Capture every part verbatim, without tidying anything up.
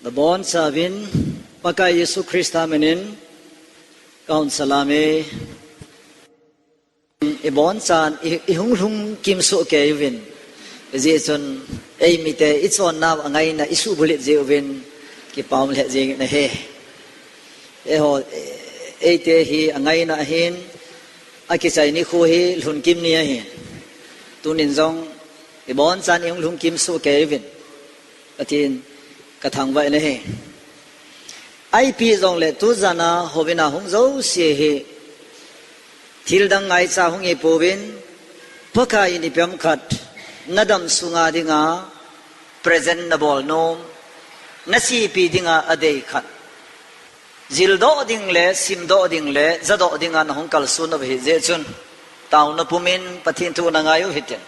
Nabonchauvin Pakai Jesu Christa minin kahin salam e. Ibonchan i, ihung lhung kimsoh kei uvin. Hijeh chun eimite ichonnau angaina isuhbulhit jeh uvin kipa um lheh jengin ahi. Eiho, eite hi angaina ahin, akichai nikho hi lhun kim ni ahin. Tunin jong ibonchan ihung lhung kimsoh kei uvin Pathen kathangvah in ahi. Ipi jongle tujan a houin a hung jouse hi thildang ngaicha hung hipouvin, Pakai in ipi ham khat nadam sunga dinga present nabol nom, nachepi dinga adei khat jildoh ding le, simdoh ding le, jadoh dinga nahung kalson u ahi jeh chun, taona pumin Pathen thu nangai u hitin.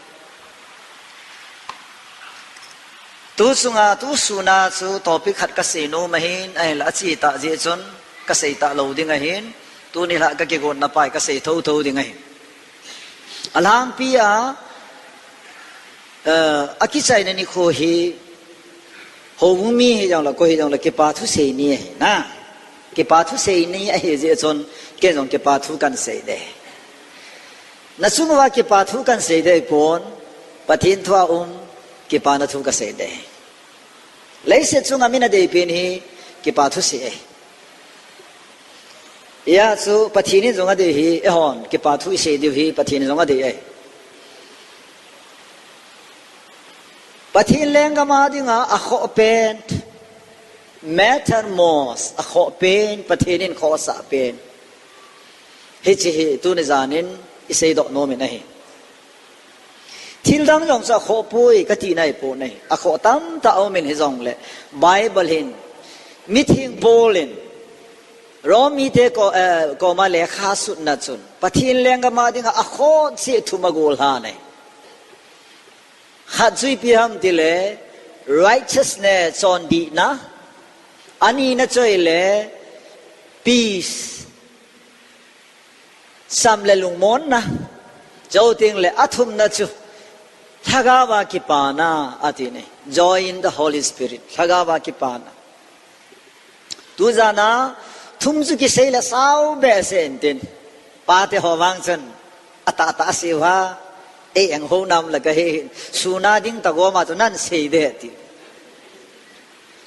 Tu chunga, tu suna chu topic khat kasei nom ahin, ahinla ache tah jeh chun kasei talou ding ahin, tuni lha kakigotna pa hi kasei thotho ding ahin. Alhangpi a, eh, akichaina nikho hi, houbung mi hijongle, koi hijongle, kipa thusei ni ahi na. Kipa thusei ni ahi jeh chun, kei jong kipa thu kahin sei ding. Nachung uva kipa thu kahin sei ding pon, Pathen thua um, kipana thu kasei ding. Leiset chunga min adeipen hi kipa thusei ahi. Hijeh chun Pathen in jong adei ahi, eihon kipa thu isei diu hi Pathen in jong adei ahi. Pathen lenggam a dinga akhoh pen, metamos, akhoh pen, Pathen in khohsah pen. Hiche hi tuni janin iseidoh nomin ahi. Thildang jong chu akhoh poi kati nai pon ahi. Akhoh tamtah aumin hijongle, Bible hin, mitheng Paul in, Rom mite ko-, eh, koma lekha asutna chun, Pathen lenggam a dinga akhoh cheh thum agol lhan ahi. Khat chu ipi ham tile, righteousness, chondihna, anina chu ahile, peace, cham le lungmonna, chuteng le athumna chu, Lhagao a kipana, ati ahi. Joy in the Holy Spirit, Lhagao a kipana. Tujan a, thum chu kisei le sao behseh intin. Pate ho vang chun, atahtah asei uva, ei eng ho nam la kahi, suna ding tagom a chu nahin sei ding ati.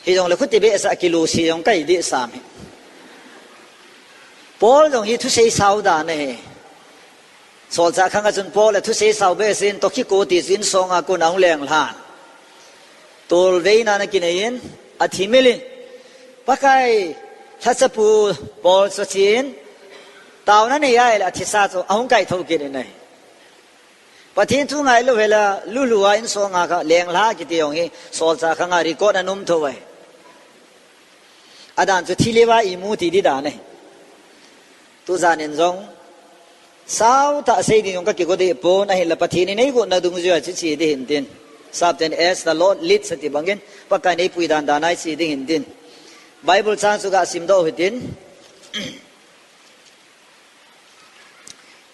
Hijongle khuti behseh a kilusi jong kahi ding sam hi. Paul jong hi thusei sao dan ahi. Solchah khang a chun Paul in thusei sao behseh in toh kiko ti chu insong a kon ahung leng lhan. Tolveina ana kinei in, athimil in, Pakai lhachapu Paul chu achen, taona nei ahile athisa chu ahung kaithou kit in ahi. Pathen thu ngailou hela, lulu a insong a kha leng lha kiti jong hi, solchah khang a record ana um thou ahi. Adan chu thilha imu ti ding dan ahi. Tujan in jong, sao tah sei ding jong kakigo deh pon, ahinla Pathen in eigot na dungjuia chu che ding hintin. Sapten, as the Lord leads ati bangin, Pakai in eipui dan dan a iche ding hintin. Bible chang chu gasimdoh u hitin.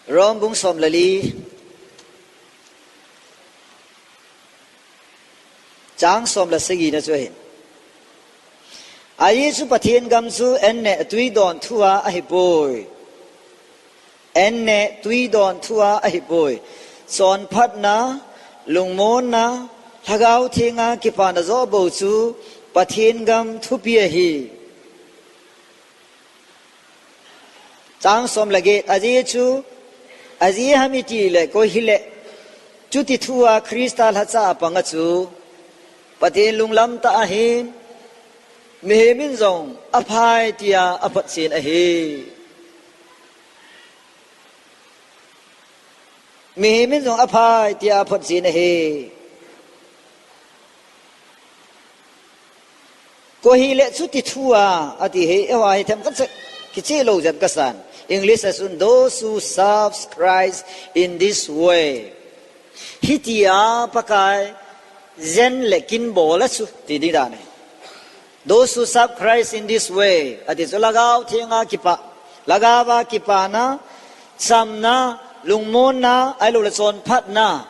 Rom bung som le li, chang som le sagi na chu ahin. Ajeh chu Pathen gam chu an neh tui don thu a ahipoi. An neh tui don thu a ahipoi. Chonphatna, lungmonna, Lhagao Thenga kipana joh bou chu Pathen gam thupi ahi. Chang som le get, ajeh chu, ajeh ham itile, koi hile, chuti thu a Christa lhacha a panga chu, Pathen lunglam tah ahin, mihem in jong aphai tia aphotchen ahi. Mihem in jong aphai tia aphotchen ahi. Koi hile chuti thu a, ati hi, eiho hi themkhat seh, kicheh lou jat kasan. English a chun, "Those who serve Christ in this way." Hitia Pakai jen le kin bol a chu, ti ding dan ahi. "Those who serve Christ in this way," ati chu Lhagao Thenga kipa, Lhagao a kipana, chamna, lungmonna, ahilou le chonphatna.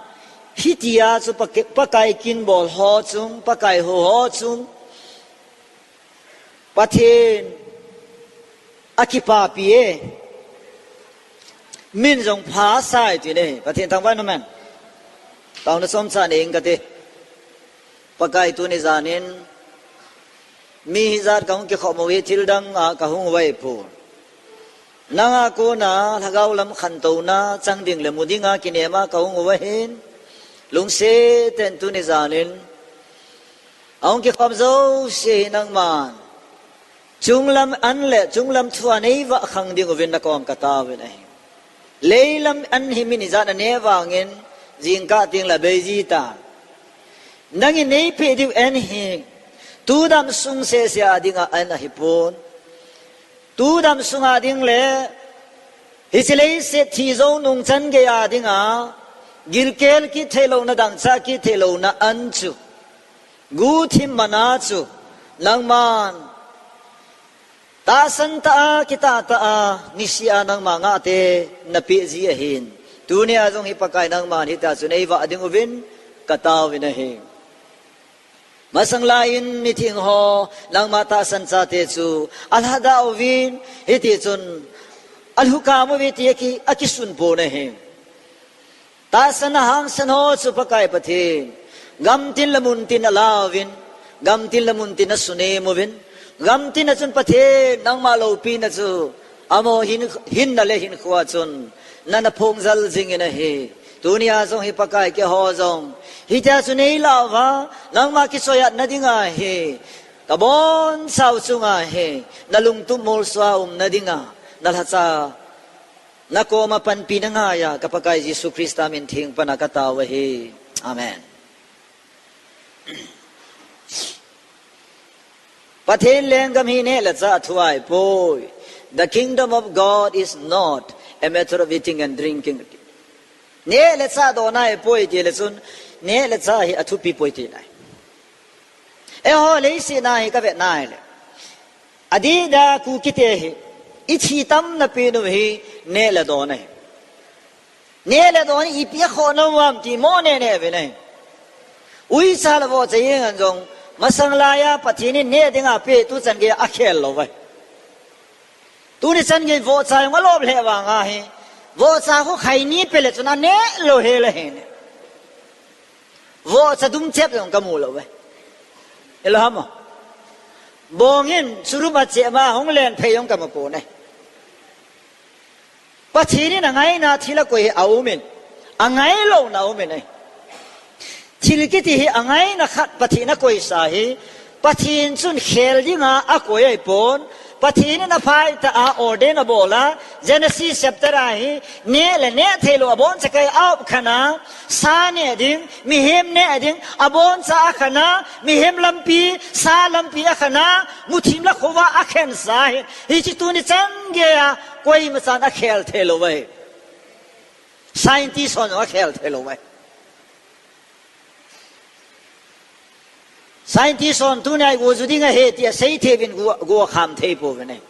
Hitia chu Pak-, Pakai kin bol ho chung, Pakai hou ho chung, Pathen akipapi e. Min jong phasah e ti nei. Pathen thangvah in um hen. Taona chomcha nei ing kate. Pakai tuni janin mi hijat kahung kikhom u hi thil dang a kahung uva ahipoi. Nanga kona lhagao lam khantouna chang ding le mu dinga kinema kahung uva ahin. Lungset tah in tuni janin ahung kikhom jouse hi nangman chunglam an le chunglam thu a neivah khang ding uvin nakom katao uvin ahi. Leilam an hi min ijat aneh vangin jingkah tengle abei ji tan. Nangin neipeh diu an hi tu damsung sese a dinga an ahipon. Tu damsung a ding le hiche leiset thi jou nung chan gei a dinga gilkel kit theilouna, dangchah kit theilouna an chu, guhthim mana chu nangman tahsan tah a, kitah tah a, nisea nangma ngahte napeh ji ahin. Tunia jong hi Pakai nangman hitia chu neivah ding uvin katao uvin ahi. Masang laiyin mitheng ho nangma tahsan chate chu alhadah uvin, hitichun alhukam uve ti aki, akisun pon ahi. Tahsan a hangsan ho chu Pakai Pathen gamtin le muntin alauvin, gamtin le muntin asunem uvin, gamtin a chun Pathen nangma loupina chu amaho hin, hinna le hinkhoa chun nana phongjal jingin ahi. Tunia jong hi Pakai keiho jong hitia chu neilah uva, nangma kichoiatna dinga hi kabonchau chunga hi nalungtup molsoa umna dinga nalhacha nakoma panpina ngaiya ka Pakai Jesu Christa min theng pana katao ahi. Amen. Pathen lenggam hi neh le chah thu ahipoi. The kingdom of God is not a matter of eating and drinking. Neh le chah dona ahipoi tile chun, neh le chah hi athupi poi tina ahi. Eiho leiset a hi kavetna hile, adeh a Kukite hi ithi tamna pen u hi neh le don ahi. Neh le don hi ipi akhoh nom uvem ti mo neh neh uvin ahi. Uicha le vohcha jeng in jong masang laiya Pathen in neh dinga apeh tu chan gei akhel lou uve. Tuni chan gei vohcha jong alop lheh vanga hi, vohcha khu khaini pe le chun aneh lou hel ahi ne. Vohcha dum chep jong kamu lou uve. Hilou ham? Bong in churum a chep ma hung len phei jong kamu pon ahi. Pathen in angaina thil akoi hi aumin, angailouna aumin ahi. Thil kiti hi angaina khat Pathen akoisa hi, Pathen chun khel dinga akoi ahipon, Pathen in aphai tah a ordain abol a, Genesis chapter a hi, neh le neh theilou aboncha kei a op khen a, sa neh ding, mihem neh ding, aboncha akhen a, mihem lampi, sa lampi akhen a, muthim le khovah akhensa hi, hiche tuni chan geiya koimachan akhel theilou uve. Scientist hon jong akhel theilou uve. Scientist hon tunia igu ju ding ahi tia sei thei uvin gu, gu akham thei pouvin ahi.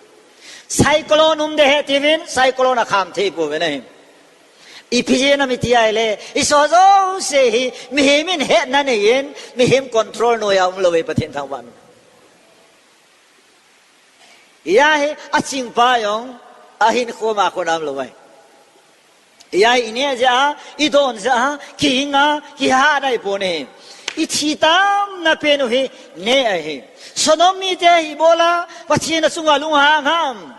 Cyclone um ding ahi tiuvin, cyclone akham thei pouvin ahi. Ipi jeh ham iti ahile, isoh jouse hi mihem in hetna neiyin, mihem control noiya umlou ahi, Pathen thangvah in. Hia hi achingpa jong ahinkho ma khonam lou ahi. Hia hi ineh jeh a, idon jeh a, kihinga, kiha nai pon ahi. Ithi tamna pen u hi neh ahi. Sodom mite hi ibola Pathen achunga lunghang ham?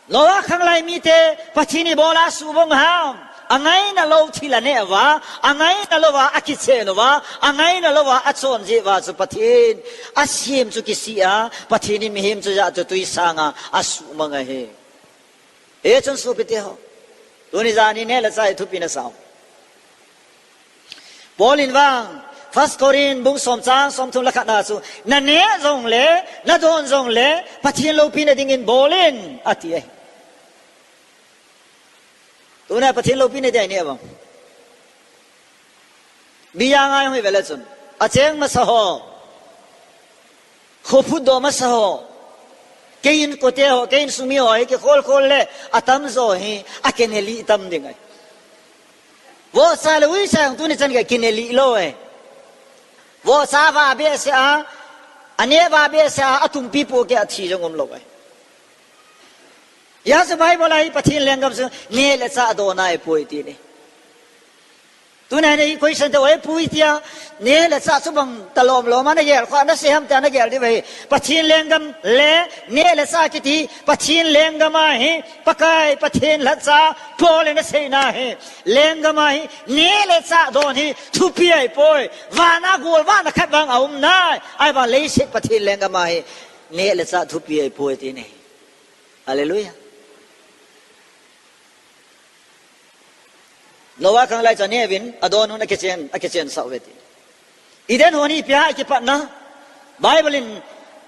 Noah khanglai mite Pathen ibola asuhbong ham? Angaina lou thil aneh uva, angaina louva akichen uva, angaina louva achon jeh uva chu Pathen asem chu kisih a, Pathen in mihem chu jah chu twisanga asuhmang ahi. Hichun sopite ho, tuni jan hi neh le chah hi thupi nasah u. Paul in vang, First Corinth bung som chang somthum le khat na chu, naneh jongle, nadon jongle, Pathen loupina dingin bol in, ati ahi. Tuna Pathen loupina dia ineh vang, biang a hung hi vele chun, acheng masa ho, kho phutdoh masa ho, kei inkote ho, kei insung mi ho hi kikhol khol le, atamjo hi akinelih tam ding ahi. Vohcha le uicha jong tuni chan gei kinelih lou ahi. Vohcha vah behseh a, Aneh va behseh a, atumpi pohkeh a thi jong umlou ahi. Hijeh chun Bible a hi Pathen lenggam chu neh le chah don ahipoi ti ahi. Tuna hi question te ahipoi tia, neh le chah chu bang talom lom a nagel kha, nasei ham tia nagel diu ahi. Pathen lenggam le neh le chah kiti, Pathen lenggam ahi, Pakai Pathen lhacha, Paul in aseina hi. Lenggam ahi, neh le chah don hi thupi ahipoi. Vana gol, vana khat vang aum nai. Ahivang leiset Pathen lenggam ahi, neh le chah thupi ahipoi ti ahi. Hallelujah. Noah khanglai chu aneh uvin, adon un akichen, akichensah uve ti. Eden hon hi ipi a kipatna? Bible in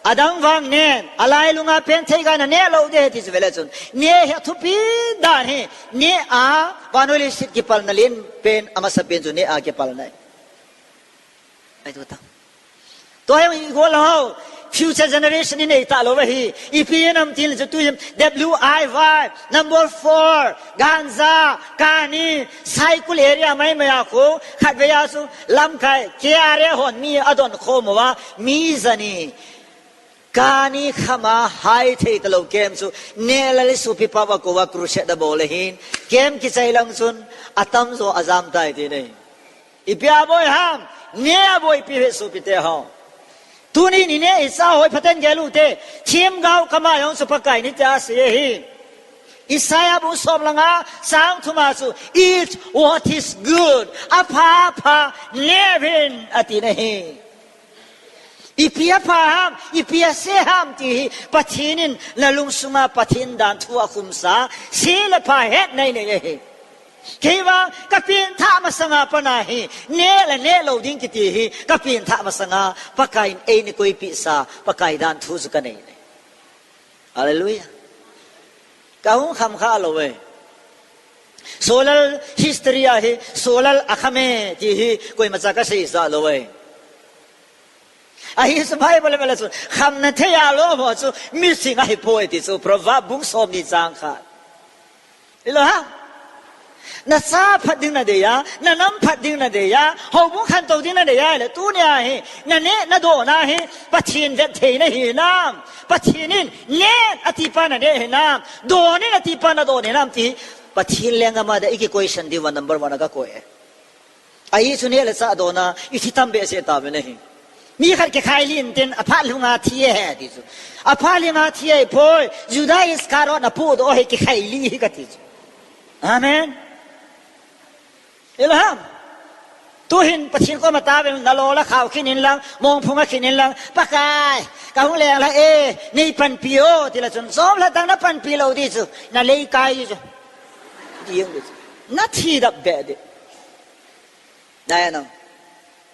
adang vang nen, alailunga pen theiga naneh lou ding ahi ti chu vele chun. Neh hi athupi dan ahi, neh a, vannoi leiset kipalna len pen, amasapen chu neh a kipalna ahi. Ahi tuta. Tua hi igol ho, future generation in eita lou ahi. Ipi inam tin chu tu hi W I Y, number four, ganja, kani, Saikul area maimai a khu, khatvei a chu, lamkai, K R A hon mi adon khom uva, mi jani. Kani khama hai thei talou kem chu, neh le sopi pa va kouva crusade abol ahin, kem kichai lang chun, atamjo ajam tai ti ahi. Ipi a boi ham, neh a boipi ahi sopite ho. Tuni ni neh i sa hoi phaten gel u te, themgao kama jong chu Pakai in tia asei ahi. Isaiah bung som le nga, chang thum a chu, eat what is good, apha pha neh uvin ati ahi. Ipi apha ham, ipi ase ham ti hi, Pathen in nalungsunga Pathen dan thu akhumsa, se le pha hetna inei ahi. Kei vang, kapengthah masanga pat a hi, neh le neh lou ding kiti hi, kapengthah masanga, Pakai in eina koipehsa, Pakai dan thu chu kanei ahi. Hallelujah. Kahung kham kha lou e. Solal history a hi, solal akham e, ti hi, koimacha kaseisa lou e. Ahi chu Bible a vele chu, khamna thei a lom ho chu, missing ahipoi ti chu, Proverb bung som ni chang khat. Hilou ham? Nacha phat ding nadei a, nanam phat ding nadei a, houbung khantou ding nadei a, le tunia hi, naneh, nadon a hi, Pathen vetthei nahi nam, Pathen in, neh in ati pa naneh hinam, don in ati pa nadon hinam ti, Pathen lenggam a dia iki question diuva number one a kakoi e. Ahi chu neh le chah don a, ithi tam behseh tauvin ahi. Mi khat kikhai lin tin, aphat lhunga thi e ti chu. Aphat lhunga thi ahipoi, Judas Iscariot napohdoh hi kikhai lih hi kati chu. Amen. Hilou ham? Tuhin Pathen koma taovin, nalol a khao khin inlang, mongphung a khin inlang, Pakai, kahung leng lha e, neipanpi o, tile chun, chomlhatang napanpi lou ding chu, naleikai chu. Ding ding chu. Nathi dap beh ding. Dai no.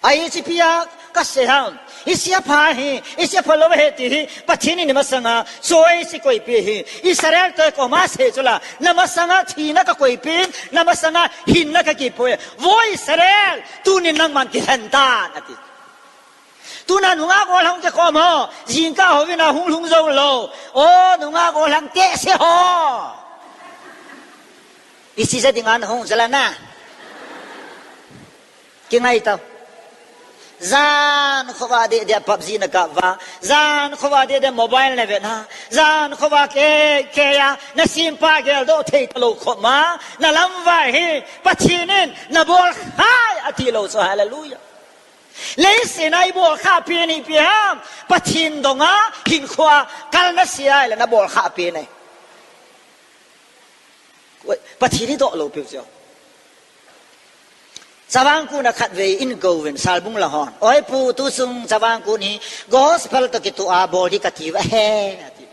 Ahi chu ipi a kasei ham. Hiche apha hi, hiche aphalou ahi ti hi, Pathen in imasanga, choice eikoipeh ahi. Israel te koma asei chu la, namasanga thina kakoipeh in, namasanga hinna kakipui. Vo Israel, tunin nangman kilhen tan, ati. Tuna nungah gollhang kikhom ho, jingkah houvin ahung lhung jou lou. O, nungah gollhang tehse ho. Ichi ja dinga nahung jala na. Kingai tau. Jan khovah deh deh PUBG nakap uva. Jan khovah deh deh mobile navet uva. Jan khovah kei, kei a, nasempa geldoh thei talou khop ma. Nalamvai hi, Pathen in, nabol khai, ati lou chu, hallelujah. Leiset a ibol khah pen hi ipi ham, Pathen donga, hinkhoa, kal nasei a, le nabol khah pen ahi. Pathen hi doh lou piu chu. Chavang Kut a khatvei in kouvin, Salbung la hon. Oi pu, tuchung Chavang Kut hi gospel toh kitoh a bol ding kati uve he, ati.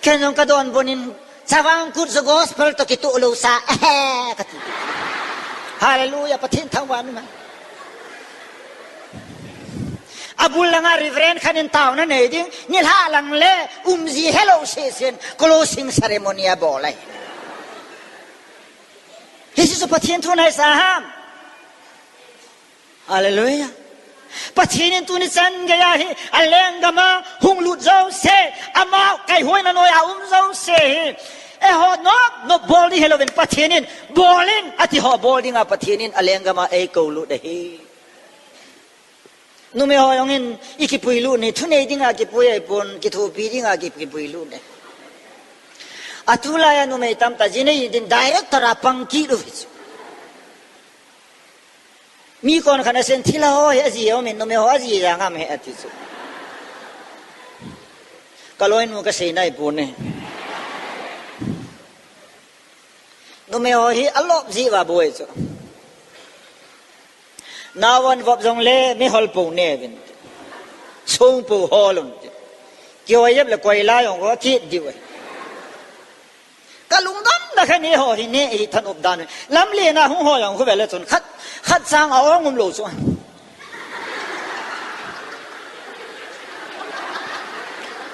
Ken jong kadonbut in, Chavang Kut chu gospel toh kitoh lou sa, ehe, kati. Hallelujah, Pathen thangvah in um hen. Abul langa Reverend khat in taona nei ding, nilhah lang le umji helou seh seh in closing ceremony abol ahi. Hiche chu Pathen thu nahi sa ham. Hallelujah. Pathen in tuni chan geiya hi, alenggam a hung lut jouse, ama kaihoina noiya um jouse hi, eiho nop nop bol ding hilouvin Pathen in, bol in, ati ho bol dinga Pathen in alenggam a eikou lut ahi. Numei ho jong in i kipui lut ni, thunei dinga kipui ahipon, kithopi dinga ki, kipui lut ni. Atulai a numei tamtah ji nei din director a pang kit u chu. Mi kon khat a sen thil ho hi aji ho min, numei ho aji jang am he ati chu. Ka loinu ka sei nai pon e. Numei ho hi alop ji va boi chu. Navan vop jong le mi hol po ne vin. Song po hol un ti. Ki hoi jep le koi la jong ko kit diu e. Ka lungdam na kha ni ho hi ne hi than up dan. Lam le na hung ho jong khu ve le chun khat, khat sang a ong um lo chu.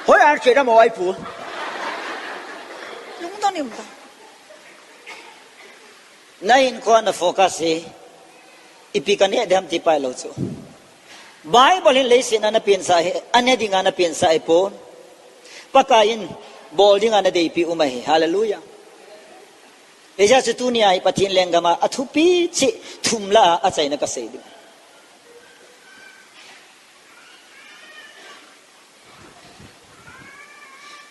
Hoi an che da mo ai pu. Lungdam ni um ta. Na in ko na focus hi, ipi ka ne dem ti pai lo chu. Bible hin leiset a na pensa hi, ane dinga na pensa hi pon. Pakai in bol dinga na deipi um ahi. Hallelujah. Eja chu tunia hi Pathen lenggam a athupi cheh thum la a achaina ka sei ding.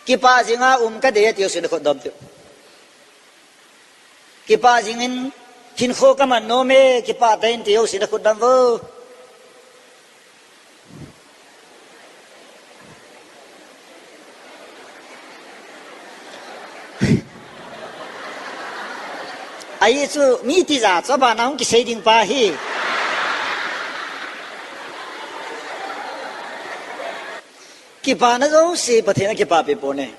Kipah jinga um ka dei ati ho sin khut dom teu. Kipah jingin hinkho ka man nom e, kipah tah in ti ho sin khut dom vo. Ahi chu mi tija chu abana hung kisei ding pa hi. Kipana jouse Pathen a kipah pi pon e.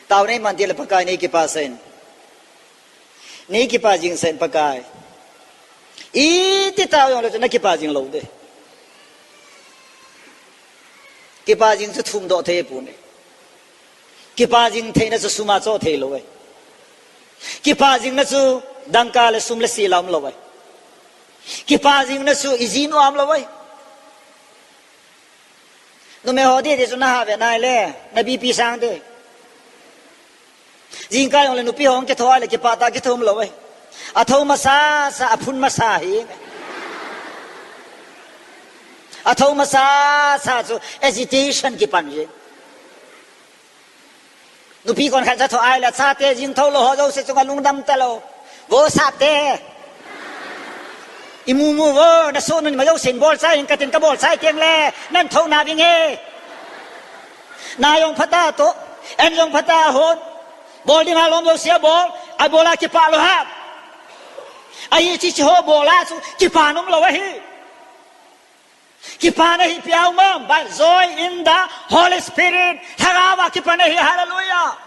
Tao nei man ti le Pakai nei kipah sah in. Nei kipah jing sah in Pakai. Iti tao jong le chu na kipah jing lou de. Kipah jing chu thum doh thei pon e. Kipah jing theina chu sum a cho thei lou e. Kipah jingna chu dangka le sum le si la um lou e. Kipah jingna chu iji nu a um lou e. Numei ho di di chu na ha ve nai le, na B P sang de. Jingkah jong le nupi ho kitho a le kipah tah kitho um lou e. Atho masa sa, aphun masa hi. Atho masa sa chu agitation kipan hi. Nupi kon khat cha tho ai le chate jing tho lou ho jouse chunga lungdam talou. Vo sate. Imu mu vo, na soh nun ma jouse in bol chai in katin ka bol chai teng le. Nan tho na ving e. Na jong phata to. En jong phata hon. Bol dinga lom jouse a bol. Ai bol a kipah lou ham. Ahi chi chi ho bol a chu kipah nom lou ahi. Kipana hi ipi a um am, but joy in the Holy Spirit. Lhagao a kipana hi, hallelujah.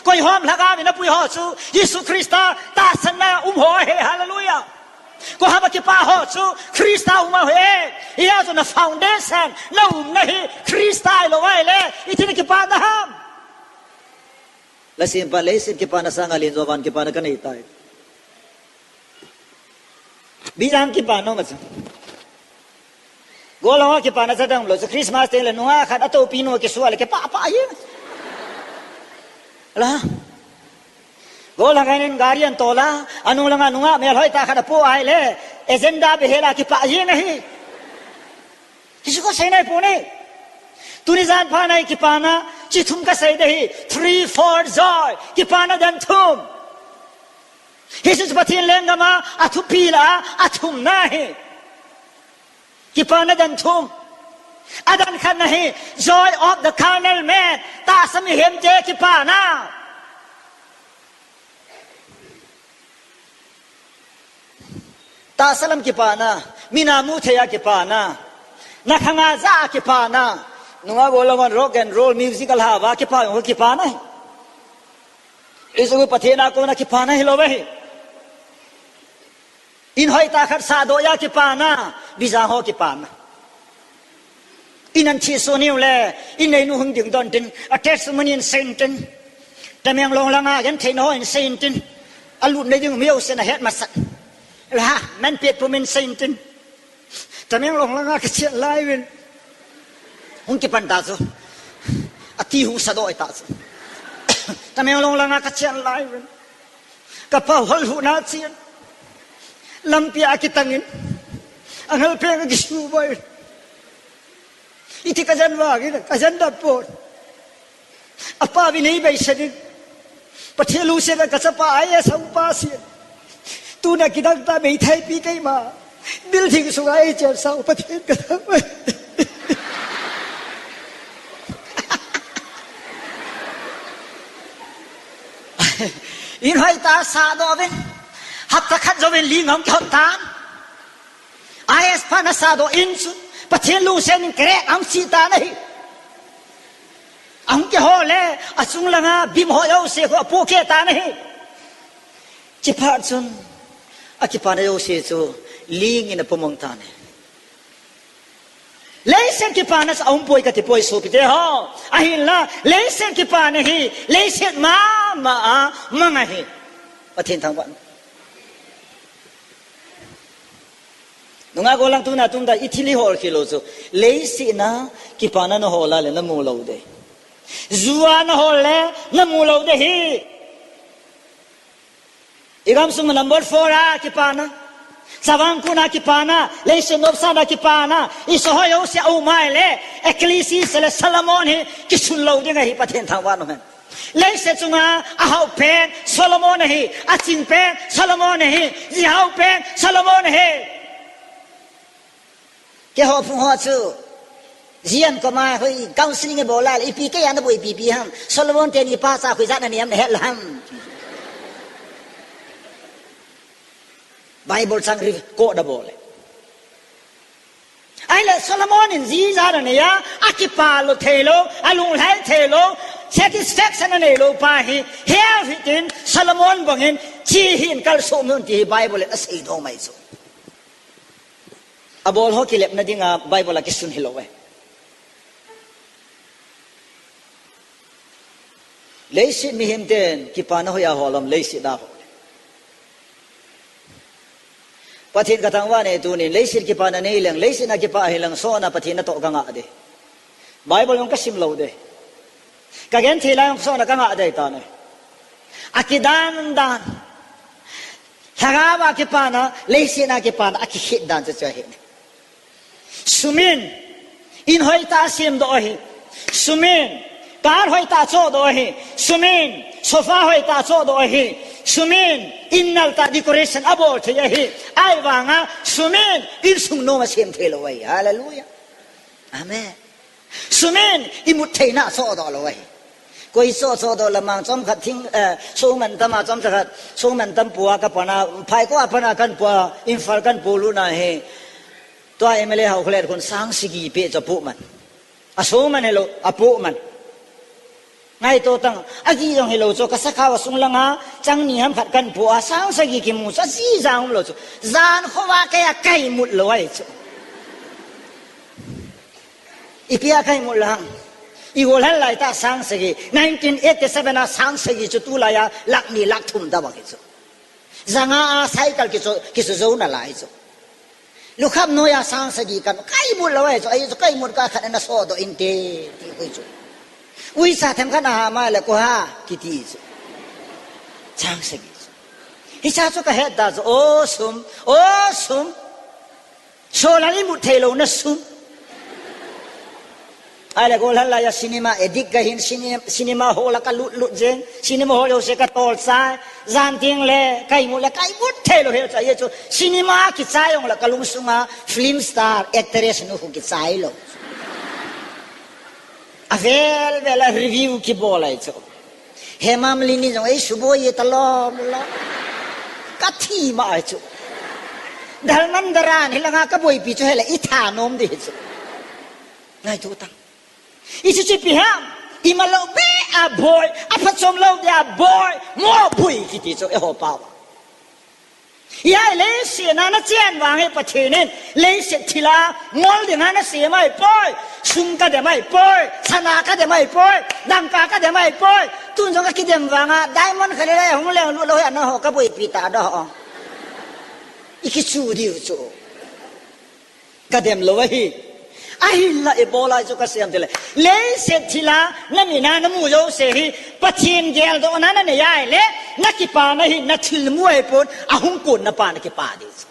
Koi hom lhagao in apui ho chu, Jesu Christa tahsan a um ho hi, hallelujah. Koi hom a kipah ho chu, Christa um ho hi. Hia chu na foundation, na umna hi, Christa ahilou ahile, iti na kipana ham. Lhasetpa, leiset kipana sanga len jo van kipana ka nei tai. Bijang kipana um a chu. Gollhang a kipana cha dang lou chu Christmas teng le nungah khat a topi nu kisua le kipah pah hi. La. Gollhang in gari an tol a, anung langa nungah melhoi tah khat apo ahile, agenda behel a kipah hi na hi. Hichu ka sei nai pon e. Tuni jan phat a hi kipana, chi thum ka sei de hi, three fold joy, kipana dan thum. Hichu Pathen lenggam a, athupi la, athumna hi. Kipana dan thum. Adan khatna hi, joy of the carnal man, tahsa mihem te kipana. Tahsa lam kipana, mina mu thei a kipana, na khang a ja a kipana, nungah gollhang in rock and roll music alha uva kipah jong kipana hi. Hichu Pathen a kona kipana hilou ahi. In hoi tah khat sah doh a kipana, bijang ho kipana. In an thi sun uleh, in neinu hung ding don tin, a testimony in sei in tin. Tamenglong langa genthei na ho in sei in tin. Alut nei ding mi jousen ahet masat. La, man pet pum in sei in tin. Tamenglong langa ka chian lai uvin. Hung kipan ta chu. Ati hung sa doh ta chu. Tamenglong langa ka chian lai uvin. Ka pa hol hu na chian. Lampi a kitangin. Angal peng a kisu boi. Iti kajan vangin, kajan dam pon. Apa vin ei beisan in. Pathen lungset a kachapa I A S hung pass in. Tuna kidang ta meithai pi keima. Building sunga ei chensau Pathen kathangvah. In hoitah a sadoh uvin. Hapta khat jouvin ling hung kihot tan. I A S phat na sadoh in chun, Pathen lungset in crack ahung chi tan ahi. Ahung kihol le, achung langa beam ho jouse khu apohkeh tan ahi. Chuphat chun, akipana jouse chu, ling in apomang tan ahi. Leiset kipana chu aumpoi kati poi sopite ho. Ahinla, leiset kipana hi, leiset mama a mang ahi. Pathen thangvah. Nunga golang tuna tumda i thil i hol khel u chu. Leiset a kipana na hol a le na mu lou ding. Ju a na hol le na mu lou ding ahi. I gamsung number four a kipana. Chavang Kun a kipana. Leiset nopsahna kipana. I sohoi ho sia umai le. Ecclesia le Solomon hi kisun lou ding ahi Pathen thangvah nom hen. Leiset chunga ahao pen Solomon ahi, aching pen Solomon ahi, jihao pen Solomon ahi. Keiho phung ho chu, jian koma hoi counseling e bol a le, ipi kei ana boi ipi ipi ham, Solomon teni pa cha khu ijat na niam na het la ham. Bible chang ri ko da bol le. Ahile Solomon in jija na nei a, akipa lou thei lou, alunglhai thei lou, satisfaction anei lou pa hi, hell hitin Solomon bangin, chi hin kalsoh mun ti hi Bible in asei dong mai chu. Abol ho kilepna dinga Bible a kisun hilou e. Leiset mihem ten kipana hoiya hol am, leiset a hol. Pathen ka thangvah e tunin, leiset kipana nei leng, leiset na kipa hi leng, sona Pathen natoh ka ngah ding. Bible jong ka sim lou ding. Ka genthei lai jong sona ka ngah ding tan e. Akidan dan. Lhagao a kipana, leiset na kipana, akikhet dan chu chu ahi. Sumin, in hoitah a semdoh ahi. Sumin, car hoitah a chohdoh ahi. Sumin, sofa hoitah a chohdoh ahi. Sumin, in naltah decoration abol thei ahi. Ahivanga, sumin, insung nom asem thei lou ahi. Hallelujah. Amen. Sumin, imut theina chohdoh lou ahi. Koi choh chohdoh lamang chomkhat thing, eh, songmantam a chomkhat, songmantam pua ka pana, phaikua pana kan pua, Imphal kan polut na hi. Tua M L A Haokholet khun sang sagi peh chu apoh man. Asongman hilou, apoh man. Ngaito tang, agi jong hilou chu, ka sakhao a sung langa, chang ni ham khat kan poh a, sang sagi kimu chu, ajija umlou chu. Jan khovah keiya ka imut lou ahi chu. Ipi a ka imut lou ham. I golhel laitah sang sagi, nineteen eighty-seven a sang sagi chu tulai a lakh ni lakh thum da bang hi chu. Janga a cycle kisu, kisu jou nalai chu. Lukham noiya sang sagi kan, ka imut lou ahi chu, ahi chu ka imut ka khat ana sodoh inte, ti koi chu. Uicha themkhat aha ma le koiha, kiti chu. Sang sagi chu. Hicha chu ka het ta chu, o sum, o sum. Solan imut thei louna sum. Ahile golhel laiya cinema addict kahin, cine-, cinema hall a kalut lut jeng. Cinema hall jouse katol chai. Jan teng le ka imut le ka imut thei lou hel chai chu. Cinema kichai jong le ka lungsunga film star actress nu khu kichai lou. Avel vel a review kibol ahi chu. Hema Malini jong eisuboi e talom la. Ka thi ma ahi chu. Dharmendra ni langa ka boipi chu hele i thanom ding hi chu. Ngaito tang. I chu chu ipi ham. I malou be a boi, a phachom lou dia boi, mo boi kiti chu eiho pao a. Hia leiset a na chen vang hi Pathen in, leiset thil a ngol dinga na sem ahipoi, sum ka dem ahipoi, sana ka dem ahipoi, dangka ka dem ahipoi, tun jong ka kidem vanga, diamond khat le hung leng lut lou hi ana ho ka boipi ta da ho. I kichu diu chu. Ka dem lou ahi. Ahinla ibola chu ka sem tile. Leiset thil a na mit a na mu jouse hi. Pathen geldohna na nei ahile. Na kipana hi na thil mu ahipon. Ahung konna pa na kipa ding chu.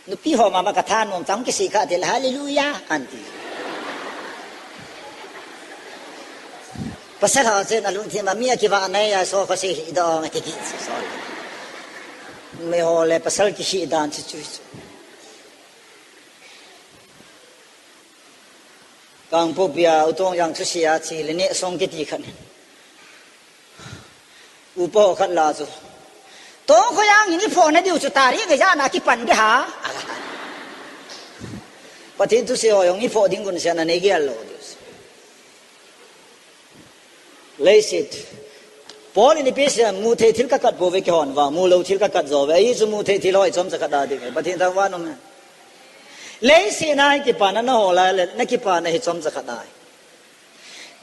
Nupi ho mama ka thanom tang kisei kha tile, "Hallelujah," anti. Pasal ho chen alungthim a mi akivah nai a so ka sei hi do nga tiki. Sorry. Mi ho le pasal kihi dan chi chu. Kangpokpi a, u Tongjang chu sia chi le neh song kiti khat. Upa ho khat la chu. Tongkhoyang in i phohna diu chu tari nge jana kipan de ha. Pathen thusei ho jong i phoh ding gun sia na nei gel lou diu. Leiset. Paul in ipi asei, mu thei thil ka kat pouve kihon vang, mu lou thil ka kat jo ve. Ahi chu mu thei thil ho i chomcha khat a ding. Pathen thangvah in um hen. Leiset a hi kipana na hol a le, na kipana hi chomcha khat a.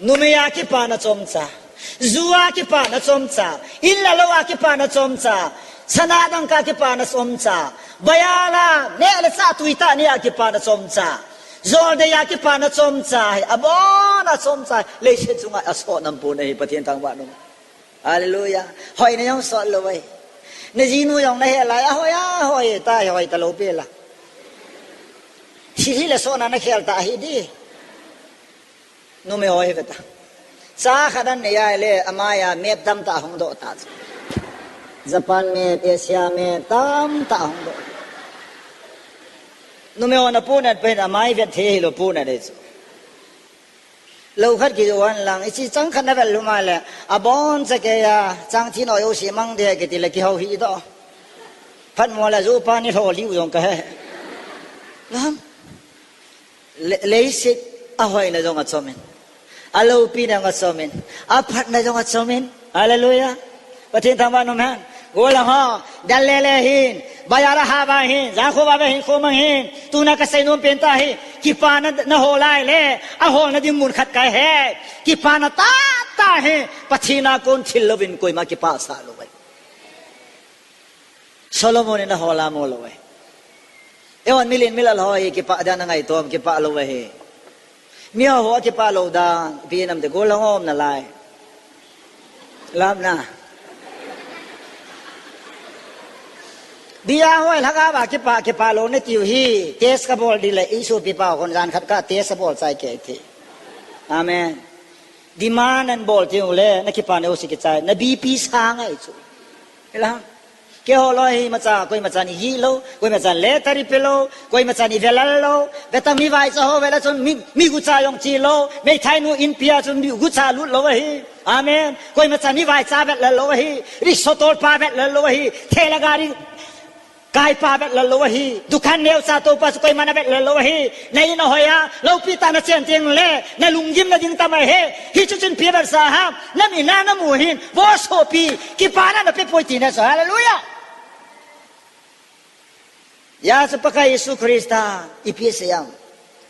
Numei a kipana chomcha. Ju a kipana chomcha. In le lou a kipana chomcha. Sana dangka kipana chomcha. Bayal a, neh le chah tui tah ni a kipana chomcha. Jol dei a kipana chomcha hi, abon a chomcha hi, leiset chunga asoh nam pon ahi, Pathen thangvah in um. Hallelujah. Hoina jong sot lou ahi. Na jinu jong na hel lai, ahoi, ahoi, ta, hoi ta lou pi la. Thil hi le sohna na khel ta hi di. Numei ho hi ve ta. Cha khat an nei a le, amai a map tamtah hung doh ta chu. Japan map, Asia map, tamtah hung doh. Numei ho na puna pen amai vet thei hilou puna de chu. Lou khat kijoh an lang, i chi chang khat na vel lhum a le, abon cha kei a, chang thi noi u si mang de kiti le kihou hi doh. Phat mo le ju pa ni lho liu jong ka he. Lam. Le-, leiset a hoina jong a chomin. A loupina jong a chomin. A phatna jong a chomin. Hallelujah. Pathen thangvah in um hen. Gollhang ho, dal le le hin, bazar a hava hin, jakho va ve hin, khomang hin, tuna ka seinom pen ta hi, kipana na hol a le, a holna ding mun khat ka he, kipana tahtah hi, Pathen a kon thil louvin koima kipah sah lou ahi. Solomon in a hol a mo lou ahi. Eiho milen milal ho hi kipah dan a ngaitom, kipah lou ahi. Mi ho ho kipah lou dan, ipi nam te gollhang um nalai. Lam na. Bia ho lhagao a kipah, kipah lou na tiu hi, test ka bol di le, i sopi pa hon jan khat ka test a bol chai kei ti. Amen. Demand an bol tiu le, na kipana u si kichai, na B P sang ahi chu. Ila. Keiho loi hi imacha, koimacha ni hi lou, koimacha letter i pe lou, koimacha ni velal lou, veta mi vaicha ho vela chun mi, mi gucha jong chi lou, meithai nu inpi a chun mi gucha lut lou ahi. Amen. Koimacha ni vaicha vet lal lou ahi, rickshaw tol pa vet lal lou ahi, thela gari kai pa vet lal lou ahi, dukan neocha to pa chu koiman a vet lal lou ahi, na in a hoi a, loupi tah na chen teng le, na lunggim na ding tam ahi, hichu chun pi vet sa ha, na mi na na mu hin, vo sopi, kipana na pe poi ti na chu, hallelujah. Hijeh chun Pakai Jesu Christa, ipi asei em.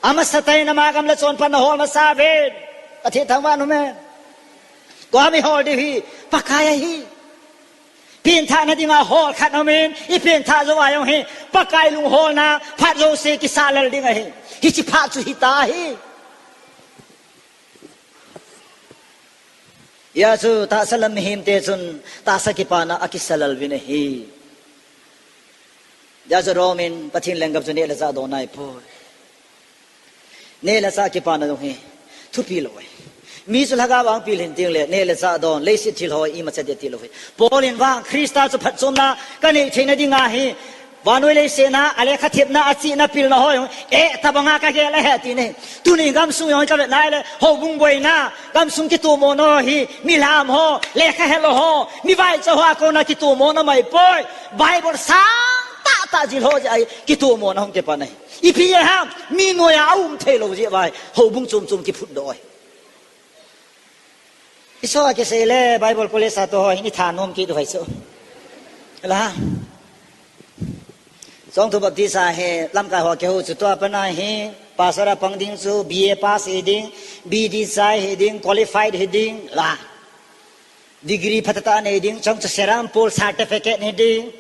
Amasatah in ama gam le chonphatna hol masa uvin. Pathen thangvah in um hen. Koima hol diu hi, Pakai ahi. Pengthahna dinga hol khat aum in, i pengthah jou a jong hi, Pakai lungholna, phat jouse kisa lel ding ahi. Hiche phat chu hita ahi. Hijeh chun tahsa lam mihem te chun tahsa kipana akisa lel uvin ahi. Hijeh chun Rome in Pathen lenggam chu neh le chah don ahi poi. Neh le chah kipana jong hi thupi lou ahi. Mi chu lhagao a ahung pil hin teng le, neh le chah don, leiset thil ho imacha ding ti lou ahi. Paul in vang, Christa chu phatchomna ka nei theina dinga hi, vannoi leiset a, a lekha thepna, a chihna, pilna ho jong, eh, tabanga ka gel ahi ti ahi. Tuni gamsung jong ka vet na le, houbung boina, gamsung kitomona ho hi, mi lham ho, lekha helou ho, mi vaicha ho a kona kitomona mai poi, Bible sang tahtah jil ho jeh a hi, kitomona hung kipan ahi. Ipi jeh ham, mi noiya aum thei lou jeh uva hi, houbung chom chom kiphut doh ahi. Isoh a kisei le, Bible College a tou ho hin i thanom kit u ahi chu. La. Chongthu Baptist a hi, lamkai ho kihou chu tua pat a hi, pastor a pang ding chu, B A pass hi ding, B D chai hi ding, qualified hi ding, la. Degree phatah tah nei ding, chong chu seram pol certificate nei ding.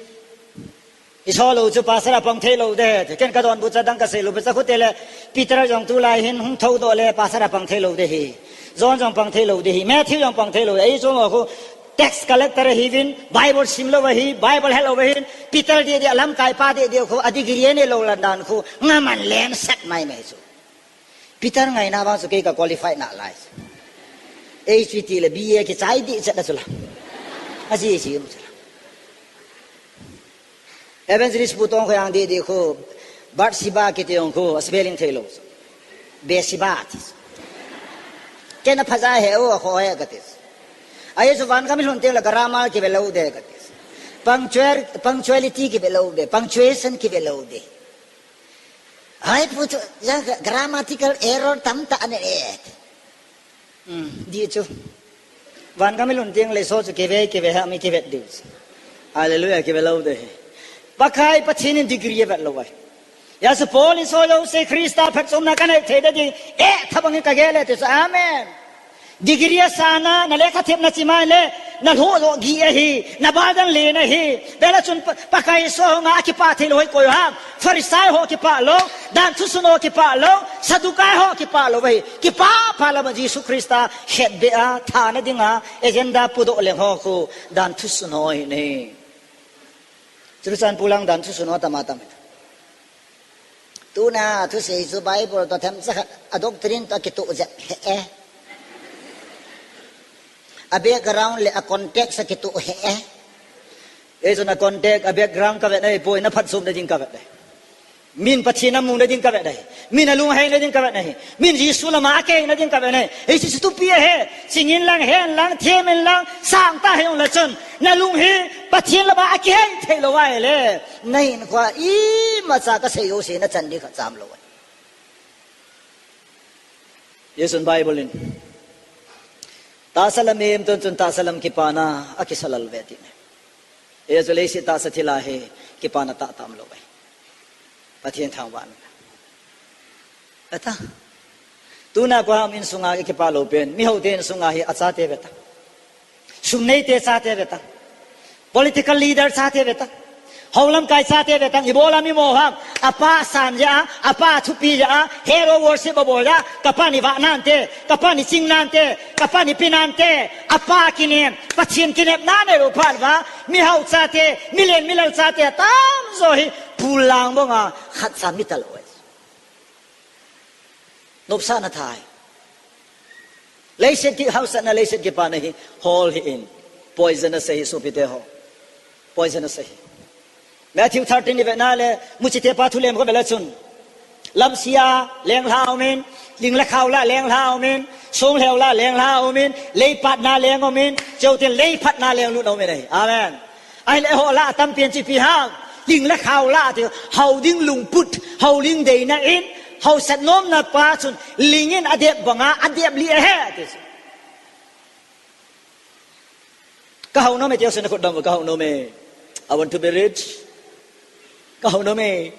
Isoh lou chu pastor a pang thei lou de, ken ka donbut cha dang ka sei lou, bep cha khu te le, Peter jong tulai hin hung thou doh le, pastor a pang thei lou de hi. John jong pang thei lou de hi, Matthew jong pang thei lou de, ei chu mo khu, Tax collector ahiuvin, Bible simlou ahi, Bible helou ahin, Peter deh deh, lamkaipa deh deh khu, a degree anei lou dan khu, ngaman lem sat mai mai chu. Peter ngaina vang chu kei ka qualify nalai. Ei chu ti le B A kichai deh chat a chu la. Aji ji um chu la. Evangelist Pu Tongkhoiang deh deh khu, Bathsheba kiti jong khu, a spelling thei lou. Bathsheba ti. Ken aphaja he o, akhoh he kati. Ahi chu van kami lhun teng le grammar kive lou ding kati. Punctual-, punctuality kive lou ding, punctuation kive lou ding. Ahi Pu chu, ya grammatical error tamtah ane e. Hmm, dih chu. Van kami lhun teng le so chu kive, kive ha mi kivet diu chu. Hallelujah, kive lou ding. Pakai Pathen in degree avet lou ahi. Hijeh chun Paul in so jouse Christa phatchomna kanei thei ding, eh, thabang in kagel e ti chu. Amen. Degree asana, na lekha thepna chimai le, na lhoh lhoh gih ahi, na bal dan len ahi. Bela chun Pa-, Pakai so nga akipah thei lou hi koi ham. Pharisai ho kipah lou, dan thusun ho kipah lou, Saddukai ho kipah lou ahi. Kipah pha lama Jesu Christa khetbeh a, thana dinga, agenda pudoh leng ho khu, dan thusun ho ahi ne. Chuchan pulang dan thusun ho tama tama. Tuna thusei chu Bible to themcha khat a doctrine to kitoh jep he e. A background le a context a kitoh he e. Ei chun a context, a background kavet nai poi, na phatchomna ding kavet nai. Min Pathen amu na ding kavet nai. Min alunghei na ding kavet nai. Min Jesu lama akihei na ding kavet nai. Ei chu thupi ahi. Chingin lang, hen lang, thimin lang, sangtah hijong le chun. Na lung hi Pathen lama akihei thei lou ahile. Na hinkhoa imacha kasei jouse na chan ding khat cham lou ahi. Hijeh chun Bible in tahsa lam imtun chun tahsa lam kipana akisa lal uve ati ne. Hijeh chun leiset tahsa thil a hi kipana tah tam lou ahi. Pathen thangvah in. Ata. Tuna koi ham insunga kipah lou pen. Mihao te insunga hi achate ve ta. Sum nei te chate ve ta. Political leader chate ve ta. Houlamkai chate ve ta. Ibola mi mo ham. Apa san ja, apa thupi ja, hero worship abol ja. Kapa ni vah nante, kapa ni ching nante, kapa ni pi nante. Apa kinem, Pathen kinem nane lo phat va. Mihao chate, milen milal chate, tamjo hi. Pulang bonga, khat sa mi ta lou. Nopsahna thei. Leiset ki hausatna, leiset kipana hi, hol hih in. Poisonous ahi, sopite ho. Poisonous ahi. Matthew thirteen i vetna le, muchite pa thu lem kho vele chun. Lamsia, lenglha umin, ling le khao la, lenglha umin, songlheo la, lenglha umin, leipatna leng umin, cheutin leiphatna lenglut umin ahi. Amen. Ahile eiho la atam pen chu ipi ham. Ling le khao la ti, hao ding lungput, hao ling deina in, haosat nomna pa chun, ling in adep banga, adep lih ahi, ti. Ka hao nom e, ti, hao sen khut dam, ka hao nom e. I want to be rich. Ka hao nom e.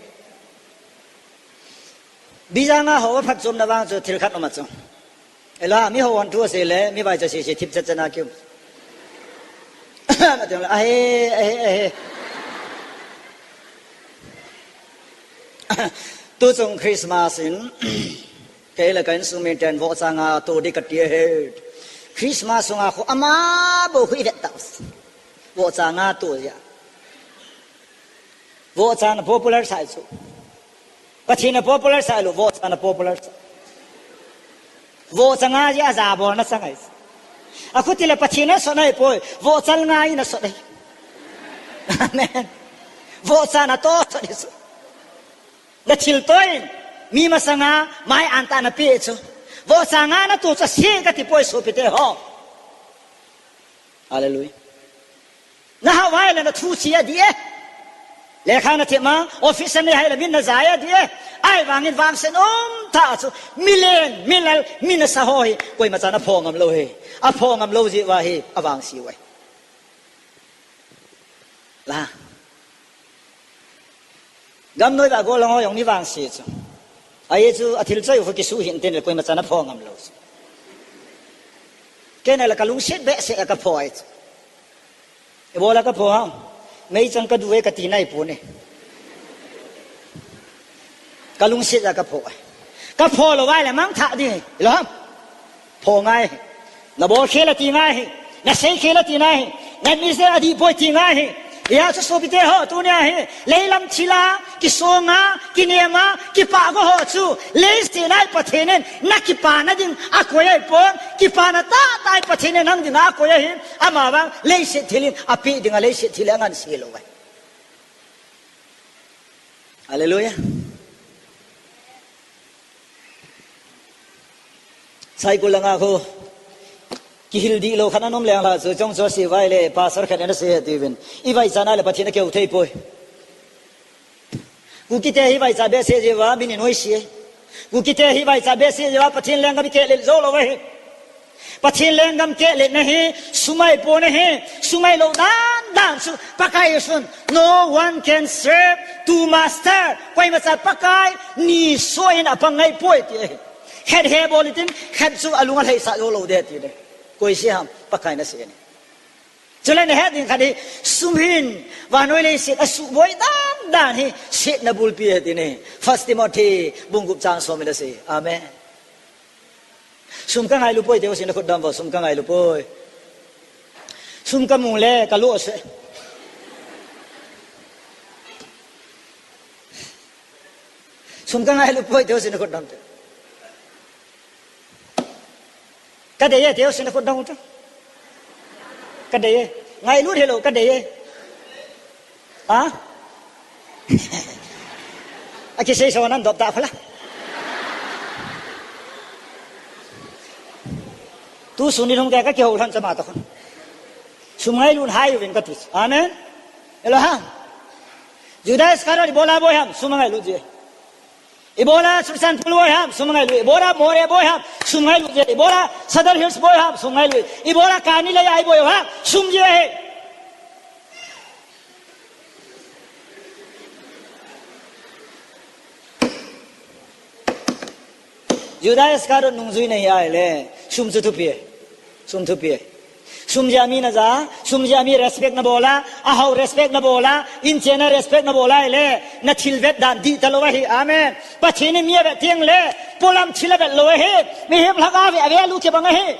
Bijanga hao phatchomna vang chu thil khat um a chu. Ela, mi hao hon thu asei le, mi vaicha sese thip chat chat na kium. Ahe, ahe, ahe. Tuchung Christmas in, kei le ka insung miten vohcha nga to ding kati ahi. Christmas sunga khu ama bou khu i vet tau. Vohcha nga to ja. Vohcha na popular sai chu. Pathen a popular sai lou, vohcha na popular sai. Vohcha nga ji a ja bol na sa ngai. A khuti le Pathen a sot nai poi, vohcha nga in a sot nai. Amen. Vohcha na to sot nai chu. Na thil toin, mi masanga, mai an ta na pe chu. Vohcha nga na to chu si kati poi sopite ho. Hallelujah. Na hao vai le na thu chi a di e. Lekha na thema, office a na hai le min na jai a di e. Ahivangin vangse nom tah chu, milen, milal, min a sa ho hi, koima chan a pho ngam lou hi. A pho ngam lou ji va hi, a vangse uve. La. Gamnoi va gollhang ho jong mi vangse chu. Ahi chu a thil choi u khu kisu hin tin le koima chan a pho ngam lou chu. Kei na la ka lungset behseh a ka pho ai chu. Ibola ka pho ham. Meichang ka du e kati nai pon e. Ka lungset a ka pho ai. Ka pho lou vai le mangthah ding. Lo ham. Pho ngai. Na bol khel a ti ngai. Nasei khel a tina hi. Nat mi se adih poi tina hi. Hijeh chun sopite ho tunia hi. Leilam thila, kisonga, kinema, kipah go ho chu. Leiset a hi Pathen in, nakipana ding, akoi ahipon. Kipana tahtah hi Pathen in nang dinga akoi ahi. Amavang, leiset thil in, apeh dinga leiset thil in angansei lou ahi. Hallelujah. Saikul langa khu. Kihil dihlou khat ana um leng la chu, chong chu asei vai le, pastor khat in asei ahi tiuvin. I vaicha na le Pathen akihou thei poi. Kukite hi vaicha behseh jeh uva, min in hoisi e. Kukite hi vaicha behseh jeh uva, Pathen lenggam i kehlet jou lou ahi. Pathen lenggam kehletna hi, sum ahipon ahi, sum ahilou dan dan chu, Pakai Jesun, no one can serve two master. Koimacha Pakai ni soh in apang ngai poi ti ahi. Khat he bol tin, khat chu alung alhaisah jou lou ding ti ahi. Koi sei ham, Pakai nasei ahi. Chule nahet ding khat hi, sum hin, vannoi leiset asuhboi dan dan hi, setna bulpi ahi ti ahi. First Timothy, bung gup chang som in asei. Amen. Sum kangailu poi, tia sin nakhut dam vo, sum kangailu poi. Sum kamu le, kalo ase. Sum kangailu poi, tia sin nakhut dam te. Kadei e, tia sin nakhut dam te. Kadei e. Ngailu hello, kadei e. Ha? Akisei so nan dop ta phala. Tu sun ni hung ka kihou lhan chama ta khun. Sum ngailun hai uvin kati. Amen. Elo ha. Judas Iscariot ibola boi ham, sum ngailu je. Ibola Susan Pul boi ham, sum ngailu. Ibola More boi ham, sum ngailu je. Ibola Sadar Hills boi ham, sum ngailu. Ibola Kani le ai boi ham, sum je he. Judas Iscariot nungjui nahi ahile, sum chu thupi e. Sum thupi e. Sum jeh a mi naja, sum jeh a mi respect nabola, ahao respect nabola, inchen a respect nabola ahile, nathil vet dan dih talou ahi. Amen. Pathen in mi avet teng le, polam thil avet lou ahi. Mihem lhagao ve, ave lu kibang ahi.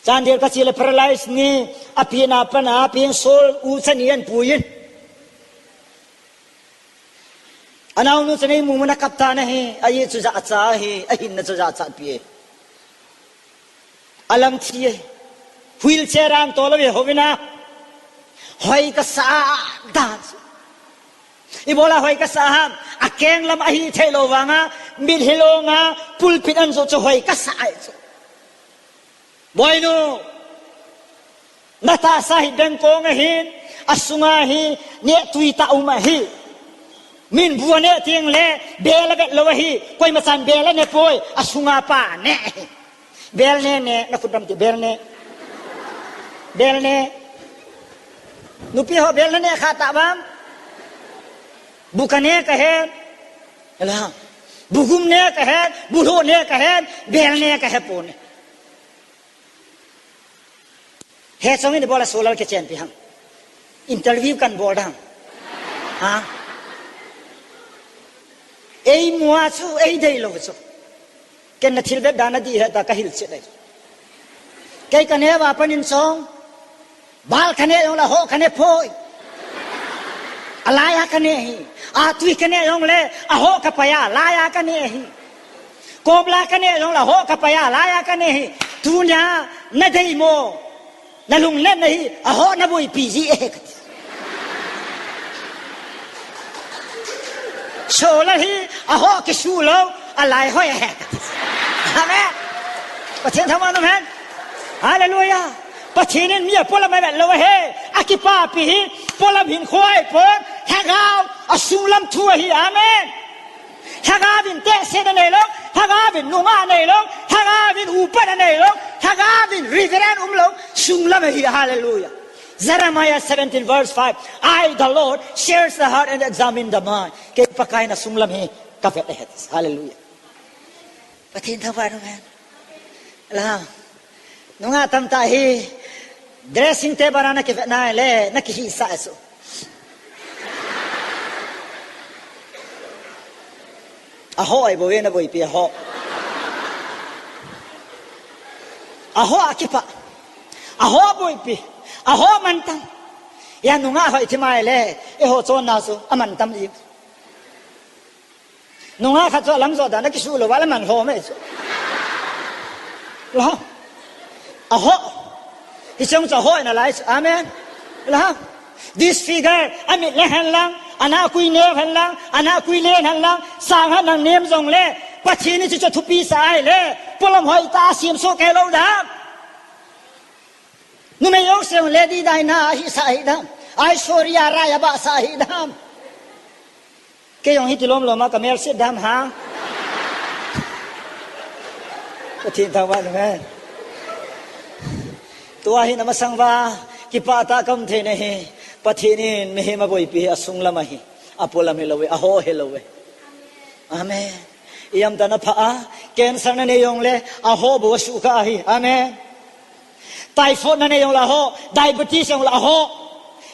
Chandel kache le paralyze ni, apina pana, apin sol, u chani an puin. Anaonu chani mumuna kapta nahi, aye chu jacha hi, ahinna chu jacha pi. Alang thi e. Wheelchair an tolo ve hovina. Hoi kasa dan. Ibola hoi kasa ham, akeng lam ahi thei lou vanga, mit hilou nga, pulpit an jo chu hoi kasa ai chu. Boinu, natahsa hi bengkong ahin, asunga hi, neh tui tah um ahi. Min bu aneh teng le, bel avet lou ahi, koimachan bel aneh poi, asunga pa aneh ahi. Bel neh neh, nakhut dam te, bel neh. Bel neh. Nupi ho bel naneh kha tah vam. Bu kaneh kahen. Ela. Bu gum neh kahen, bu lhoh neh kahen, bel neh kahe pon e. He chong in ibola solar kichenpi ham. Interview kan bol dam. Ha? Ei mua chu, ei dei lou chu. Ken nathil vet dan adih heta kahil chet ahi. Kei kaneh va panin chong. Bal kaneh jong le ahoh kaneh poi. Alai a kaneh hi. Atui kaneh jong le ahoh kapai a, alai a kaneh hi. Kobla kaneh jong le ahoh kapai a, alai a kaneh hi. Tunia nadei mo. Nalunglet nahi, ahoh naboipi ji e kati. Solar hi, ahoh kisu lou, alai hoi e kati. Amen. Pathen thangvah in um hen. Hallelujah. Pathen in mi a polam avet lou ahi. Akipapi hi, polam hinkho ahipon, lhagao, asunglam thu ahi. Amen. Lhagao vin tehse anei lou, lhagao vin nungah anei lou, lhagao vin upat anei lou, lhagao vin reverend um lou, sunglam ahi, hallelujah. Jeremiah seventeen verse five, "I, the Lord, search the heart and examine the mind." Kei Pakai in asunglam hi kavet ahi, hallelujah. Pathen thangvah in um hen. Ela. Nungah tamtah hi dressing table a nakivet nai le, nakihisah e chu. Ahoh ahi bou ve naboipi ahoh. Aho a kipah. Aho boipi. Aho mantam. Hia nungah hoi thim ahile, eiho chonna chu amantam ji. Nungah khat chu alam jo dan a kisuh lou va le man lhom e chu. Lo. Aho. Hiche chu aho in alai chu. Amen. Lo. Disfigure, amit le hen lang, ana kui neo hen lang, ana kui len hen lang, sang hen lang nem jongle, Pathen in hiche chu thupi sah ahile, polam hoitah a semsuh kei lou dam. Numei jouse jong Lady Diana ahi sah hi dam. Aishwarya Rai abah sah hi dam. Kei jong hiti lom lom a ka mel set dam ha. Pathen thangvah in um hen. Tua hi na masang uva, kipah tah a ka um thei na hi. Pathen in mihem aboipi hi asunglam ahi. Apolam hilou ve, aho hilou ve. Amen. Ijemtia na pha a, cancer na nei jongle, aho bou asuhkhah ahi. Amen. Typhoid na nei jongle aho, diabetes jongle aho.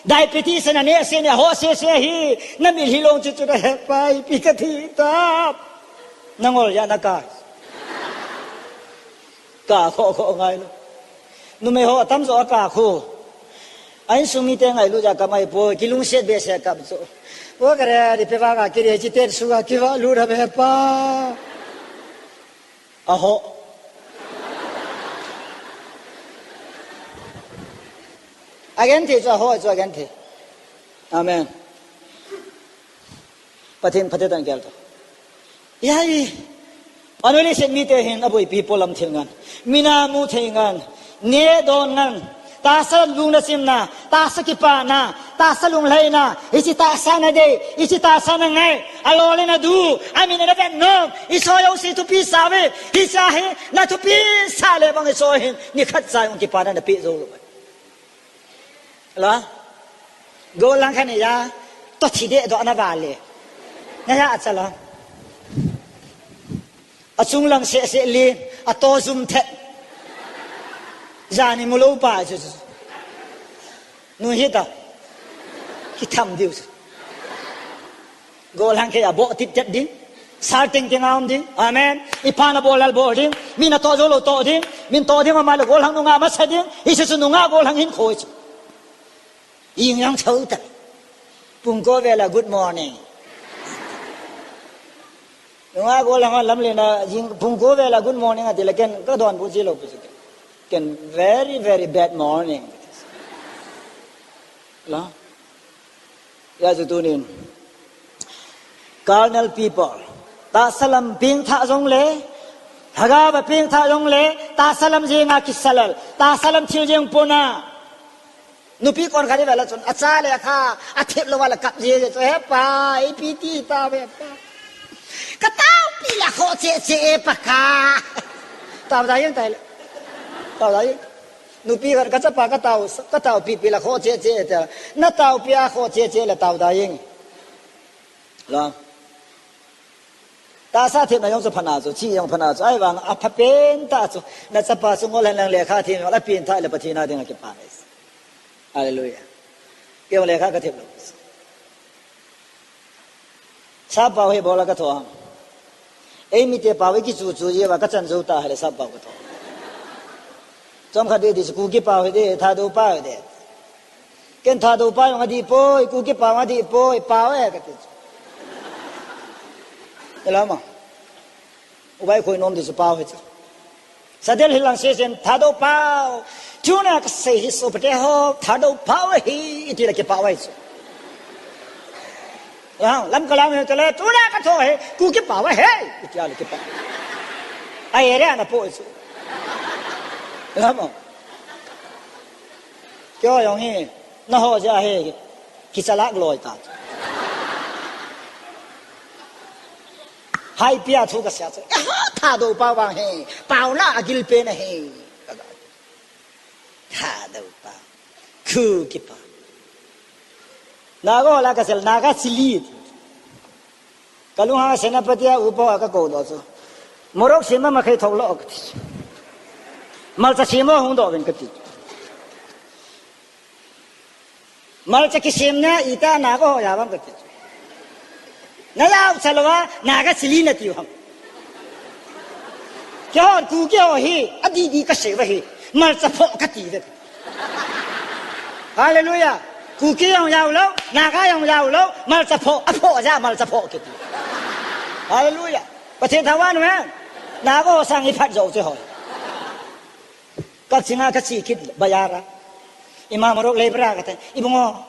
Diabetes na nei sese, aho sese ahi. Na mitlhi long chu chu na hepa, ipi ka thi tam. Na ngol jeh a na kah. Kah khoh khoh ngai lou. Numei ho atamjo akah khu. A insung mite ngailut jeh a kap mai poi, kilungset behseh a kap chu. O kare, di pe va ka kiri, chi ten su ka kiva lut ha be pa. Aho. Agenthei chu aho chu agenthei. Amen. Pathen phatthei tah in gel tau. Hijeh a, anointed mite hin aboipi polam thil ngen. Mina mu thei ngen. Neh don ngen. Tahsa lungna simna, tahsa kipana, tahsa lunglhaina, hiche tahsa na dei, hiche tahsa na ngai, alol in na du, amin na vet nom, Isua jouse thupi sah uve, hiche hi na thupi sah le bang Isua hin, nikhat cha jong kipana na pe jou lou. Lo? Gollhang khat nei a, to thi deh doh na vale. Na ya cha lo. Achung lang seh seh le, ato jum thet. Jani mu lou pa chu chu. Nu hi ta. Kitham diu chu. Gollhang kei a boh tip tep ding. Sal teng teng a um ding. Amen. Ipa na bol lal bol ding. Min atoh jou lou toh ding. Min toh ding ama le gollhang nungah masa ding. Hiche chu nungah gollhang hinkho chu. Ing yang chau ta. Pung ko vela good morning. Nungah gollhang lamlen a jing pung ko vela good morning ati le ken ka donbut ji lou pu chu. Ken very, very bad morning. Lo. Hijeh a chu tunin. Carnal people. Tahsa lam pengthah jongle, lhagao va pengthah jongle, tahsa lam jenga kisalal, tahsa lam thil jeng pona. Nupi kon khat ive le chun, acha le akha, athep lou va le kap ji ji chu, hepa, ipi ti tauve hepa. Ka taopi le khoh cheh cheh e Pakai. Tao da jeng tai le. Tao da jeng. Nupi khat, ka chapa ka tao, ka taopi pi le khoh cheh cheh e tia. Na taopi a khoh cheh cheh le tao da jeng. Lo. Tahsa thepna jong chu phatna chu, chi jong phatna chu, ahivang a phapen tah chu, na chapa chu ngol hen lang lekha them jong, apen tah le Pathen a dinga kipa ngai. Hallelujah. Kei jong lekha ka thep lou. Sappao hi bol a ka tho ham. Ei mite pao hi kichu chu jeh uva ka chan jou ta hile sappao ka tho. Chomkhat di di chu Kuki pao hi di, Thadou pao hi di. Ken Thadou pao jong adih poi, Kuki pao jong adih poi, pao e kati chu. Ela ma. Ubai khoi nom di chu pao hi chu. Sadel hilang sesen Thadou pao. Tuna ka sei hi sopate ho, Thadou pao hi, iti le kipao hi chu. Lam kalam hi tale, tuna ka tho hi, Kuki pao hi, iti le kipao. Ai ere ana po hi chu. Ela ma. Kyo jong hi. Na ho jeh a hi, kichalak loi ta. Haipia thu ka sia chu. Eha, Thadou pao vang hi, paona agil pen ahi. Thadou pao. Kuki pao. Naga la ka sel, Naga chilli. Ka lunghang a Senapati a upa ka kou doh chu. Morok sem a makhei thou lo kati chu. Malcha sem a hung doh uvin kati chu. Malcha kisemna ita Naga ho ja vang kati chu. Na jao cha lou a, Naga chilli nati u ham. Keiho Kuki ho hi, adih dih ka sei uva hi. Malcha phoh kati ve. Hallelujah. Kuki jong jaolou, Naga jong jaolou, malcha phoh, aphoh jeh a malcha phoh kiti. Hallelujah. Pathen thangvah in um hen. Naga ho sang iphat jou chu hoi. Kaching a kache kit bazar a. Ima Morok lei bra kati. Ibung o.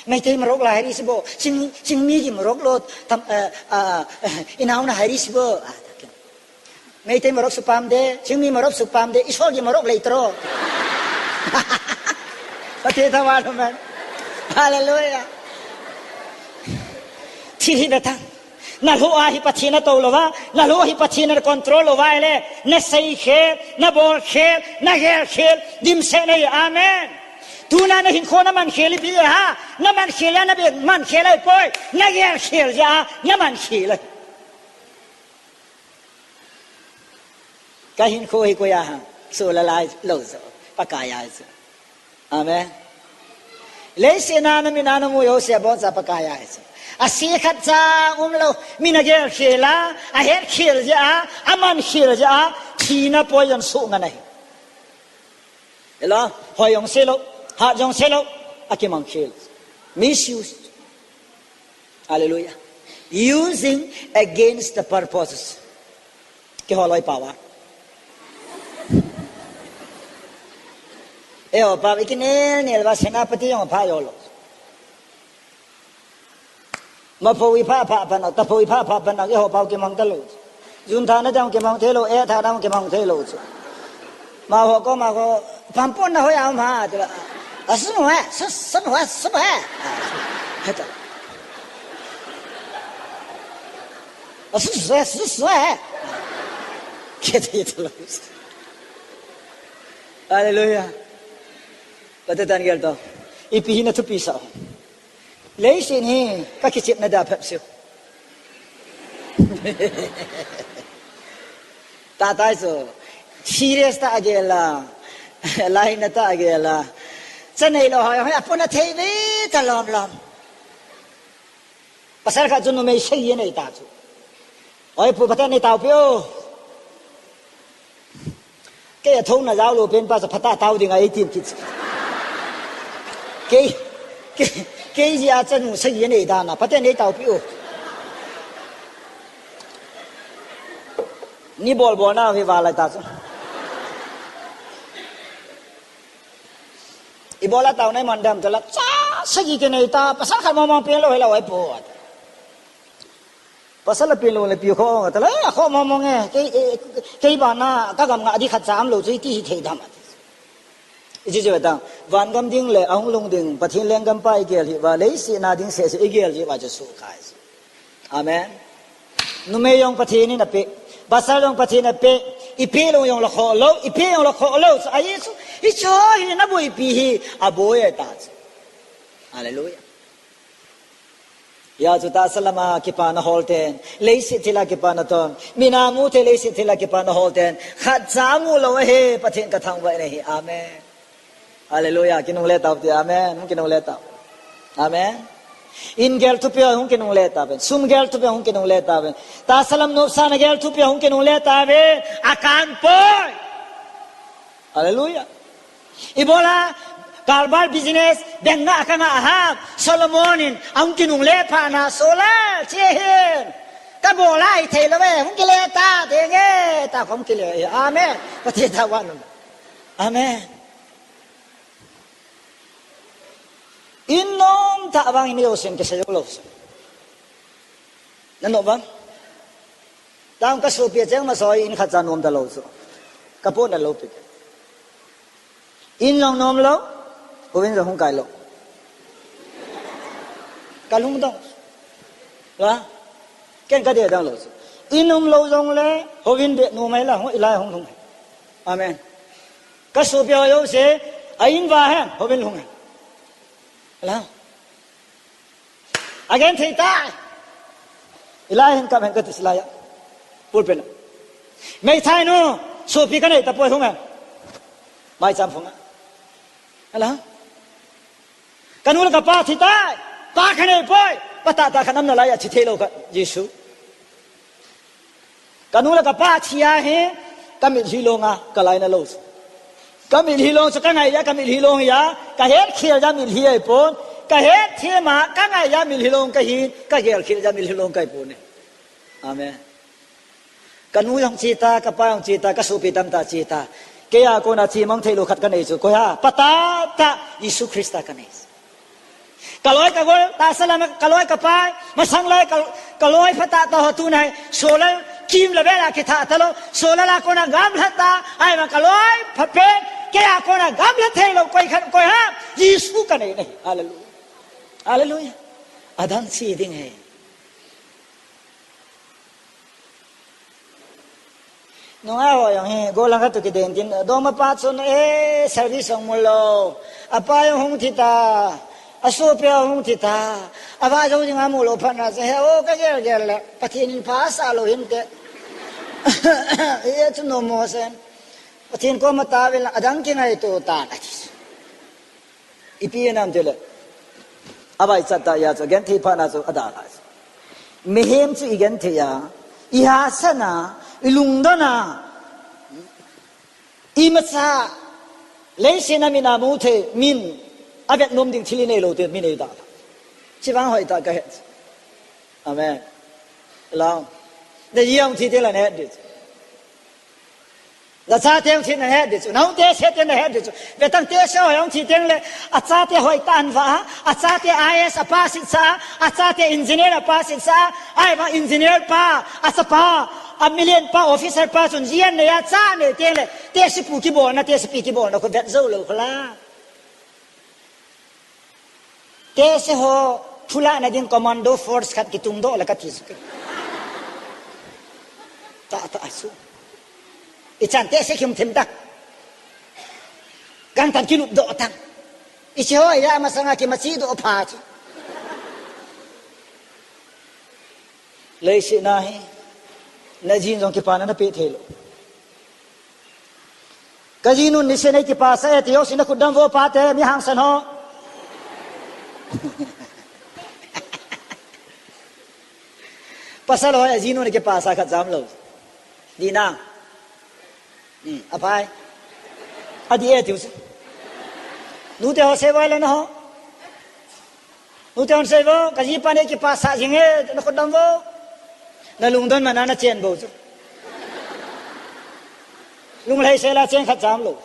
Meitei Morok la hai ri si bo. Ching, Chingmi ki Morok lo tam, eh, ah, eh, inao na hai ri si bo. Ah, ta kin. Meitei Morok supam de, Chingmi Morok supam de, Isol ki Morok lei tro. Pathen thangvah in um hen. Hallelujah. Thil hi betang. Na lhoh a hi Pathen na tou lou va, na lhoh hi Pathen na control lou va le, na sei khel, na bol khel, na gel khel, dimset na hi, amen. Tuna na hinkho na man khel ipi ham, na man khel a na be man khel ahipoi, na gel khel jeh a, na man khel ahi. Ka hinkho hi koi a ham, sola lai lou jo, Pakai ahi jo. Amen. Leiset a na mit a na mu jouse a boncha Pakai ahi chu. Ase khat cha umlou, mi na gel khel a, ahet khel jeh a, aman khel jeh a, thina poison soh ngen ahi. Hello, hoi jong se lou, hat jong se lou, akimang khel. Misuse. Hallelujah. Using against the purposes. Keiho loi pao a. Eiho pao, ikinel nel uva Senapati jong pha jou lou. Mapho ipha pha pan a, tapho ipha pha pan a, eiho pao kimang talou. Jun tha na jong kimang thei lou, eh tha na jong kimang thei lou chu. Amaho koma ko, pampon na hoiya um ham, ti la. Asum ho, su, sum ho, sum ho. Heta. Asu, su, su, su, eh. Kiti talou. Hallelujah. Pathen thangvah in um hen. Ipi hi na thupi sah u. Leiset hi, ka kichepna da phep seh u. Tahtah chu, serious tah a gel a, line na tah a gel a. Cha neilou ho, ho, apona thei ve ta lom lom. Pasal khat chu numei sagi anei ta chu. Oi pu, Pathen in eitaopi o. Kei a thouna jaolou pen pa chu phatah a tao ding ahi tin kit. Kei, kei, kei jeh a chanu sagi anei dan a, Pathen in eitaopi o. Ni bol bol na hi val lai ta chu. Ibola taona iman dem tala, cha sagi kinei ta, pasal khat mong mong pen lou hilou oi pu. Pasal a pen lou le pi kho, tala, eh, kho mong mong e, kei, eh, kei bana, ka gam nga di khat cha umlou chu iti hithei dam ati. Iti chu tang, van gam ding le, ahung lhung ding, Pathen lenggam pa igel hi uva, leiset a ding seh seh igel hi uva chu sukha ahi. Amen. Numei jong Pathen in apeh. Pasal jong Pathen in apeh. Ipeh lou jong lakhoh lou. Ipeh jong lakhoh lou. Chu ahi chu. Hiche hi naboipi hi. Aboi ahi ta chu. Hallelujah. Hijeh chun tahsa lama kipana hol ten. Leiset thil a kipana ton. Mit a mu thei leiset thil a kipana hol ten. Khat cha mu lou ahi. Pathen kathangvah in ahi. Amen. Hallelujah. Kinungle tau ti. Amen. Hung kinungle tau. Amen. In gel thupi hung kinungle tau ven. Sum gel thupi hung kinungle tau ven. Tahsa lam nopsahna gel thupi hung kinungle tau ven. Akan poi. Hallelujah. Ibola, karbar business, bank a kanga aham. Solomon in, ahung kinungle pha na sola, che hin. Kabola ithei lou ve, hung kile ta, denge, ta hung kile. Amen. Pathen thangvah in um. Amen. In nom tah vang in jousen kisei jou lou. Na nom vang. Tang ka sopi a cheng masa in khat cha nom talou chu. Ka pona lou pi. In jong nom lou. Houin jong hung kai lou. Ka lungdong. La. Ken ka deh dang lou chu. In um lou jong le, houin be nom mai la, hung ilai hung lhung. Amen. Ka sopi ho jouse, a in va hen, houin lhung hen. Ala. Again thei tai. Ilai hen kam hen ka ti silai a. Pulpit a. Meithai nu, sopi ka nei tapoi hung hen. Maicham phung a. Ala. Ka nu le ka pa thi tai. Pa ka nei poi. Pa tahtah khat um nalai a thi thei lou khat. Jesu. Ka nu le ka pa thi a hi, ka mit jui lou nga, ka lai na lou. Ka mitlhi long chu ka ngai a, ka mitlhi long hi a, ka het khel a mitlhi ahi pon. Ka het them a, ka ngai a mitlhi long ka hin, ka gel khel a mitlhi long ka hi pon e. Amen. Ka nu jong che ta, ka pa jong che ta, ka sopi tamtah che ta. Kei a kona chemang thei lou khat ka nei chu. Koi ham? Pa tahtah Jesu Christa ka nei. Ka loi ka gol, tahsa lam a ka loi ka pai, masang lai ka, ka loi pha tahtah ho tuna hi, solar kim la bela kitha talou, solar a kona gamla ta, ahivang ka loi pha pen, kei a kona gamla thei lou, koi khat, koi ham? Jesu ka nei nei. Hallelujah. Hallelujah. Adang chi ding ahi. Nunga ho jong hi, golang khat toh kidei intin, dongma pa chun, eh, service jong mu lou. Apa jong hung thi ta, asopi jong hung thi ta. Ava jou ding amu lou phat na chu, he, o, ka gel gel le, Pathen in pha asah lou hinte. Eh, chu nom mo sen. Pathen koma tauvin lang, adang kingaito tan, ati. Ipi hinam tile, avaichat tah a chu, genthei phat na chu, adalhah chu. Mihem chu igenthei a, ihahsat a, ilungdon a, imacha, leiset a min amu thei, min avet nom ding thil inei lou teng, min eidalhah. Chivang hoitah kahet. Amen. Lou. Naji hung thi teng le nahet ding. Nachate hung thi nahet ding chu. Nahung test teng nahet ding chu. Vetang test ho hung thi teng le, achate hoitah in avah a, achate I A S apass sa a, achate engineer apass sa a, ahivang engineer pa, achapa, a million pa, officer pa chun ji anei a, cha anei teng le, test pu kibolna, test pi kibolna khu vet jou lou khu la. Test ho, phulahna ding commando force khat kitungdoh le kati chu. Tahtah chu. Ichan test khum thim ta. Gangtah in kilupdoh tang. Ichi ho, iya masanga kimachi doh pha chu. Leiset a hi, najin jong kipana napeh thei lou. Kajinun niseh a eikipasah e, ti ho, sina khut dam vo pate, mi hangsan ho. Pasal ho, ajinun eikipasah khat jam lou. Dina. Hmm, aphai. Adih e, tiu chu. Nute ho, sei vo le na ho. Nute hon sei vo, kajipa nei kipasah jing e, nakhut dam vo. Nalungdon man a nachen bou chu. Lunglhai sel a chen khat jam lou.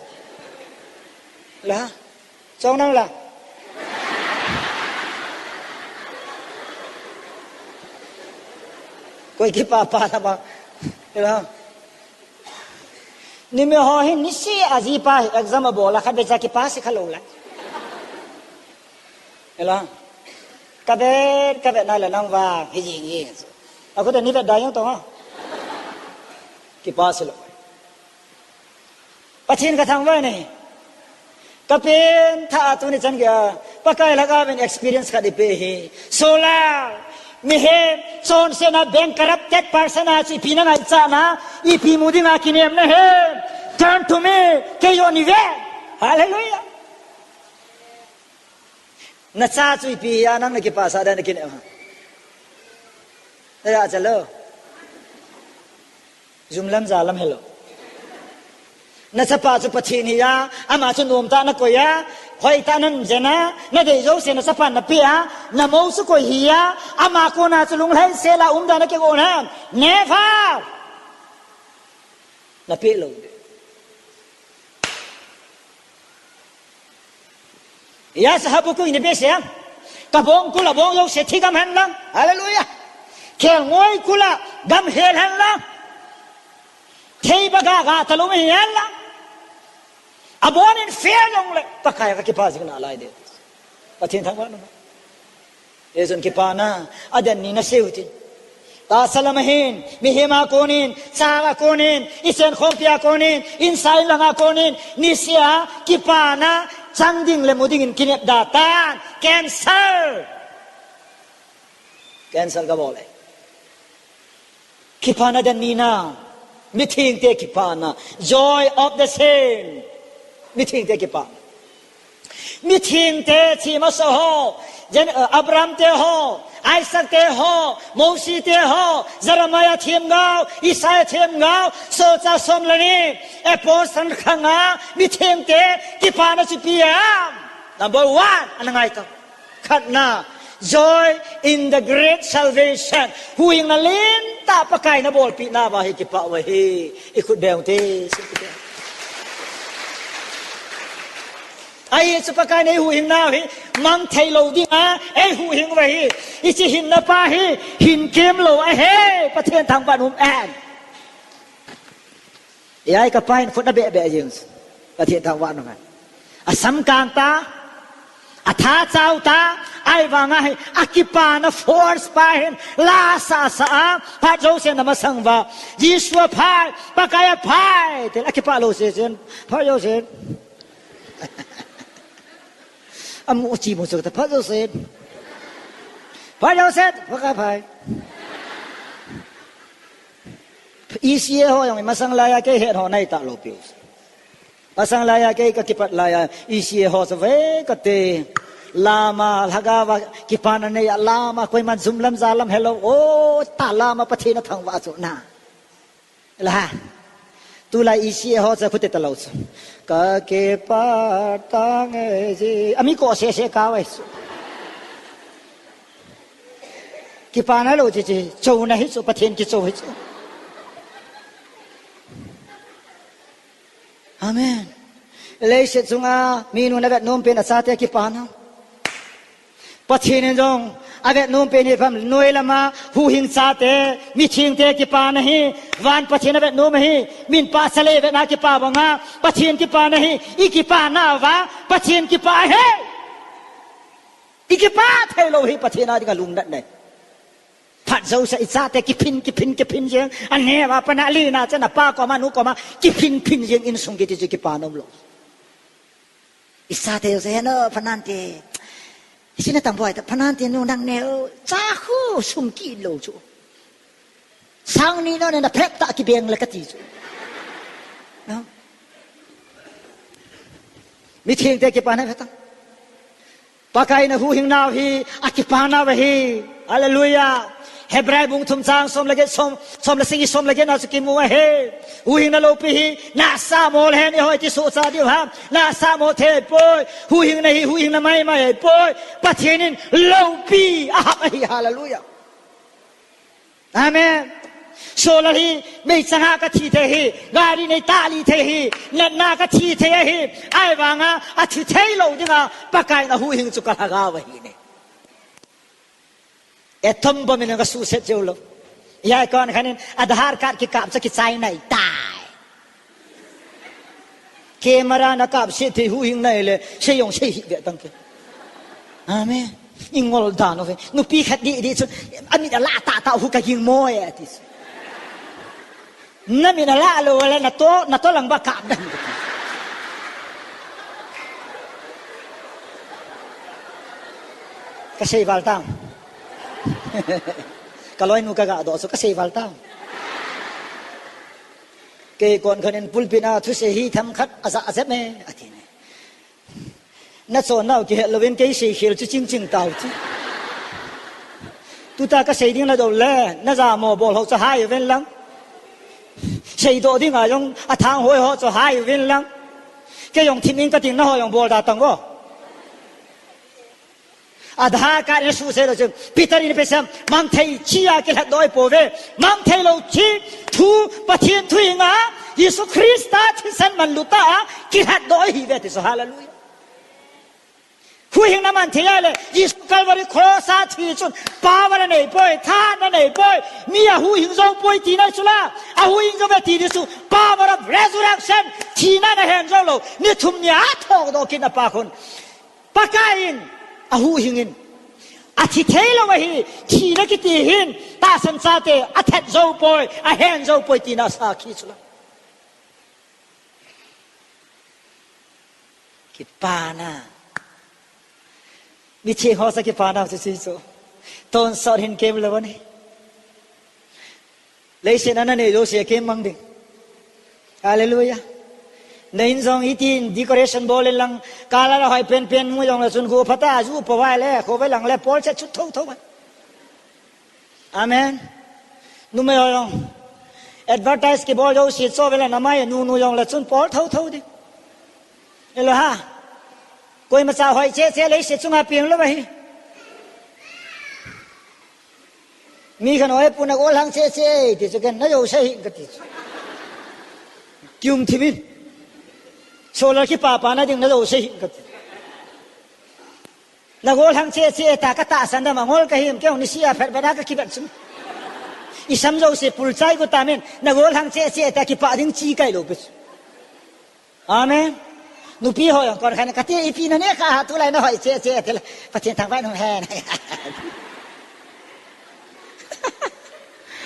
La, chong nang la. Koi kipapa la ba. La. Nime ho hin niseh a jipa hi exam abol a khat beh cha kipass kha lou lai. Ela. Kavet, kavet na le nang vang hi jing jing. Akhu te ni vet da jong tong a. Kipass lou. Pathen kathangvah e. Kapen tha a tuni chan geiya, Pakai lah a kaven experience khat eipeh hi. Solar, mihem, chonsetna, bankrupted person a chu ipi nangaichat na, ipi mu dinga kinem nahi. Turn to me, kei joh nei ve. Hallelujah. Nacha chu ipi hiya, nang nakipasah dan nakinem ham? Naya cha lou. Jum lam ja lam helou. Nachapa chu Pathen hiya, ama chu nomtah a nakoi a, hoitah a najen a, nadei jouse nachapan napeh a, namou chu koi hiya, ama kona chu lunglhai sel a umdan nakigon ham? Never! Napeh lou. Hiya, sa Habakkuk in ipi asei em? Kabong kul a bong jouse thi gam hen lang. Hallelujah. Khelngoi kul a gam hel hen lang. Theiba ga ga talou hi hen lang. Abon in fail jongle, Pakai a kakipah jing nalai ding. Pathen thangvah in um. Hijeh chun kipana, adan ni nasei u hitin. Tahsa lam a hin, mihem a konin, chang a konin, ichenkhompi a konin, insung in lang a konin, niseh a kipana chang ding le mu ding in kinep da tan. Cancel. Cancel kabol e. Kipana dan ni na. Mithengte kipana. Joy of the saint. Mithengte kipana. Mithengte chi masa ho. Jen, uh, Abraham te ho. Isaac te ho, Mosi te ho, Jeremiah themgao, Isaiah themgao, solchah som le ni, apostle khanga, mithengte kipana chu ipi ham? Number one, ana ngai tau. Khatna, joy in the great salvation. Huhhingna lentah Pakai in abolpeh nauva hi kipah uve. Ikhut beng ute. Ahi chu Pakai in eihuhhing nau hi mang thei lou dinga eihuhhing uve. Hiche hinna pa hi hin kem lou ahi. Pathen thangvah in um hen. Ei, kapa hin khut ana beh beh jing. Pathen thangvah in um hen. Asam kang ta, atha chau ta, ahivanga hi akipana force pa hin la sasa a, phat jouse in ana masang uva, Jesu aphai, Pakai aphai, tin akipah lou sesen, phat jouse in. Amu chi mu chu ta phat jouse in. Phat jouse in, Pakai aphai. E C A ho jong masang laiya kei het ho nai talou piu. Masang laiya kei kakipat laiya, E C A ho chu ve kate. Lama, lhagaova kipana neiya lama, koiman jum lam ja lam helou. O, ta lama Pathen athangvah chu na. La. Tulai E C A ho chu khut te talou chu. Kakipat tange ji. Ami ko sese kave chu. Kipana lou chi chi, chouna hi chu, Pathen kichou hi chu. Amen. Leiset chunga minu in avet nom pen achate kipana. Pathen in jong avet nom pen hi pam, noi lama huhhing chate, mithengte kipana hi, van Pathen avet nom ahi, min pahcha le vetna kipa banga, Pathen kipana hi, ikipana uva, Pathen kipah ahi. Ikipah thei lou hi Pathen a dinga lungnat nei. Phat jouse ichate kiphin, kiphin, kiphin jeng. Aneo a pat a alen a chan apa koma, nu koma, kiphin, phin jeng insung kiti chu kipana umlou. Ichate jouse heno, phanante. Ichina tamboi ta, phanante nu nang neo, cha khu sung kilou chu. Sang ni no ne na phek ta kibeng le kati chu. No? Mithengte kipana ve ta. Pakai in ahuhhing nau hi, akipana uve hi. Hallelujah. Hebrai bung thum chang som le get, som, som le sagi, som le get na chu kimu ahi. Huhhingna loupi hi, nasa mo le hen ihoi ti sohcha diu ham. Nasa mo thei poi. Huhhingna hi, huhhingna maimai ahi poi. Pathen in loupi ahap ahi. Hallelujah. Amen. Solar hi meichang a kathi thei hi, gari nei tali thei hi, natna kathi thei ahi, ahivanga athi thei lou dinga Pakai in ahuhhing chu kalhagao ahi ne. Atom bomb in kasuhset jou lou. Hijeh a kon khat in Aadhaar card kikap chu kichai nai tai. Camera na kap se thei huhhing nai le, sei jong sei hih ve tang ke. Amen. Ingol dan uve. Nupi khat di di chu, amit ala ta ta hu ka ging mo e ati. Namit ala lou le nato, nato lang ba kap dan. Kasei val tang. Kaloinu kaga doh chu kasei val tang. Kei kon khat in pulpit a thusei hi themkhat aja ajep e, ati ne. Nachon nau kihet louvin kei seikhel chu chingching tau chu. Tuta kasei ding nadoh le, najamo bol ho chu hai uvin lang. Seidoh dinga jong athang hoi ho chu hai uvin lang. Kei jong thim ing kating naho jong bol da tang o. Aadhaar card in suhset lou chun, Peter in ipi asei em, mang thei chi a kilhatdoh ahipouve, mang thei lou chi, thu, Pathen thu hinga, Jesu Christa thisan manlu tah a, kilhatdoh ahiuve ti chu, hallelujah. Huhhingna man thei a le, Jesu Calvary cross a thi chun, power anei poi, thahatna anei poi, mi ahuhhing jou poi tina chu la, ahuhhing jou ve ti di chu, power of resurrection, thina nahen jou lou, ni thum ni a thodoh kit na pa khun. Pakai in, ahuhhing in, athi thei lou ahi, thina kiti hin, tahsan chate, athat jou poi, ahen jou poi, tina sakhi chu la. Kipana. Mithi ho sa kipana chu chu chu. Tonsot hin kem lou ahi. Leiset a nanei jouse akemmang ding. Hallelujah. Na in jong hitin decoration bol in lang, color ahoi penpen mu jong le chun khu phat a ju po vai le, khovei lang le pol che chu tho tho vai. Amen. Numei ho jong advertise kibol jouse chu vele namai nu nu jong le chun pol tho tho di. Elo ha. Koima cha hoi che che lei se chunga piang lo ba hi. Mi khan oi pu na gol hang che che ti chu ken na jo se hi kati chu. Kium thimin. Solar kipapa na ding na jo se hi kati. Na gol hang che che ta ka tahsan da ma ngol ka him keu ni sia phet bana ka kibat sum. I sam jo se pul chai ko ta men na gol hang che che ta kipa ding chi kai lo pe. Amen. Nupi ho yang kon khan ka ti ipi na ne ka ha tu lai na hoi che che te la. Pathen thangvah in um hen.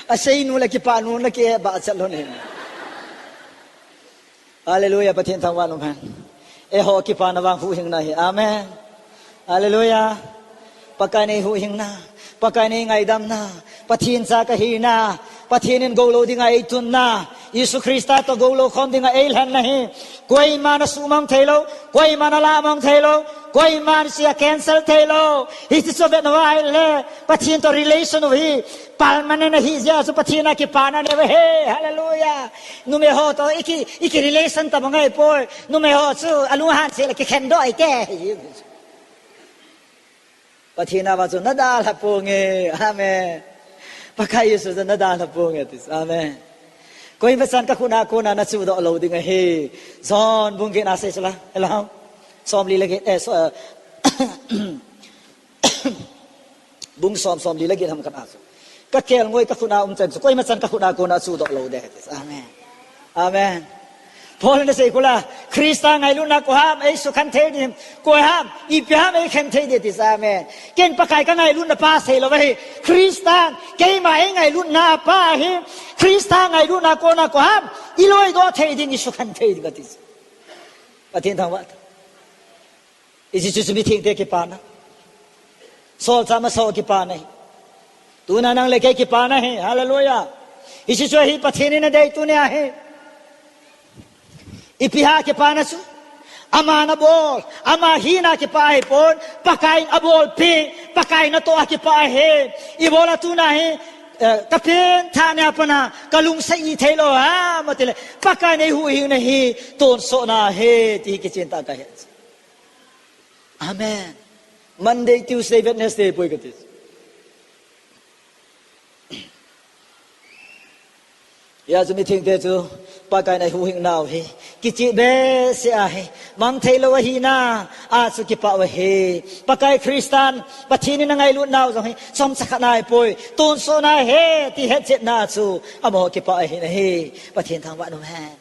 A sei nu la kipa nu na ke ba cha lo ne. Hallelujah, Pathen thangvah in um hen. Eiho kipana vang huhhingna hi. Amen. Hallelujah. Pakai nei huhhingna, Pakai nei ngaidamna, Pathen cha kahina, Pathen in gou lo dinga eitunna, Jesu Christa toh gou lo khom dinga eilhenna hi. Koima na sumang thei lo, koima na lamang thei lo, koima na sia cancel thei lo. Hiche chu vet na vai le, Pathen toh relation u hi permanent ahi jeh a chu Pathen a kipana nei ve he. Hallelujah. Numei ho toh iki, iki relation ta bangai poi. Numei ho chu alung han se le kikhen doh ai te. Pathen a va chu na dalha ponge. Amen. Pakai Jesu chu na dalha ponge ti. Amen. Koima chan ka khut a kona na chudoh lo ding ahi. John bung get na sei sula. Hello. Som li le get, eh, so, eh, bung som, som li le get ham khat a chu. Ka kelngoi ka khut a um chan chu. Koima chan ka khut a kona chudoh lo ding ahi. Amen. Amen. Paul in asei kula, Christa ngailutna koi ham ei sukhen thei ding, koi ham, ipi ham ei khen thei ding ti sa amen. Ken Pakai ka ngailutna pa sei lo ve hi. Christa, keima ei ngailutna pa hi. Christa ngailutna kona koi ham, i loidoh thei ding, i sukhen thei ding ti. Pathen thangvah. Hiche chu, chu mithengte kipana. Solchah masa ho kipana hi. Tuna nang le kei kipana hi. Hallelujah. Hiche chu hi Pathen in adei tuni ahi. Ipi ham kipana chu. Ama nabol, ama hina kipa ahipon, Pakai in abolpi, Pakai natoh a kipa ahi. Ibola tuna hi, eh, ka pengthah nia pat a, ka lungset i thei lou ham, ati le, Pakai in eihuhhingna hi, tonsotna ahi, ti hi kichen tah kahe. Amen. Monday, Tuesday, Wednesday poi kati. Hijeh chun mithengte chu Pakai in eihuhhing nau hi kicheh behseh ahi. Mang thei lou ahina a chu kipah u ahi. Pakai Christa, Pathen in angailut nau jong hi chomcha khat ahipoi. Tonsotna ahi ti hetchetna chu amaho kipah ahi nahi. Pathen thangvah in um hen.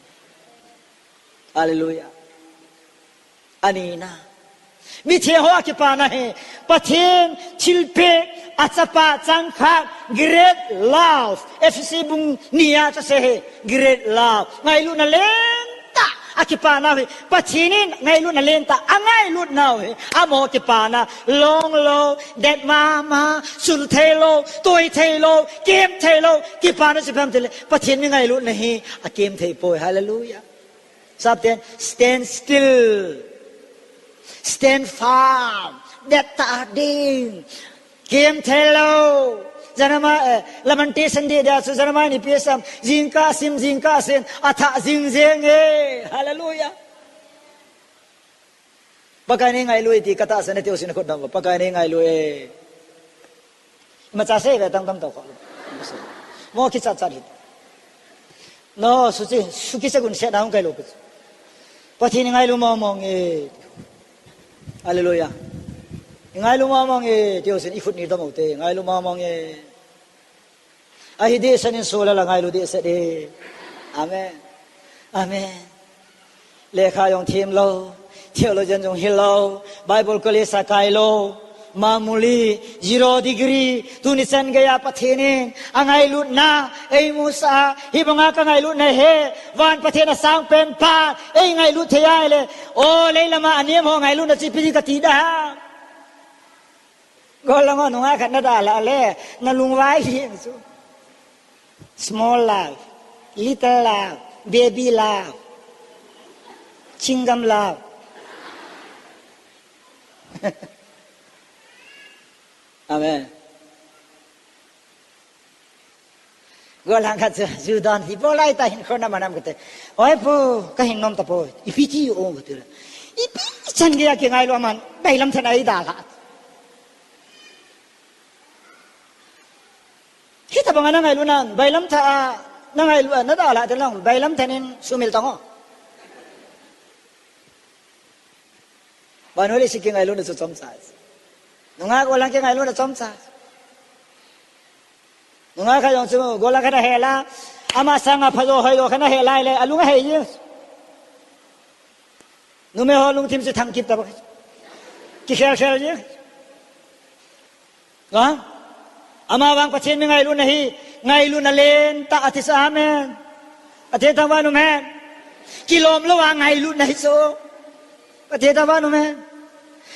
Hallelujah. Anina. Mitheng ho a kipana hi. Pathen thilpeh, achapa changkhat, great love. Ephesi bung ni a chu asei hi, great love. Ngailutna lentah a kipana hi. Pathen in ngailutna lentah angailut nau hi. Amaho kipana, long lou, det mama, sul thei lou, toi thei lou, kem thei lou, kipana chu ipi ham itile, Pathen mi ngailutna hi akem thei poi. Hallelujah. Sapten, stand still. Stand firm. Det tah ding. Kem thei lou. Jeremiah, eh, Lamentation dih dia chu Jeremiah in ipi asei ham. Jingkah sim, jingkah sim. Athah jing jeng e. Hallelujah. Pakai in eingailu e ti katahsan e ti usin khut dam uva. Pakai in eingailu e. Imacha sei ve tam tam tau kho. Mo kichat chat hi. No, suchi, suki se gun se na hung kai lou kit. Pathen in ngailu mong mong e. Hallelujah. Ngailu mong mong e. Ti usin ikhut ni dam u te. Ngailu mong mong e. Ahi dehset in sola la ngailu dehset e. Amen. Amen. Lekha jong them lou, theologian jong hilou, Bible college a kai lou, mamuli, zero degree, tuni chan geiya Pathen in angailutna eimusah a, hibanga kangailutna hi, van Pathen asangpen pa eingailut thei ahile, o, leilama anem ho ngailutna chu ipi ding kati da ham. Gollhang ho nunga khat nadalha le, nalungvai hi chu. Small love, little love, baby love, chewing gum love. Amen. Gollhang khat chu, "Ju don hi bol lai ta hin khon na manam kate." "Oi pu, ka hin nom tapoi." "Ipi ti o?" kati le. "Ipi chan geiya kingailu aman, bailam than a eidalha." Hitabang a na ngailu nan, bailam tha a na ngailu a, na dalha te long, bailam than in sumil tang o. Vannoi leiset kingailuna chu chomcha. Nungah gollhang kingailuna chomcha. Nungah khat jong chu gollhang khat ahel a, ama sanga phajo hoijo khat ahel lai le, alung ahei jing. Numei ho lungthim chu thang kip ta ba. Kikhel khel jing. Ha? Ama vang Pathen mi ngailutna hi, ngailutna lentah ati sa, amen. Pathen thangvah in um hen. Kilom lou a ngailutna hi chu. Pathen thangvah in um hen.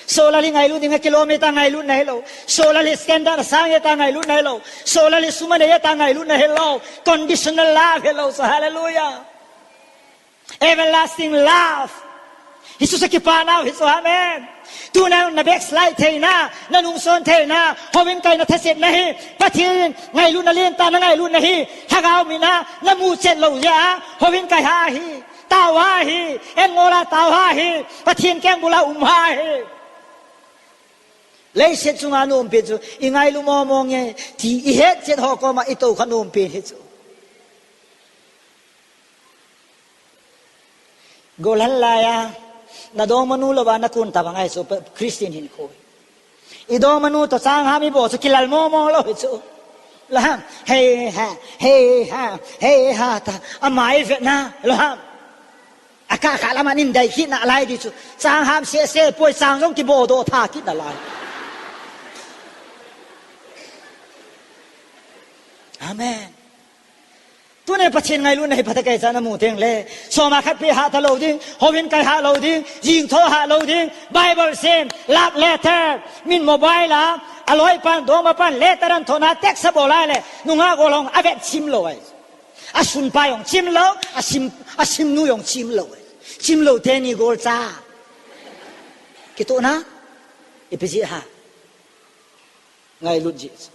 Solar hi ngailut ding a kilom e ta ngailutna hilou. Solar hi standard asang e ta ngailutna hilou. Solar hi sum anei e ta ngailutna hilou. Conditional love hilou. So hallelujah. Everlasting love. Hichu sa kipanau hi chu, amen. Tuna na backslide theina, na nungson theina, houin kaina thasetna hi, Pathen ngailutna lentah na ngailutna hi, lhagao mina na muchet lou jeh a, houin kai ha hi, tao ha hi, en ngol a tao ha hi, Pathen kengbul a um ha hi. Leiset chunga na umpi chu, i ngailu mong mong e, ti i hetchet ho koma i toukha na umpi hi chu. Gollhang lai a, na dongmanu louva na kun tabang ahi chu, pa-, Christian hinkho. I dongmanu toh changham i bol chu kilal mong mong lou hi chu. Loham, hei ha, hei ha, hei ha ta, amai vetna, loham. Akah kah lam a nin dai kit nalai di chu. Changham seh seh poi chang jong kibol doh tha kit nalai. Amen. Tuni Pathen ngailutna hi phatah a kei chan a mu teng le. Soma khat pe ha ta lou ding, houin kai ha lou ding, jingtho ha lou ding, Bible sim, love letter, min mobile a, aloi pan, dongma pan, letter an thona, text a bol a le, nungah gollhang a vet chim lou ahi. A sunpa jong chim lou, a sim, a simnu jong chim lou ahi. Chim lou teni gol cha. Kitohna, ipi jeh ham. Ngailut jeh chu.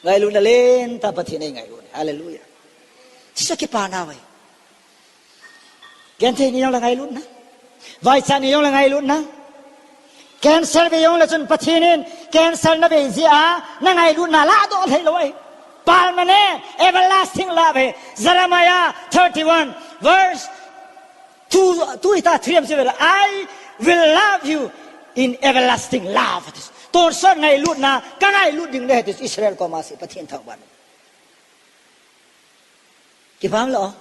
Ngailutna lentah Pathen eingailut. Hallelujah. Chuchu kipanau ahi. Genthei ni jong le ngailutna. Vaichat ni jong le ngailutna. Cancer ve jong le chun Pathen in cancer na ve jeh a na ngailutna ladoh thei lou ahi. Permanent, everlasting love ahi. Jeremiah thirty-one, verse Two, two hita three am sivela, "I will love you in everlasting love." Tonsot ngailutna, ka ngailut ding nahi ti Israel koma sei Pathen thangvah in. Kipah lou.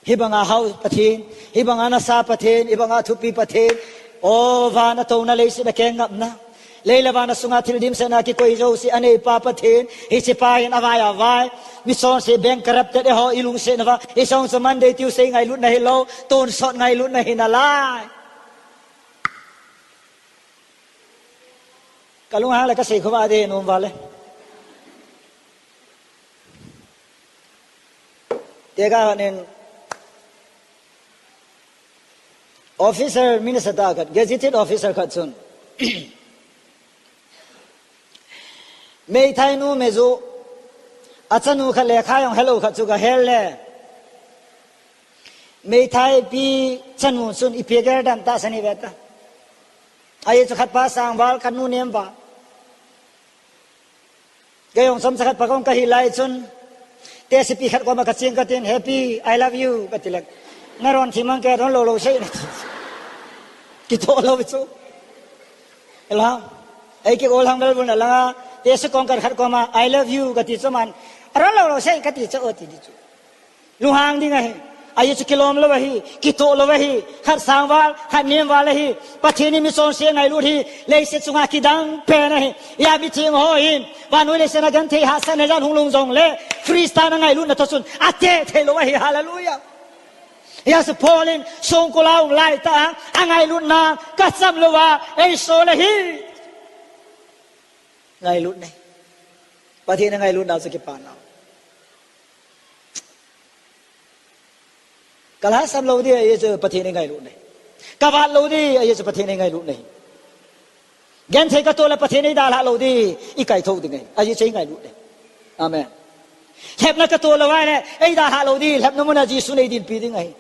Hibanga hao Pathen, hibanga nasa Pathen, hibanga thupi Pathen. O van a touna leiset a keng ngapna. Lei le van a sunga thil dimsetna kikoi jouse aneipa Pathen, hichepa hin avai avai. Michonse bankrupted eiho ilungsetna uva. Hiche chu Monday, Tuesday ngailutna hilou, tonsot ngailutna hinalai. Kalunghang le kasei khovah ding nom vale. Tekah khat in officer, minister tah khat, gazetted officer khat chun meithai nu meiju, achanu khat lekha jong helou khat chu gahel le, meithai pi chanu chun ipi gel dem tahsan ive ta. Ajeh chu khatpa sangval, khat nu nemval. Kei jong chomcha khatpa kong kahi lai chun, tehsepi khat koma kacheng katin, "Happy, I love you," kati le, "Naron thim mang, kei ron lou lou sei," nati. Kitoh lou chu. Eila, ei kei gollhang velvul na langa, tehse kong khat khat koma, "I love you," kati chu aman, "Aron lou lou sei," kati chu, o ti di chu. Lunghang ding ahi. Ajeh chu kilom lou ahi, kitoh lou ahi, khat sangval, khat nemval ahi. Pathen in michonse ngailut hi, leiset chunga kidang pen ahi. Hia mitheng ho hin, vannoi leiset a genthei hahsatna jan hung lhung jongle, Christa na ngailutna toh chun, ateh thei lou ahi, hallelujah. Hia chu Paul in, songkul a um laitah a, angailutna, kacham louva, eisol ahi. Ngailut nei. Pathen in ngailutna chu kipanau. Kalhasam lou ding, ajeh chu Pathen eingailut nei. Kavat lou ding, ajeh chu Pathen eingailut nei. Genthei katoh le Pathen eidalhah lou ding, ikaithou ding ahi. Ajeh chu eingailut nei. Amen. Lhepna ka to lou ahile, ei dalhah lou ding, lhepna muna Jesu nei dinpi ding ahi.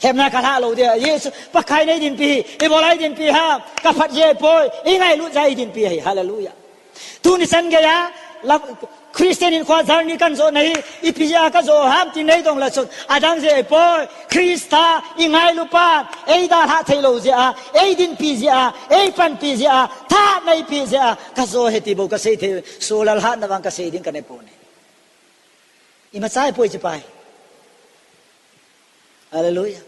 Lhepna ka lhah lou ding, Jesu, Pakai nei dinpi hi, ibola ei dinpi ham, ka phat jeh poi, i ngailut jeh a ei dinpi ahi, hallelujah. Tuni chan geiya, la, Christian hinkhoa journey kan jona hi, ipi jeh a ka jo ham ti nei dong le chun, adang jeh poi, Christa i ngailu pan, ei dalhah thei lou jeh a, ei dinpi jeh a, ei panpi jeh a, tha nei pi jeh a, ka jo ahi ti bou ka sei thei, sulal hatna vang ka sei ding ka nei poi. Imacha ahipoi chi pai. Hallelujah.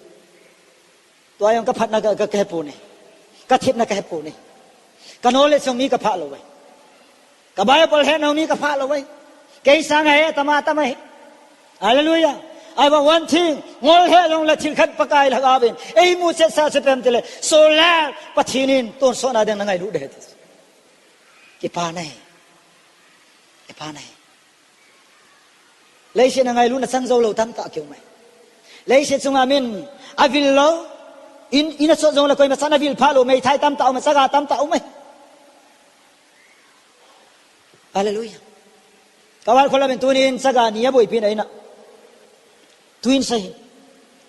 Tua jong ka phatna ka, ka, ka he poi. Ka thepna ka he poi. Ka knowledge jong mi ka phah lou uve. Ka Bible hena mi ka phah lou uve. Kei sanga he tama tama he. Hallelujah. I want one thing. Ngol he jong le thil khat Pakai Lhagaovin. Ei mu chet sa chu ipi ham tile. Sulal Pathen in tonsot na ding na ngailut ding ahi. Kipana ahi. Kipana ahi. Leiset a ngailutna chang jou lou tamtah kium ahi. Leiset chunga min avil lou. In, in a chot jong le koima chan avil pha lou, meithai tamtah um, chaga tamtah um ahi. Hallelujah. Ka val kholam in tunin chaga ni aboipi na ina. Tuin sa hi.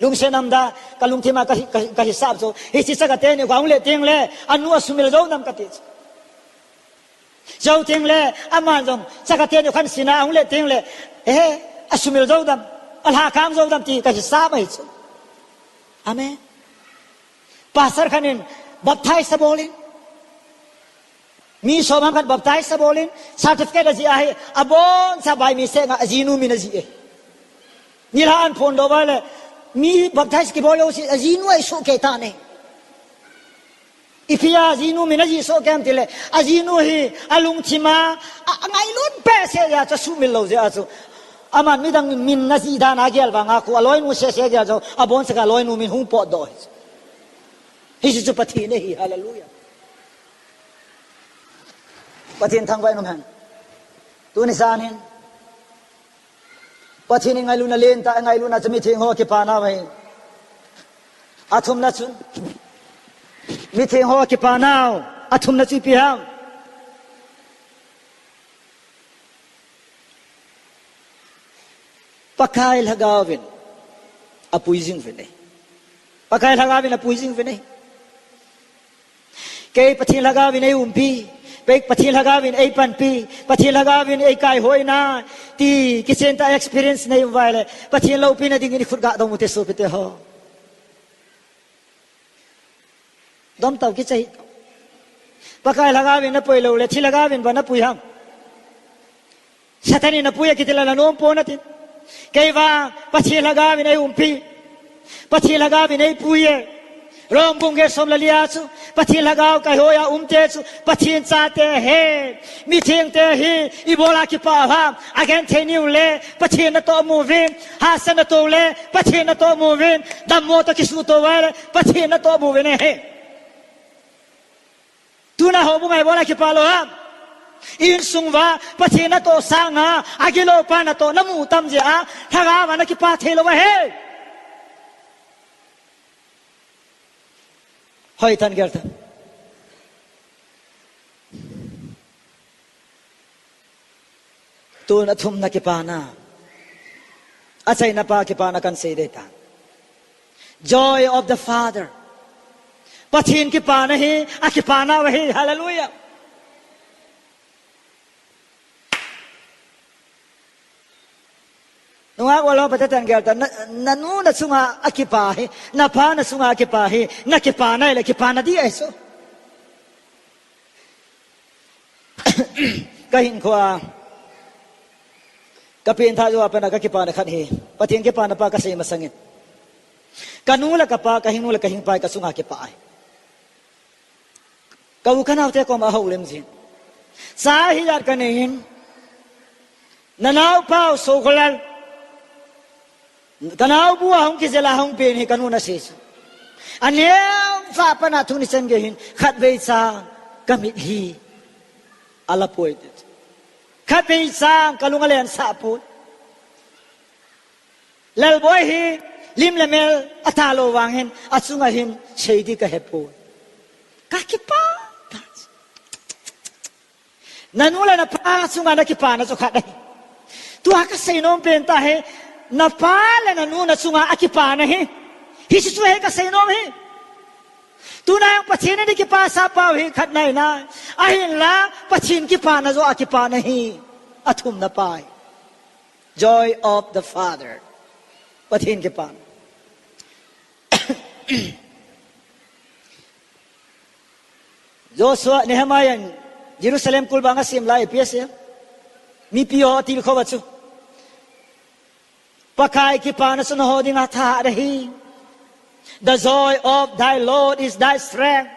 Lungset nam da, ka lungthima ka, ka, ka hisap chu. Hiche chaga teni kha hung le teng le, anu asumil jou nam kati chu. Jou teng le, aman jong, chaga teni khan sina hung le teng le, eh, asumil jou dam, alhakam jou dam ti ka hisap ahi chu. Amen. Pastor khat in baptize abol in. Mi som ham khat baptize abol in, certificate ajih ahi, aboncha bai mi seh nga, ajinu min ajih e. Nilhah an phondoh uva le, mi baptize kibol lou si, ajinu ahi soh kei tan e. Ipi a ajinu min ajih soh kei ham tile, ajinu hi alungthima, a, angailut behseh jeh a chu asumil lou jeh a chu. Aman midang min ajih dan a agel vanga khu aloinu seh seh jeh a chu, aboncha aloinu min hung potdoh hi. Hiche chu Pathen ahi, hallelujah. Pathen thangvah in um hen. Tuni jan hin. Pathen in ngailutna lentah, ngailutna chu mitheng ho kipana uva ahi. Athumna chun. Mitheng ho kipanau. Athumna chu ipi ham. Pakai Lhagaovin apui jing uvin ahi. Pakai Lhagaovin apui jing uvin ahi. Kei Pathen Lhagaovin ei umpi, Pathen Lhagaovin ei panpi, Pathen Lhagaovin ei kaihoi nai, ti kichen tah experience nei um uva ahile, Pathen loupina dingin ikhut ga dong ute sopite ho. Domtah kichai. Pakai Lhagaovin napui lou le, thi Lhagaovin bou napui ham. Satan in napui akiti le nanom pon nate. Kei vang, Pathen Lhagaovin ei umpi. Pathen Lhagaovin ei pui e. Rom bung get som le li a chu. Pathen Lhagao kaihoi a umte chu. Pathen chate ahi. Mithengte hi, ibola kipah ham. Agenthei niu le, Pathen natoh mu uvin. Hahsa nato le, Pathen natoh mu uvin. Dammo toh kisuto uva le, Pathen natoh mu uvin ahi. Tuna houbung a ibola kipah lou ham. Insung uva, Pathen natoh sanga, agilou pa natoh namu tam jeh a, Lhagao a nakipah thei lou ahi. Hoi tan gel tan. Tun athumna kipana. Achaina pa kipana kan sei ding ahitai. Joy of the Father. Pathen kipana hi, akipana uva ahi. Hallelujah. Nungah uva lou pate tan gel tan, na, nanu nachunga akipa hi, napa nachunga akipa hi, nakipana ahile kipana ding ahi chu. Ka hinkhoa, ka pengthah jou a pat a ka kipana khat hi, Pathen kipana pa ka sei masangin. Ka nu le ka pa, ka hingnu le ka hingpa hi ka chunga kipah ahi. Ka u ka naote koma houlim jin. Cha hijat ka nei hin. Na naopa u Sokholal. Ka naobu a hung kijel a hung pen hi ka nun asei chu. Aneo va pat a tuni chan gei hin khatvei chang ka mitlhi ala poi ti chu. Khatvei chang ka lung alensah poi. Lalboi hi lim le mel atah lou vang hin, achunga hin sei ding ka hepoi. Ka kipah tah. Nanu le napa chunga nakipana chu khat ahi. Tua kasei nom pen tahi, napa le nanu nachunga akipana hi. Hiche chu hi kasei nom hi. Tuna jong Pathen in eikipasah pau hi khatna ahi. Ahinla, Pathen kipana joh akipana hi. Athumna pa hi. Joy of the Father. Pathen kipana. Joshua, Nehemiah in Jerusalem kulbang asem lai ipi asei. Mipi ho atilkhou a chu. Pakai kipana chu nangho dinga thahat ahi. The joy of thy Lord is thy strength.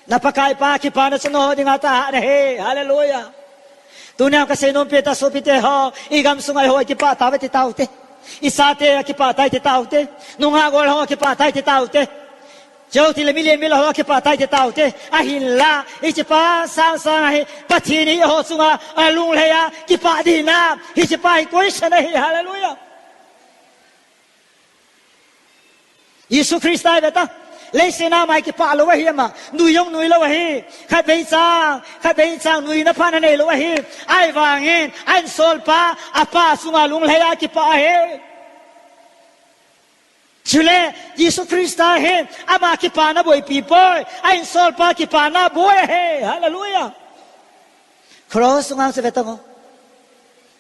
Na Pakai pa kipana chu nangho dinga thahat ahi. Hallelujah. Tuna kasei nom pen tahi sopite ho, igam sunga eiho kipah tauve ti taute. Ichate kipah tai ti taute. Nungah gol ho kipah tai ti taute. Chutile milen milal ho kipah tai ti taute. Ahinla, hiche pa sangsang ahi, Pathen in eiho chunga, alunglhai a, kipah ding ahi, hiche pa hi question ahi, hallelujah. Jesu Christa hi veta. Leiset a ama hi kipah lou ahi ama. Nui jong nui lou ahi. Khatvei chang, khatvei chang nuina phat anei lou ahi. Ahivangin, a insol pa, apa chunga lunglhai a kipah ahi. Chule, Jesu Christa hin, ama kipana boipi poi, a insol pa kipana boi ahi. Hallelujah. Cross sunga chu vetan o.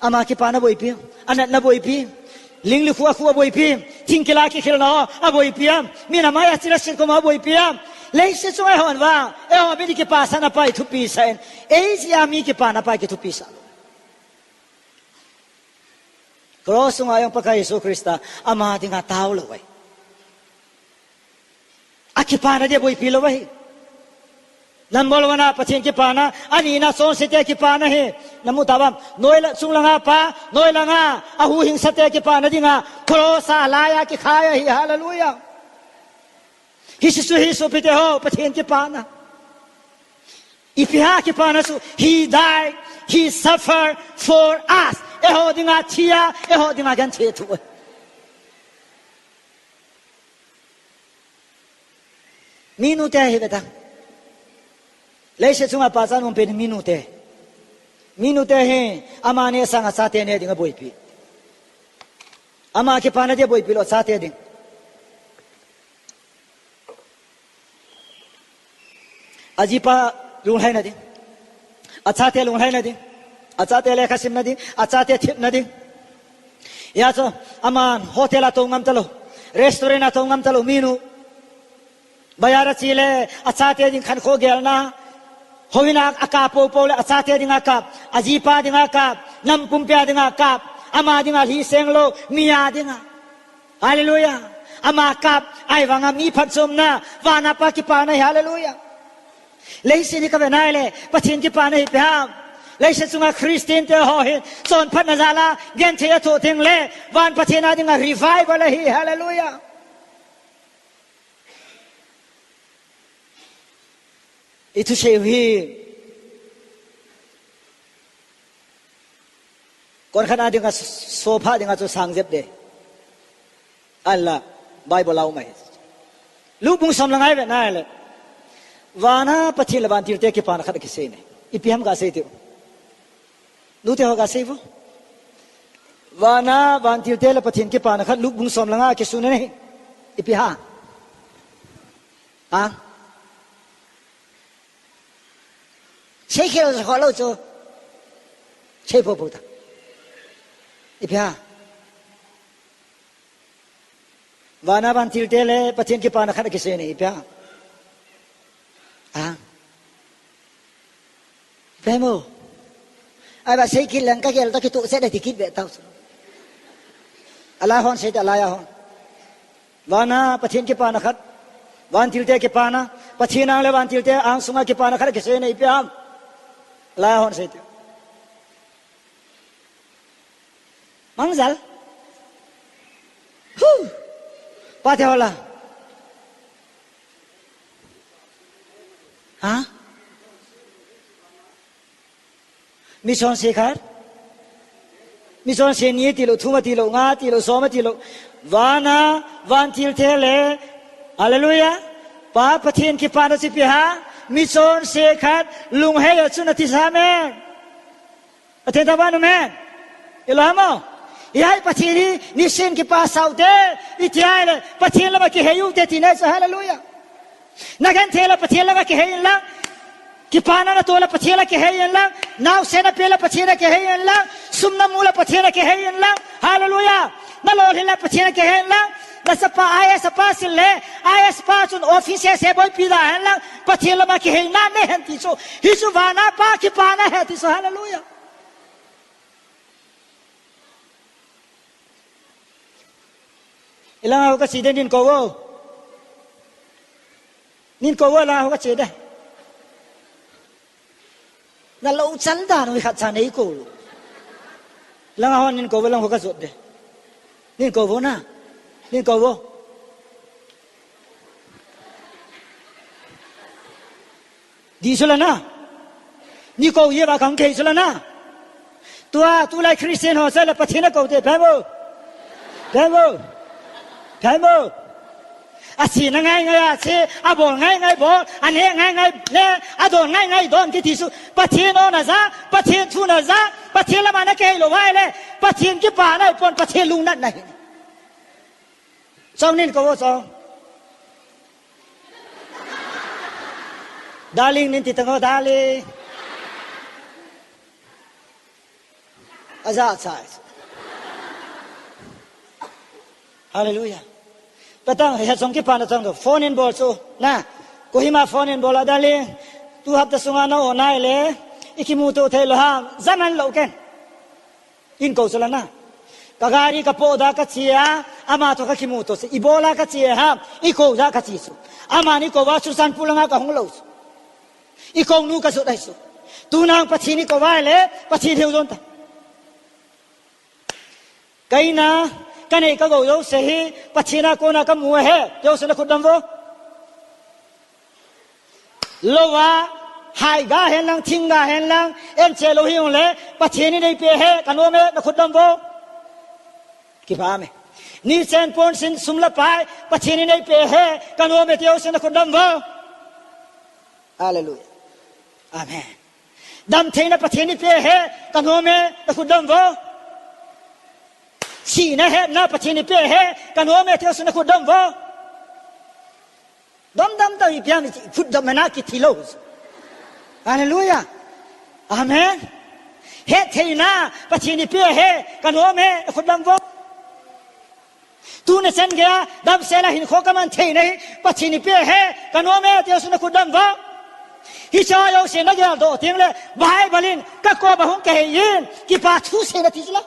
Ama kipana boipi, anatna boipi, ling le khu a khu aboipi, thingkila kikhel na aboipi a, min amai a chila sin koma aboipi a. Leiset chunga eihon vang, eiho min kipasahna pa ithupisah in, ei jeh a mi kipana pa kithupisah. Cross sunga jong Pakai Jesu Christa ama dinga tao lou ahi. Akipana dia boipi lou ahi. Number one a Pathen kipana, anina chonsete kipana hi. Namu tauvam, noi la, chung langa pa, noi langa, ahuhhingsate kipana dinga, cross a laiya kikhai ahi, hallelujah. Hiche chu hi sopite ho, Pathen kipana. Ipi ham kipana chu, he died, he suffered for us. Eiho dinga thi a, eiho dinga genthei a thoh. Minute hi vetan. Leiset chunga pachat umpen minute. Minute hi, ama neh sanga achate neh dinga boipi. Ama kipana dia boipi lou achate ding. Ajipa lunglhaina ding. Achate lunglhaina ding. Achate lekha simna ding. Achate thepna ding. Hijeh chun, aman hotel a tou ngam talou. Restaurant a tou ngam talou, minu. Bazar a chele, achate ding khankho gelna. Houin a akap poupou le, achate dinga kap. Ajipa dinga kap. Nam pumpi a dinga kap. Ama dinga lhiseng lou, mi a dinga. Hallelujah. Ama kap, ahivanga mi phatchomna, vana pa kipana hi, hallelujah. Leiset hi kave nai le, Pathen kipana hi ipi ham. Leiset chunga Christian te ho hin, chonphatna jal a, genthei a thoh teng le, van Pathen a dinga revival ahi, hallelujah. Ithusei u hi. Konkhat a dinga so-, sopha dinga chu sang jep ding. Ahinla, Bible a um ahi. Luke bung som le nga i vet nai le. Vana Pathen le vantilte kipana khat akisei nai. Ipi ham gasei teu. Nute ho gasei vo. Vana vantilte le Pathen kipana khat Luke bung som le nga a kisun nai. Ipi ham. Ha? Seikhel kholou chu. Sei poupou ta. Ipi ham. Vana vantilte le Pathen kipana khat akisei nai, ipi ham. Ha? Ipi ham o. Ahivang sei kit leng kagel toh kitoh chet ding ti kit ve tau. Alai hon sei ta, alai a hon. Vana Pathen kipana khat. Vantilte kipana. Pathen ang le vantilte ang sunga kipana khat akisei nai, ipi ham. Alai a hon sei ta. Mangjal. Hu. Pate ho la. Ha? Mi chonse khat. Mi chonse ni tilou, thum tilou, nga tilou, som tilou. Vana vantilte le. Hallelujah. Pa Pathen kipana chu ipi ham. Mi chonse khat. Lunghei a chun ati sa amen. Pathen thangvah in um hen. Hilou ham? Hiche Pathen hi nisin kipa sao te, iti ahile Pathen lama kihei u te tina chu, hallelujah. Nagenthei le Pathen lama kihei inlang, kipana natoh le Pathen lama kihei inlang, naosen napeh le Pathen lama kihei inlang, sum namu le Pathen lama kihei inlang, hallelujah. Nalolhin le Pathen lama kihei inlang, nachapa I A S a pass le, I A S pa chun office sese boipi da henlang, Pathen lama kiheina nei hen ti chu, hichu vana pa kipana ahi ti chu, hallelujah. Ilanga ho kache de, nin kou vo. Nin kou vo, ilanga ho kache de. Nalou chan dan u khat cha nei kou lou. Ilanga ho nin kou vo, ilanga ho kajot de. Nin kou vo na. Nin kou vo. Di chu la na. Ni kou ye ba kang kei chu la na. Tua, tulai Christian ho chu la Pathen akou te, pemo. Pemo. Pemo. Achena ngai ngai ache, abol ngai ngai bol, aneh ngai ngai neh, adon ngai ngai don kiti chu. Pathen o naja, Pathen thu naja, Pathen lama nakihei lou ahile, Pathen kipana ahipon, Pathen lungnatna ahi. Chong, nin kou vo chong. Darling, nin ti tang o, darling. Aja chai. Hallelujah. Patang, he chong kipana chong tou. Phone in bol chu. Na. Kohima phone in bol a, darling. Tu hapta sunga na o nai le. Ikimuto thei lou ham. Jaman lou ken. In kou chu la na. Ka gari kapoh da kache a, ama toh kakimuto chu. Ibola kache ham, ikou da kache chu. Amani kou a Churachandpur langa kahung lou chu. Ikou nu kajot ahi chu. Tunang Pathen ikou a le, Pathen hiu jon ta. Kaina, kanei kagou jouse hi, Pathen a kona kamu ahi, jouse nakhut dom vo. Lou a, hai ga hen lang, thing ga hen lang, en che lou hijongle, Pathen in eipeh ahi, kanom e, nakhut dom vo. Kipa me. Ni chen pon sin sum le pai, Pathen in eipeh ahi, kanom e, ti jouse nakhut dom vo. Hallelujah. Amen. Damtheina Pathen in eipeh ahi, kanom e, nakhut dom vo. Sihna hetna Pathen in eipeh ahi, kanom e, ti jouse nakhut dom vo. Dom dom dom ipi ham, khut dom na kithi lou. Hallelujah. Amen. Hettheina Pathen in eipeh ahi, kanom e, khut dom vo. Tuni chan geiya, damsel a hinkho kaman theina hi, Pathen in eipeh ahi, kanom e, ti jouse nakhut dom vo. Hiche jouse nageldoh teng le, Bible in, kakoma hung kahei in, kipa thu seina ti chu la.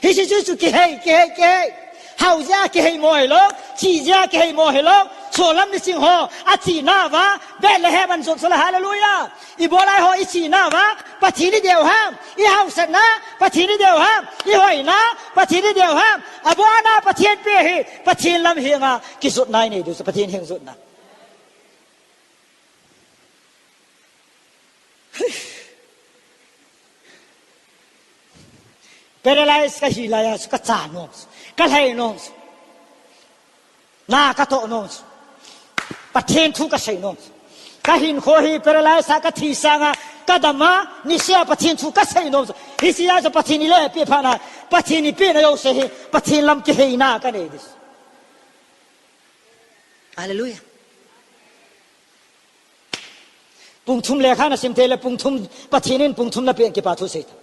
Hiche chu chu kihei, kihei, kihei. Hao jeh a kihei mo hilou, chih jeh a kihei mo hilou. Solam miching ho, achena uva, Bethlehem ahin jot chu la, hallelujah. Ibola eiho ichena uva, Pathen idei u ham, ihaosatna, Pathen idei u ham, ihoina, Pathen idei u ham. Abona Pathen pe hi, Pathen lam henga, kijotna inei diu chu, Pathen heng jotna. Paralyze kahi laiya chu kacha nom chu, kalhai nom chu, na katoh nom chu, Pathen thu kasei nom chu. Kahinkho hi paralyze a kathi sanga kadam a, nisea Pathen thu kasei nom chu. Hichea chu Pathen in eipeh phat na, Pathen in eipehna jouse hi, Pathen lam kiheina kanei ding. Hallelujah. Pung thum lekha nasim thei le pung thum, Pathen in pung thum napeh in kipa thu sei ta.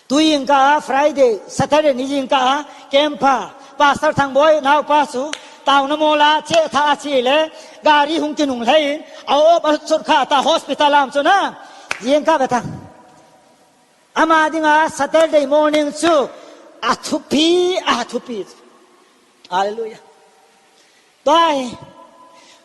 Tu jingkah a Friday, Saturday ni jingkah a camp a, Pastor Thangboi naopa chu, taona mol a che tha a che le, gari hung kinunglhai in, a op a chot kha ta hospital lam chu na, jingkah ve ta. Ama dinga Saturday morning chu athupi, athupi. Hallelujah. Tua hi,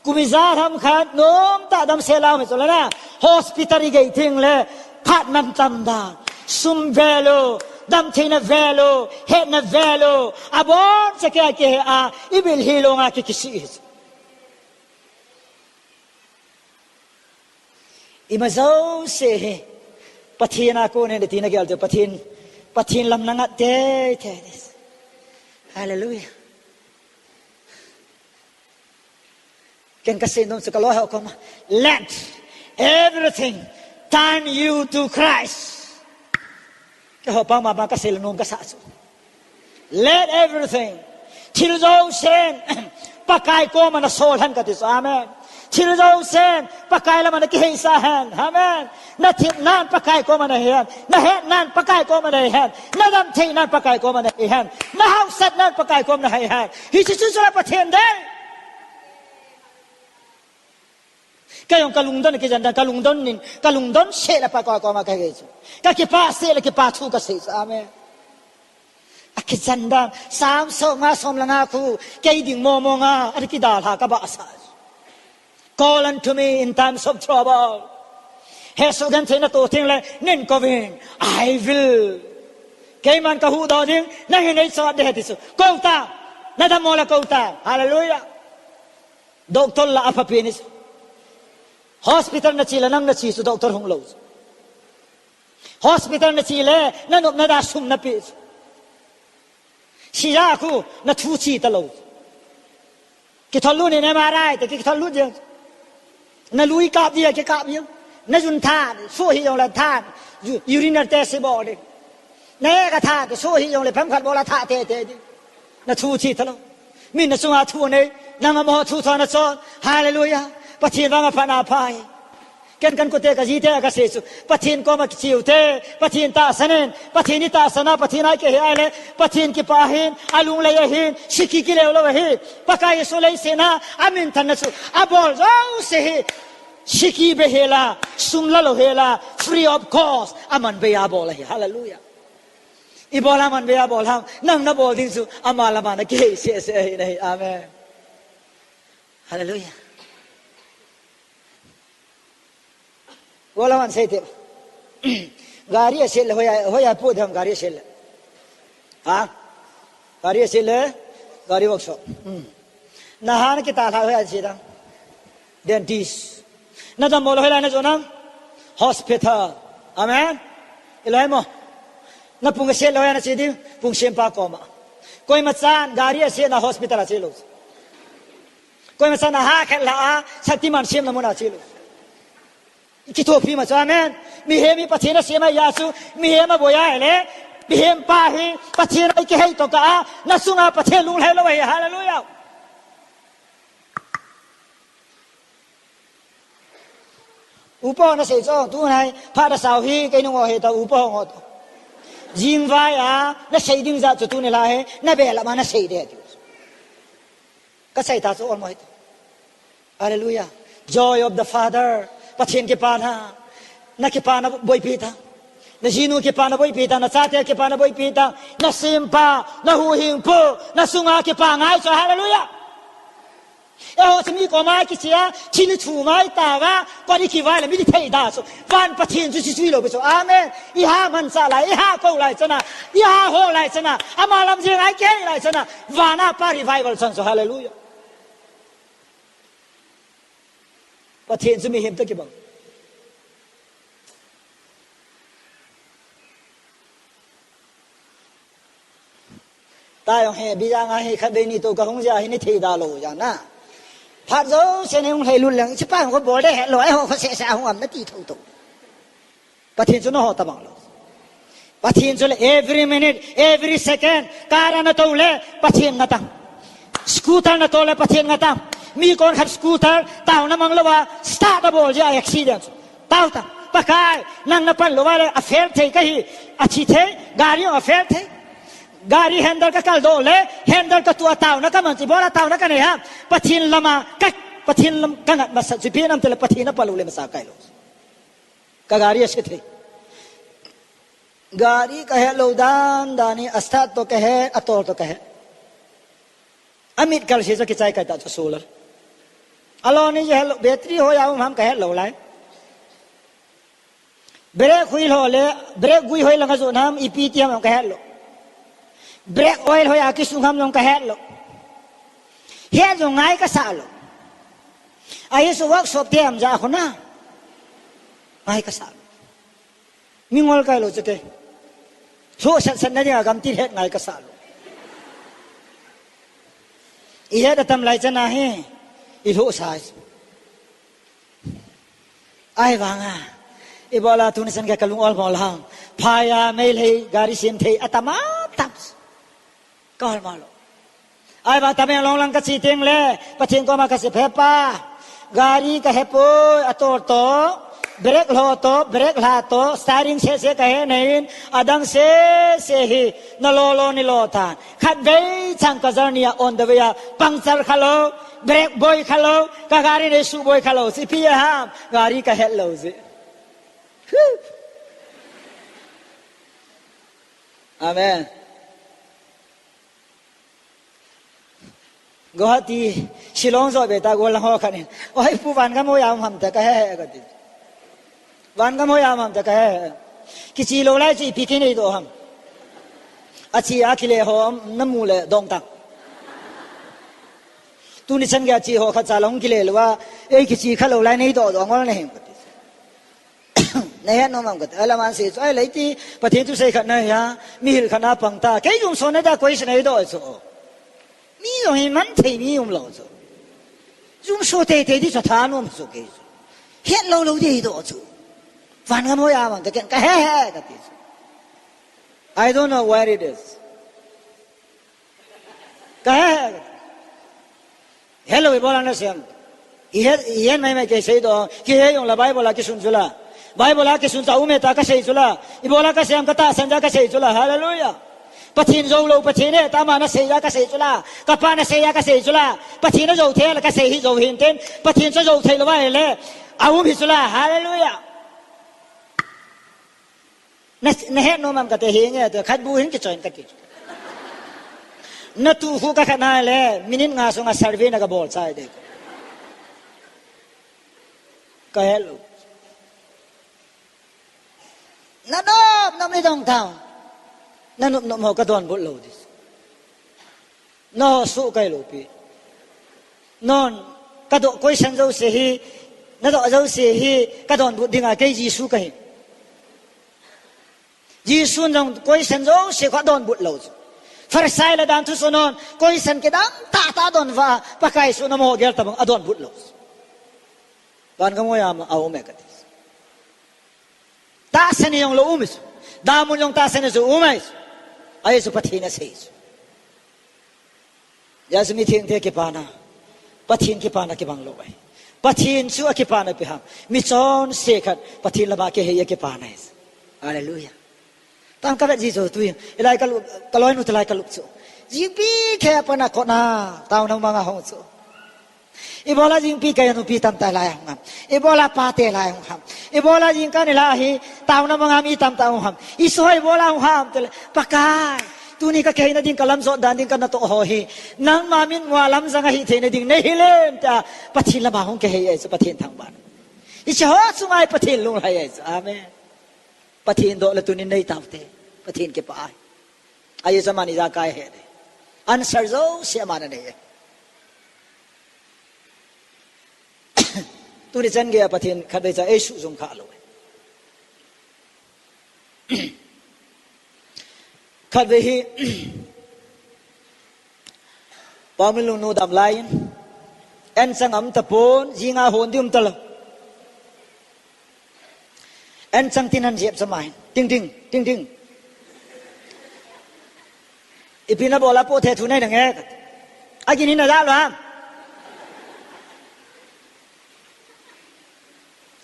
kum ijat ham khat nomtah damsel a um chu la na, hospital igei teng le, phat mantam dan, sum value, damtheina value, hetna value, aboncha kia kihe a, ibil hi longa ki kisih. Ima jouse hi Pathen a kon ahi tina gel chu Pathen, Pathen lam nangat teitei. Hallelujah. Ken kasei nom chu kaloi ho koma, let everything turn you to Christ. Keiho pang mama kasei le nom kasa chu. Let everything. Thil jousen Pakai koma nasol hen kati chu. Amen. Thil jousen Pakai lama nakiheisah hen. Amen. Nathip nan Pakai koma nahi hen. Nahet nan Pakai koma nahi hen. Nadam thei nan Pakai koma nahi hen. Nahaosat nan Pakai koma nahi hen. Hiche chu chu la Pathen dei. Kei jong kalungdon, kijan dan, kalungdon nin, kalungdon seh le Pakai koma kahi chu. Kakipah seh le kipah thu kasei chu. Amen. Akijan dan, Psalm som nga, som le nga khu, kei ding momo nga, ana kidalha kabahsah. Call unto me in times of trouble. Hesoh genthei nato teng le, neihin kouvin, I will. Keiman kahuhdoh ding, nangin neichot ding ahi ti chu. Kou tan, nadam mo le kou tan. Hallelujah. Doctor la aphapen ahi chu. Hospital nache le nang nache chu doctor hung lou chu. Hospital nache le nanop nada sum napeh chu. Sija khu nathu che talou. Kithol lut in M R I te kithol lut jeng. Nalui kap dia kikap jeng. Najun tha, soh hih jongle tha. U-, urinary test bol ding. Nae katha te, soh hih jongle pam khat bol a tha teitei ding. Nathu che talou. Min nachunga thu nei, nang amaho thu thua nachon. Hallelujah. Pathen vang aphatna aphai. Ken kankhote kajite a kasei chu. Pathen koma kiche ute, Pathen tahsan in, Pathen itahsan a, Pathen a ikihei a ahile, Pathen kipah ahin, alunglai ahin, siki kileu lou ahi. Pakai Jesu leiset a, aminthanna chu, abol jouse hi, siki be hela, sum la lou hela, free of cost, aman bei a abol ahi. Hallelujah. Ibol a aman bei a abol ham, nang nabol ding chu, ama le ama nakihei sese ahi nahi. Amen. Hallelujah. Bol a aman sei te. Gari aset le hoiya, hoiya po ding ham gari aset le. Ha? Gari aset le, gari workshop. Hmm. Naha nakitah lha hoiya che ding ham? Dentist. Nadam mo le hoilai najon ham? Hospital. Amen. Hilou mo. Napung aset le hoiya nache ding? Pung sempa koma. Koima chan gari asetna hospital a che lou. Koima chan aha khet lha a, Shaktiman semna mun a che lou. Kithopi ma chu, amen. Mihem hi Pathen asem ahi a chu, mihem aboi a ahile, mihem pa hi Pathen a ikihei tokah a, nachunga Pathen lunglhai lou ahi, hallelujah. Upa ho nasei chu, tunai, phat asao hi, kei nung ho hi ta, upa ho ngo to. Jingvai a, nasei ding jat chu tuni lha hi, nabeh lam a nasei ding ati. Kasei ta chu almost. Hallelujah. Joy of the Father. Pathen kipana. Nakipana boipi ta. Najinu kipana boipi ta. Nachate kipana boipi ta. Nasempa, nahuhhingpu, nasunga kipa ngai chu. Hallelujah. Eiho chu mi koma kichea, thil thu ngai tauva, koi kivai le mi thei da chu. Van Pathen chu chi chui lou pi chu. Amen. Iha manchah lai, iha kou lai chana, iha ho lai chana, ama lam jeng a ikihei lai chana, van a Pa revival chang chu, hallelujah. Pathen chu mihem toh kibang. Ta jong hi, bijang a hi, khatvei ni toh kahung jeh a hi, nei thei da lou jeh a na. Phat jouse nei hung lhai lut leng, hiche pa kho bol ding hetlou, eiho kho seh seh a hung um nati thotho. Pathen chu naho tabang lou. Pathen chu le every minute, every second, car a natou le, Pathen natang. Scooter natou le, Pathen natang. Mi konkhat scooter, taona mang lou a, start abol jeh a accident. Tao ta, Pakai, nang napan lou va le, a fail thei kahi, athi thei, gari a fail thei. Gari handle kakal doh le, handle katuh a taona kaman chu, ibola taona kanei ham. Pathen lama, ka, Pathen lam kangat masat chu, ipi ham itile Pathen napan lou le masa kai lou. Ka gari ase thei. Gari kahet lou dan dan hi, a start toh kahet, atol toh kahet. Amit kal se chu kichai kai ta chu solar. Alon hi het lou, battery hoiya um ham kahet lou lai. Brake hui lou le, brake gui hoilang ajon ham, ipi ti ham kahet lou. Brake oil hoiya kisung ham jong kahet lou. Het jong ngai kasa lou. Ahi chu workshop te ham ja khu na. Ngai kasa lou. Mi ngol kai lou chu kei. Lhoh sat sat na dinga gamtin het ngai kasa lou. Ihet atam lai chana hi. Ilhoh sa. Ahivanga. Ibola tuni chan gei kalung ol mol ham. Phai a Meitei gari sem thei atam atam. Ka ol mol lou. Ahivang Tamenglong lang kache teng le, Pathen koma kasei, Hepa, gari kahe poi, atol to, brake lho to, brake lha to, steering sese kahe nahin, adang sese hi, nalo lou nilo tan. Khatvei chang ka journey a on the way a puncture khalou, brake boi khalou, ka gari nei suboi khalou. Ipi ham, gari kahet lou jeh. Amen. Guwahati, Shillong joh be ta, golang ho khat in, "Oi, Pu, van gam hoiya um ham?" tia kahe he kati. "Van gam hoiya um ham?" tia kahe he. Kiche lou lai chu ipi kinei doh ham. Ache a kile ho namu le dong tang. Tuni chan gei ache ho khat cha la hung kile lou a, ei kiche kha lou lai nei doh doh ngol nahi kati. Nahet nom am kati. Ahile aman asei chu, ahile iti, Pathen thusei khat nahi a, mi hil khat na pang ta. Kei jumso na dia koi se nei doh chu. Mi jong hi man thei mi um lou chu. Jumso teitei di chu thanom chu kei chu. Het lou lou di doh chu. Van gam hoiya um ham tia ken kahe he kati chu. I don't know where it is. Kahe he. Helou, ibola nasem. Ihe, ihe mai mai kei seidoh. Kihe jong la Bible a kisun chu la. Bible a kisun chu aume tia kasei chu la. Ibola kasem, katahsan jeh a kasei chu la. Hallelujah. Pathen jou lou, Pathen he tia ama nasei jeh a kasei chu la. Kapa nasei jeh a kasei chu la. Pathen ajou thei a la kasei hi jou hin tin. Pathen chu ajou thei lou va ahile. Aum hi chu la. Hallelujah. Na, nahet nom am kati, henge ati, khat bu hin kichoin kati. Natu khu kakhen a le, minute nga sunga survey na kabol chai de. Kahet lou. Nanop nop nei dong tao. Nanop nop ho kadonbut lou di. Naho suh kai lou pi. Non, kadoh question jouse hi, nadoh jouse hi, kadonbut dinga kei Jesu kahi. Jesu jong question jouse khu adonbut lou chu. Pharisai le danthu chu non, question kidang tah tah adon uva, Pakai chu namo gel tabang adonbut lou chu. Van gam hoiya um ham, aume kati. Tahsan jong lou um chu. Damun jong tahsan jong um chu. Ahi chu Pathen asei chu. Hijeh chun mithengte kipana, Pathen kipana kibang lou ahi. Pathen chu akipana ipi ham. Michonse khat Pathen lama kihei akipana ahi. Hallelujah. Tam kavet ji chu tui. Hilai kalu, kaloinu te lai kalup chu. Jingpi khe pana kona, taona manga hung chu. Ibola jingpi kei a nupi tamtah lai hung ham. Ibola pate lai hung ham. Ibola jingkah nilhah hi taona manga mi tamtah hung ham. Isoh ibola hung ham tile, Pakai, tuni kakihei nading, kalam jot dan ding, kanatoh ho hi nangma mitmua lamjang ahi thei nading nei hil in tia Pathen lama hung kihei ahi chu, Pathen thangvah. Hiche ho chunga hi Pathen lunglhai ahi chu. Amen. Pathen doh le tunin nei taute. Pathen kipah ahi. Ahi chu aman ijakai ahe de. Answer jouse aman anei e. Tuni chan geiya Pathen khatvei cha eisuh jom kha lou e. Khatvei hi, Paomin lungnu dam lai in, anchang aum tapon, jinga hon di um talou. Anchang tin ahin jep cha mai. Ting ting, ting ting. Ipi nabol a po the thu nei nange. Agin hin najah lou ham.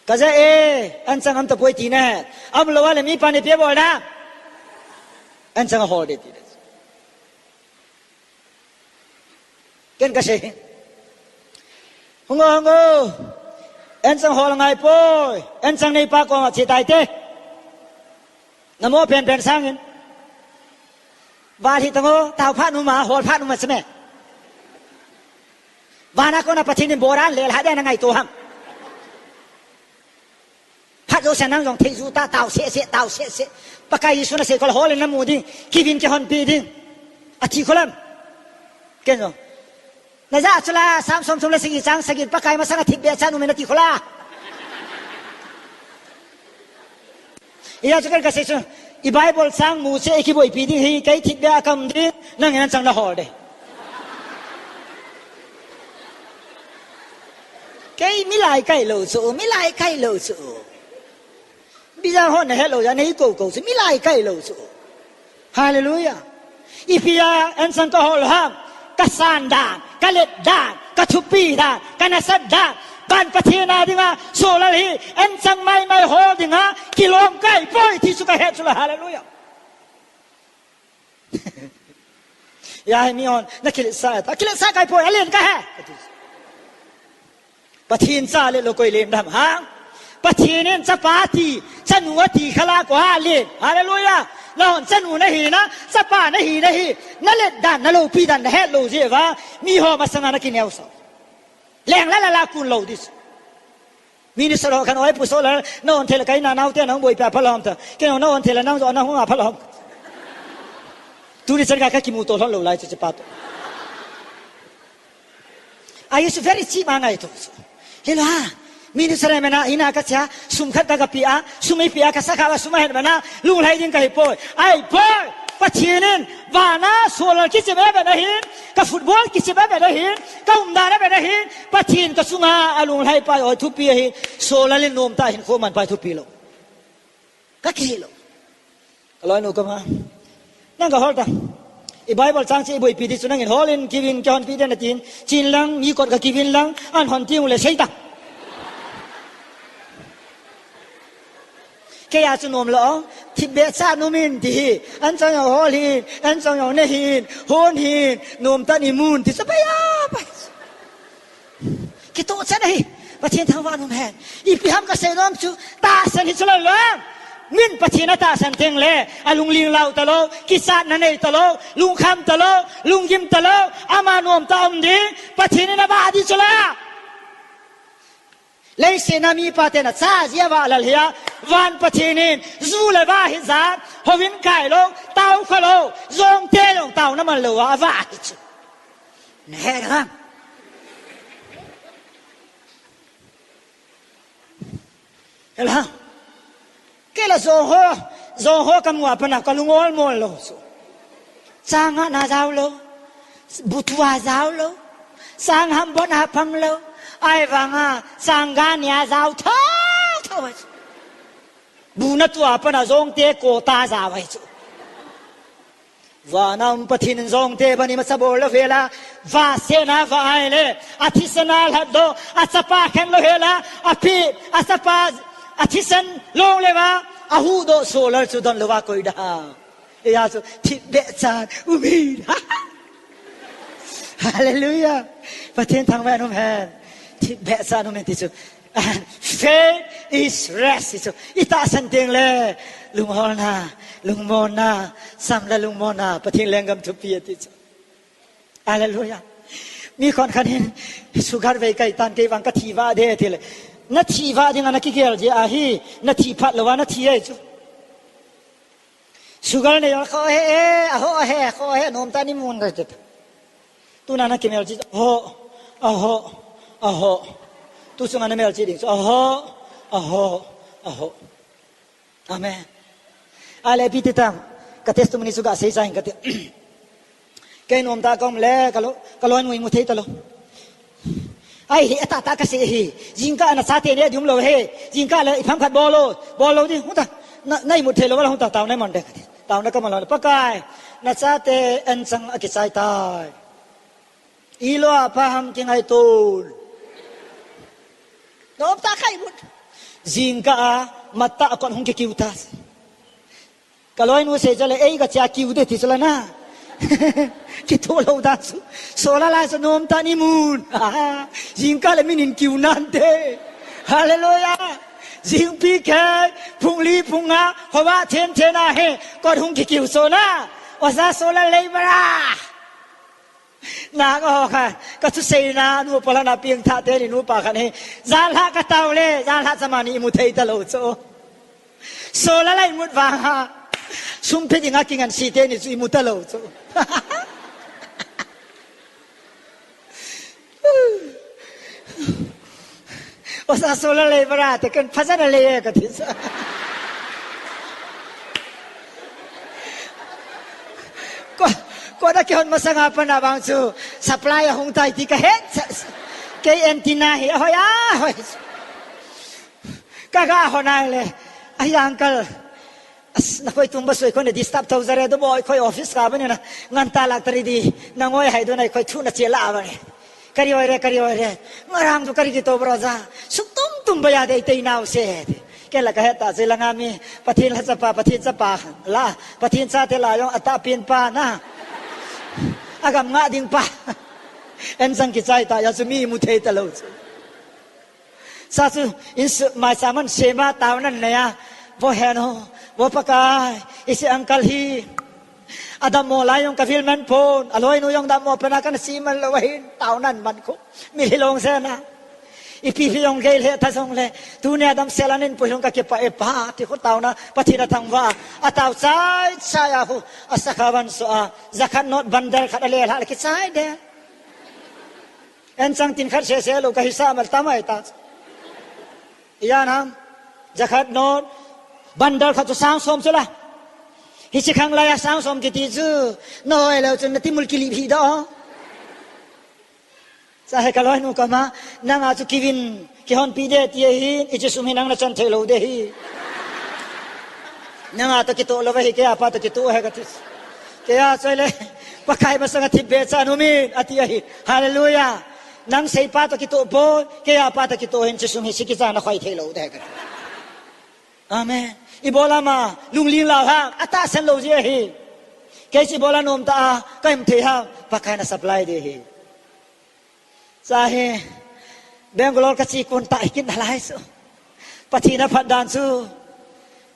Kaja e, anchang aum tapoi ti nahe. Aum lou a le mipan ipi abol da. Anchang ahol de ti. Ken kasei. Hung o, hung o. Anchang hol ngai poi. Anchang neipa koma che tai te. Namo penpen sangin. Val hi tang o, tao phat numa, hol phat numa cheme. Vana kona Pathen in boran le lha de na ngaito ham. Phat jouse nang jong thei ju ta, tao seh seh, tao seh seh. Pakai Jesu nasei kol hol in namu ding, kivin kihonpi ding. Ati kholam. Ken jong. Najah chu la, Sam som thum le sagi chang sagi, Pakai masanga thipbeh chan um in ati khola. Hijeh chun ken kasei chu, i Bible chang mu cheh, i kiboipi ding hi, kei thipbeh a kaum ding, nangin anchang nahol de. Kei mi laikai lou chu, mi laikai lou chu. Bijang ho nahet lou jeh a nei kou kou chu, milai kai lou chu. Hallelujah. Ipi a insung kahol ham? Kasan dan, kalet dan, kathupi dan, kanasat dan. Ban Pathen a dinga, solar hi insung maimai hol dinga kilom kaipoi ti chu kahet chu la. Hallelujah. Hia hi mihon, nakiletsah ta, kiletsah kaipoi, alen kahe. Pathen cha le lou koi len dam ham? Pathen in chapa ti, chanu ati khala koi alen. Hallelujah. Nahon chanu nahi na, chapa nahi nahi. Nalet dan, naloupi dan, nahet lou jeh uva, miho masanga nakineosah. Leng la la la kun lou ding. Minister ho khan oi pu solar, na on thei le kaina naote nang boipi a phalom ta. Kei na on thei le nang jo nang hung a phalom. Tuni chan ka, kakimuto lhon lou lai chu chapa to. I used to very cheap a ngaito. Hilo ha. Minister mena ina kacha, sum khat ka kapia, sum ipia kasakha a sum ahet mena, lunglhai ding kahipoi. Ahipoi. Pathen in, vana solar kichep a ve nahin, ka football kichep a ve nahin, ka umdan a ve nahin, Pathen kachunga alunglhai pai o thupi ahi, solar in nomtah hinkho man pai thupi lou. Kakihei lou. Kaloinu kama. Nang kahol ta. I Bible chang chu iboipi ding chu nangin holin kiuvin kihonpi ding natin. Chin lang, mi kot kakiuvin lang, an hon teng ule sei ta. Kei a chu nom lou, thipbeh cha nom in ti hi, an chang jong hol hin, an chang jong ne hin, hon hin, nomtah in imun ti chu pai a, pai. Kitoh chan ahi, Pathen thangvah in um hen. Ipi ham kasei nom chu, tahsan hi chu lou lou. Min Pathen atahsan teng le, alungling lau talou, kichatna nei talou, lungkham talou, lunggim talou, ama nomtah um ding, Pathen in avah ding chu la. Leiset a mipa ten acha jeh a vahlal hia, van Pathen in, ju le va hijat, houin kai lou, tao kha lou, jongte jong taona man lou a, avah hi chu. Nahet ham? Hela. Kei la jong ho, jong ho kamu a pat a kalung olmo lou chu. Chang a na jao lou. Bu tua jao lou. Chang ham bon a pang lou. Ahivanga, chang ga nia jao tho, tho. Bu na tua pat a jongte kota jao ahi chu. Vana um Pathen in jongte bani masa bol lou vela, va sena va ai le, athisan alhat doh, achapa khen lou hela, api, achapa, athisan long le va, ahuhdoh solar chu don lou va koi da. Eia chu, thipbeh chan, um in. Hallelujah. Pathen thangvah in um hen. Thipbeh chan um in ti chu. And faith is rest. Chu, itahsan teng le, lungholna, lungmonna, sam le lungmonna, Pathen lenggam thupi ati chu. Hallelujah. Mi khon khat hin, sugar vei kai tan kei vang kathi vah de ti le. Nathi vah ding a nakigel jeh ahi, nathi phat lou a nathi ahi chu. Sugar nei jong kho he, eh, aho he, kho he, nomtah in imun da ti. Tuna nakimelchih, aho, aho, aho. Tu chunga namelchih ding chu, aho, aho, aho. Amen. Ale ipi ti tam, ka testimony chu gasei sa in kati. Kei nomtah kaum le, kalo, kaloinu imu thei talou. Ahi, atahtah kasei ahi. Jingkah a nachate neh ding umlou ahi. Jingkah le ipham khat bol lou. Bol lou ding. Hung ta. Na, na imut thei lou val hung ta. Taona iman ding. Taona kaman lou. Pakai. Nachate anchang akichai tai. Ilou a pha ham kingaito. Nomtah ka imut. Jingkah a matah a kot hung kikiu ta. Kaloinu sei chule, ei, kacha kiu de ti chule na. Kitoh lou dan chu. Solar lai chu nomtah in imun. Jingkah le min in kiu nante. Hallelujah. Jingpi kei, phung li phung nga, hova then then a he, kot hung kikiu so na. Osa solar lei bara. Nang o kha, kathusei na, nu pa la na ping tha te ni nu pa kha ni. Jan lha katao le, jan lha chama ni imu thei talou chu. Solar lai mut vang ha. Sum phe dinga kingansei te ni chu imu talou chu. Osa solar lei bara te kan phajana lei e kati sa. Ko, kona kihon masanga pat a vang chu supply ahung tai ti kahet. Kei antenna hi ahoi ahoi. Kaga hon a le. Ahi uncle. As, na khoi tumba sui khoi na disturb thou jare do boy khoi office ka bani na. Ngan ta lak tari di. Na ngoi hai do na khoi thu na che la bani. Kari oi re, kari oi re. Ngarang tu kari ki to bro ja. Suk tum tum ba ya dei tei nau se. Ke la ka heta se la nga mi. Pathin la chapa, Pathin chapa. La, Pathin cha te la yong ata pin pa na. Agam nga ding pa. En sang ki chai ta ya su mi mu thei ta lo. Sa chu, in su, mai sa man sema tau nan ne ya. Vo hen ho, vo Pakai, isi uncle hi. Adam mo lai yong ka vil man pon, aloi nu yong dam mo pena kan si man lo hin, tau nan man ko. Mi li long se na. I pi pi yong gei le ta song le. Tu ne Adam selanin pu yong ka ke pa e pa, ti ko tau na, Pathin a thang va. A tau chai chai a hu, a sa kha van so a. Jakhat not bandar khat a le la ki chai de. En chang tin khat se se lo ka hisa mal tamai ta. Iyan ham. Jakhat non. Bandar khat chu sang som chu la. Hichi khang lai a sang som kiti chu. Noi lo chu na ti mul kili phi do. Sa he ka loi nu ka ma. Nanga chu kivin. Kihon pi de ti hi. Ichi sum hi nang na chan thei lo de hi. Nanga to kito lo va hi ke apa to kito he ka ti. Ke a choi le. Pakai masanga thip be cha nu min. Ati ahi. Hallelujah. Nang sei pa to kito po. Ke a pa to kito hin chi sum hi si ki cha na khoi thei lo de ka. Amen. I bola ma. Lungling la ha. Ata san lo ji ahi. Ke si bola nom ta a. Ka im thei ha. Pakai na supply de hi. Sa hi, Bangalore ka chi kun ta hi kin halai su. Pathin a phat dan su.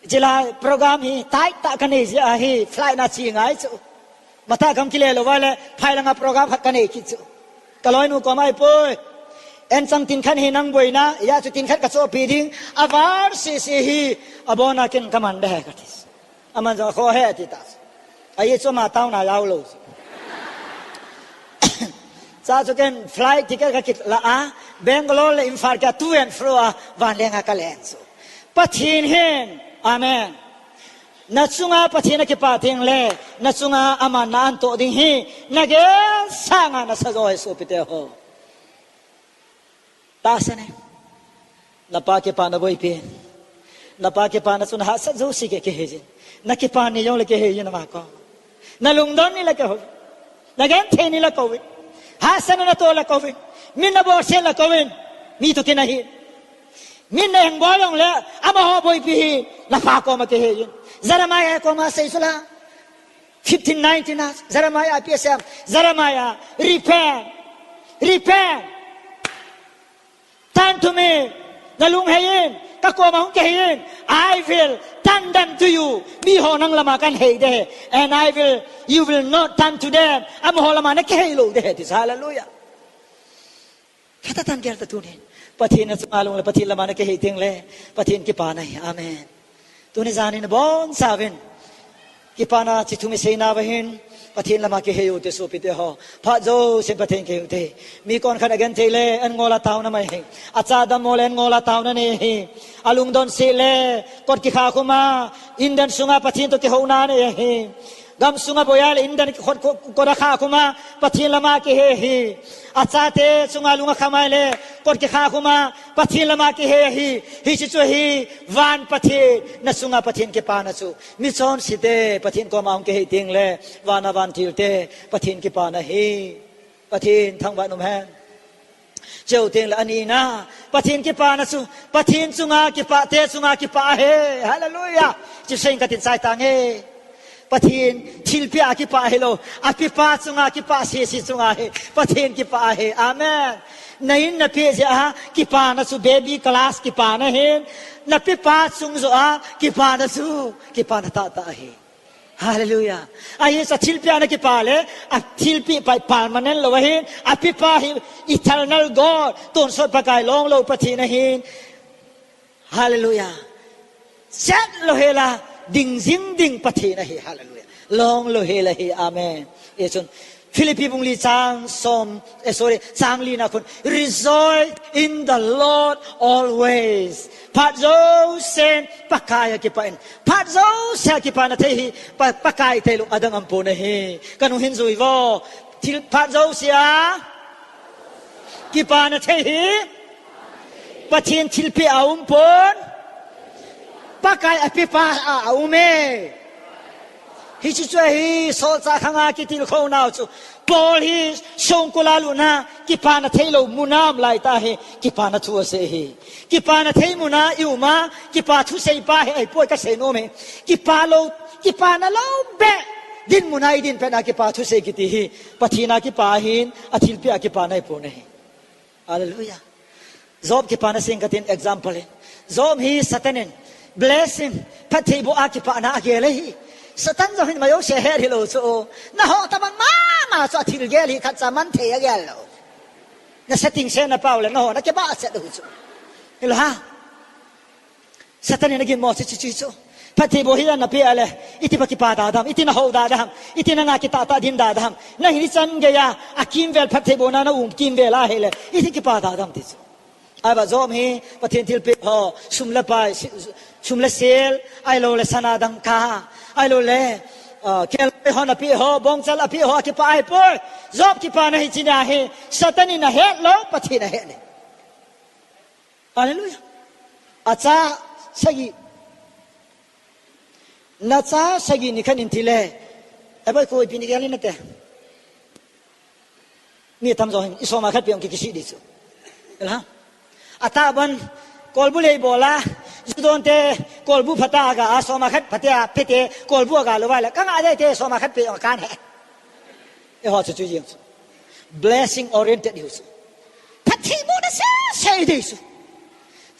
Jila program hi, tai ta ka nei ji ahi, flight na chi ngai su. Mata kam kile lo vale, phai langa program khat ka nei kit su. Ka loi nu ko mai poi. En chang tin khan hi nang boina, ya chu tin khat ka cho pi ding, a var si si hi, a bona kin ka man de ka ti. Aman jo kho he ti ta. Ai chu ma tau na yau lo. Sa chu ken flight ticket ka kit la a, Bangalore le Imphal ka to and fro a, van lenga ka len su. Pathin hin, amen. Na chunga Pathin a kipa ting le, na chunga ama na an to ding hi, na gen sanga na sa jo he su pi te ho. Ta sa ne. Na pa kipana boipi. Na pa kipana chu na hahsat jouse ke kihei jin. Na kipa ni jong le kihei jin ama ko. Na lungdon ni le kihou. Na genthei ni le kou. Hahsatna na to le kou. Min na bolse le kou. Mi to kina hi. Min na heng bol jong le amaho boipi hi. Na pa koma kihei jin. Jeremiah koma sei su la. Fifteen nineteen a, Jeremiah a P S M, Jeremiah, repent, repent, turn to me, na lung hei in, ka koma hung kihei in, I will turn them to you, mi ho nang lama kan hei de, and I will, you will not turn to them, amaho lama na kihei lo de, this, hallelujah. Khat a tan gel ta tunin. Pathin na chunga lung le Pathin lama na kihei ting le. Pathin kipana hi. Amen. Tuni janin bon savin. Kipana chi thu mi seina va hin. Pathin lama kihei u te sopi te ho. Phat jousen Pathin kihei u te. Mi kon khat a genthei le, an ngol a tauna mai hi. A cha dam mo le an ngol a tauna nei hi. A lungdon si le, kot kikha khuma. Indan sunga Pathin to kihouna nei hi. Gam sunga boya le indan kot, kot, kot a kha khuma, Pathin lama kihei hi. A chate chunga lunga khamai le, kot kikha khuma, Pathin lama kihei hi. Hichi chu hi, van Pathin, na sunga Pathin kipana chu. Mi chonse te, Pathin koma hung kihei ting le, vana vantil te, Pathin kipana hi. Pathin thangvah in um hen. Cheu teng le ani na. Pathin kipana chu. Pathin chunga kipa te chunga kipa ahi. Hallelujah. Chi seng ka tin chai tang e. Pathin thilpia kipa ahi lo. A pipa chunga kipa sisi chunga ahi. Pathin kipa ahi. Amen. Na in na pi jeh a kipana chu baby class kipana hin. Na pipa chung jo a kipana chu. Kipana tah tah ahi. Hallelujah. Ahi sa thilpia na kipa le, a thilpi pai permanent lo ahin, a pipa hi eternal God, tonsot Pakai long lo Pathin ahin. Hallelujah. Chet lo hela, ding jing ding Pathin ahi. Hallelujah. Long lo hela hi. Amen. Ye chun. Philippi bung li chang som, eh, sorry, chang li na khun. Rejoice in the Lord always. Phat jousen Pakai a kipa in. Phat jousen kipana thei hi. Pa, Pakai thei lo adang aum pon ahi. Ka nu hin jui vo. Thil phat jousen kipana thei hi. Pathin thilpia um pon. Pakai apepa a, a um e. Hiche chu ahi, solchah khanga kitilkhou nau chu. Paul hi songkul a lutna, kipana theilou muna um lai tah hi, kipana thu asei hi. Kipana thei muna i um a, kipa thusei pa hi ahipoi kasei nom hi. Kipa lou, kipana lou beh dinmun a i din pet a kipa thusei kiti hi. Pathen a kipa ahin, athilpeh a kipana ahipoi. Hallelujah. Job kipana sing katin example in. Job hi Satan in blessing, phattheiboh a kipana agel ahi. Satan jong hin mayo se het hilou chu. Naho tabang mama chu athil gel hi khatcha man thei agel lou. Na setting se na pau le naho na kibah set u chu. Hilou ham? Satan in aginmo chu, chu, chu, chu. Phattheiboh hi ana pe a le, iti pa kipa da dam, iti na ho da dam, iti na nga kitah tah din da dam. Nang hi nichan geiya, akimvel phattheibohna na um kimvel ahile, iti kipa da dam ti chu. Ahivang Job hi, Pathen thilpeh ho, sum le pai, si-, sum le sel, ahilou le sana dangka, ahilou le, ah, kelngoi hon apeh ho, bongchal apeh ho, akipa ahipoi. Job kipana hi china hi, Satan in ahet lou, Pathen in ahet e. Hallelujah. Acha sagi. Nacha sagi nikhat in thi le. Aboi koi pi ni gel in nate. Mi tamjo hin, i soma khat pe ong ki kisi di chu. Ela. Atah ban, kolbu lei bol a, ju don te, kolbu phat a ga, a soma khat phat a, pe te, kolbu a ga lou vai le, ka nga dei te, soma khat pe ong kan he. Eiho chu chu jeng chu. Blessing oriented hiu chu. Phattheibohna sese dei chu.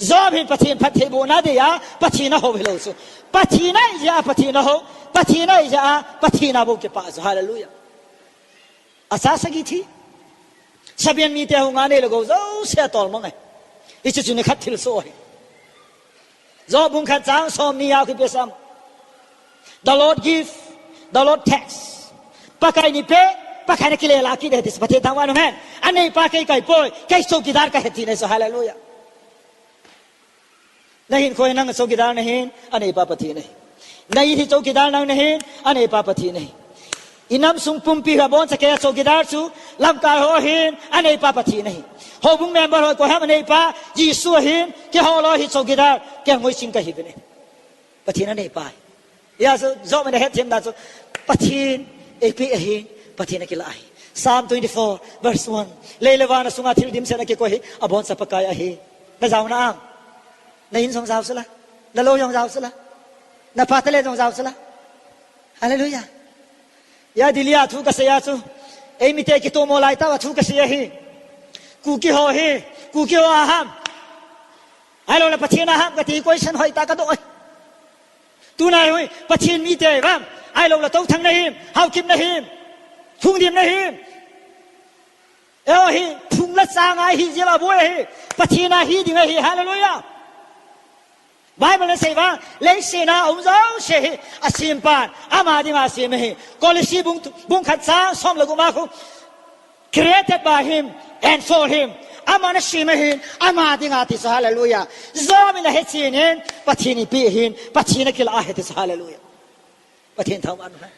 Job hin Pathen phattheibohna dei a, Pathen a hou hilou chu. Pathen a dei a, Pathen a hou. Pathen a dei a, Pathen a bou kipah chu. Hallelujah. Acha sagi thi. Sabian mite hung a nei le gou jouse atol mang e. Hichu chu nikhat thilsoh ahi. Job bung khat chang som ni a ipi asei em. The Lord give, the Lord takes. Pakai in eipe, Pakai in akile la kit e ti chu Pathen thangvah in um hen. Aneipa kei kahipoi, kei chowkidar kahi tina chu, hallelujah. Nahinkho hi nang chowkidar nahin, aneipa Pathen ahi. Na-in hi chowkidar nang nahin, aneipa Pathen ahi. I namsung pumpi hi aboncha keiya chowkidar chu, lamkai ho ahin, aneipa Pathen ahi. Houbung member ho koi ham aneipa, Jesu ahin, keiho loi hi chowkidar, kelngoi ching kahiuvin ahi. Pathen aneipa ahi. Hijeh chun, Job in ahetthem dan chu, Pathen eipeh ahin, Pathen akilah ahi. Psalm twenty-four, verse one. Lei le van a sunga thil dimset a kikoi hi, aboncha Pakai ahi. Na jao na am. Na in jong jao sela. Na lou jong jao sela. Na pa talen jong jao sela. Hallelujah. Hia Delhi a thu kasei a chu. Eimite kitomo lai tah a thu kasei ahi. Kuki ho hi. Kuki ho aham. Ahilou le Pathen aham kati question hoitah kadoh ahi. Tunai hi, Pathen mite vang. Ahilou le Touthang nahim. Haokip nahim. Lhungdim nahim. Eiho hi, phung le chang ahi jeh a boi ahi. Pathen a hi ding ahi. Hallelujah. Bible in asei vang, leiset a um jouse hi, asempan, ama dinga asem ahi. Colosse bung, bung khat chang som le gup a khu, created by him and for him. Aman asem ahin, ama dinga ti chu, hallelujah. Job in ahechen in, Pathen in eipeh ahin, Pathen akilah ahi ti chu, hallelujah. Pathen thangvah in um hen.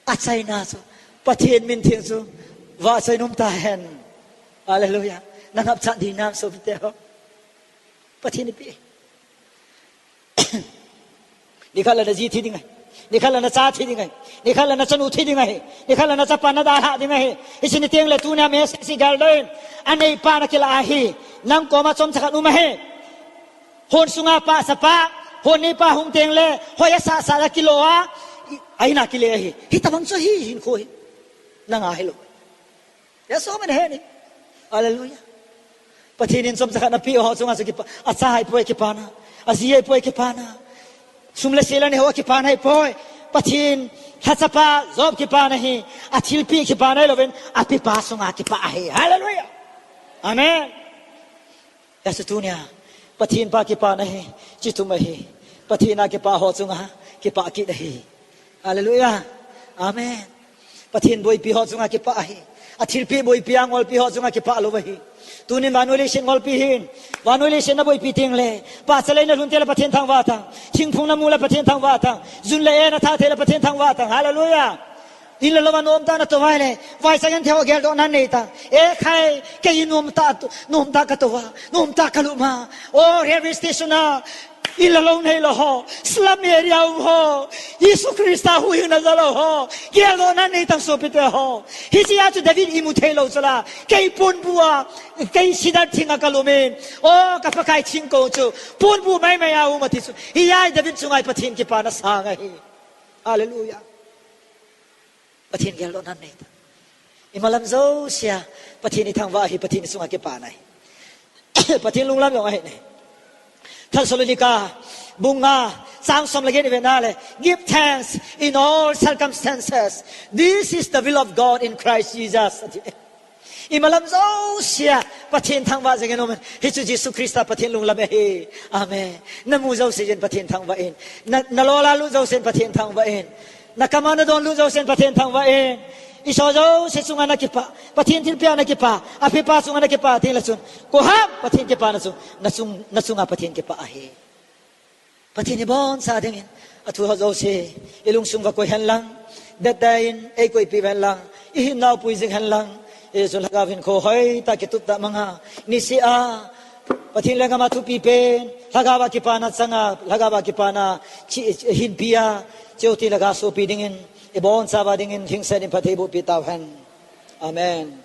Achaina chu, Pathen min theng chu, vahchoi in um tahen. Hallelujah. Na ngapchat ding nam sopite ho. Pathen in eipeh. Nikhat le naji thi ding ahi. Nikhat le nacha thi ding ahi. Nikhat le nachanu thi ding ahi. Nikhat le nachapa nadalhah ding ahi. Hiche ni teng le tunia message hi geldoh in. Aneipa in akilah ahi. Nang koma chomcha khat um ahi. Hon sunga pahsapa, hon neipa hung teng le, hoi asah sah a kilo a, a in a kile ahi. Hitobang chu ahi hinkho hi. Nanga hilou. Hijeh chun amen ahi ni. Hallelujah. Pathen in chomcha khat napeh ho chunga chu kipa, acha ahipoi kipana. Aji ahipoi kipana. Sum le sel anei ho kipana ahipoi. Pathen lhachapa Job kipana ahi. Athilpeh kipana ahilouvin, apepa chunga kipah ahi. Hallelujah. Amen. Hijeh chun tunia, Pathen pa kipana hi, chithum ahi. Pathen a kipah ho chunga, kipah kit ahi. Hallelujah. Amen. Pathen boipi ho chunga kipah ahi. Athilpeh boipi a ngolpi ho chunga kipah lou ahi. Tunin vannoi leiset ngolpi hin. Vannoi leiset naboipi teng le. Pahcha lei nalhun teng le Pathen thangvah tan. Thingphung namu le Pathen thangvah tan. Jun le eh nathah teng le Pathen thangvah tan. Hallelujah. In le lou a nomtah a natou vai le, vaicha genthei ho geldohna nei tan. Eh khai, kei nomtah, nomtah katou a, nomtah kalup a. Oh, railway station a, Ila lou neilou ho, slum area um ho, Jesu Christa huhhingna jalou ho, geldohna neitang sopite ho. Hichea chu David imu theilou chu la, kei ponbua, kei cedar thinga kalumin, o ka Pakai thingkong chu ponbu maimai a um ati chu. Hiya hi David chunga hi Pathen kipana sang ahi. Hallelujah. Pathen geldohna neitang. Imalam jousea Pathen ithangvah hi Pathen ichunga kipana ahi. Pathen lunglam jong ahi ne. Thessalonica bung nga chang som le get ive na le, give thanks in all circumstances. This is the will of God in Christ Jesus. Imalam jousea Pathen thangvah jengin umin. Hichu Jesu Christa Pathen lunglam ahi. Amen. Namu jouse jeng in Pathen thangvah in. Na, nalol a lut jouse in Pathen thangvah in. Nakam a nadon lut jouse in Pathen thangvah in. Iso jouse chunga nakipah, Pathen thilpeh a nakipah, aphepa chunga nakipah tengle chun, koiham Pathen kipana chu nachung, nachunga Pathen kipah ahi. Pathen iboncha dingin athu ho jouse ilungsung uva koi henlang, dettah in eikoipeh uhen lang, ihinnau pui jing henlang, hichun lhagao hinkho hoitah kitup tah manga, niseh a Pathen lenggam a thupi pen, lhagao a kipana changa, lhagao a kipana chi, hinpi a, chutile gasopi dingin ibonchauva dingin lhingset in phatthei bohpeh tauhen. Amen.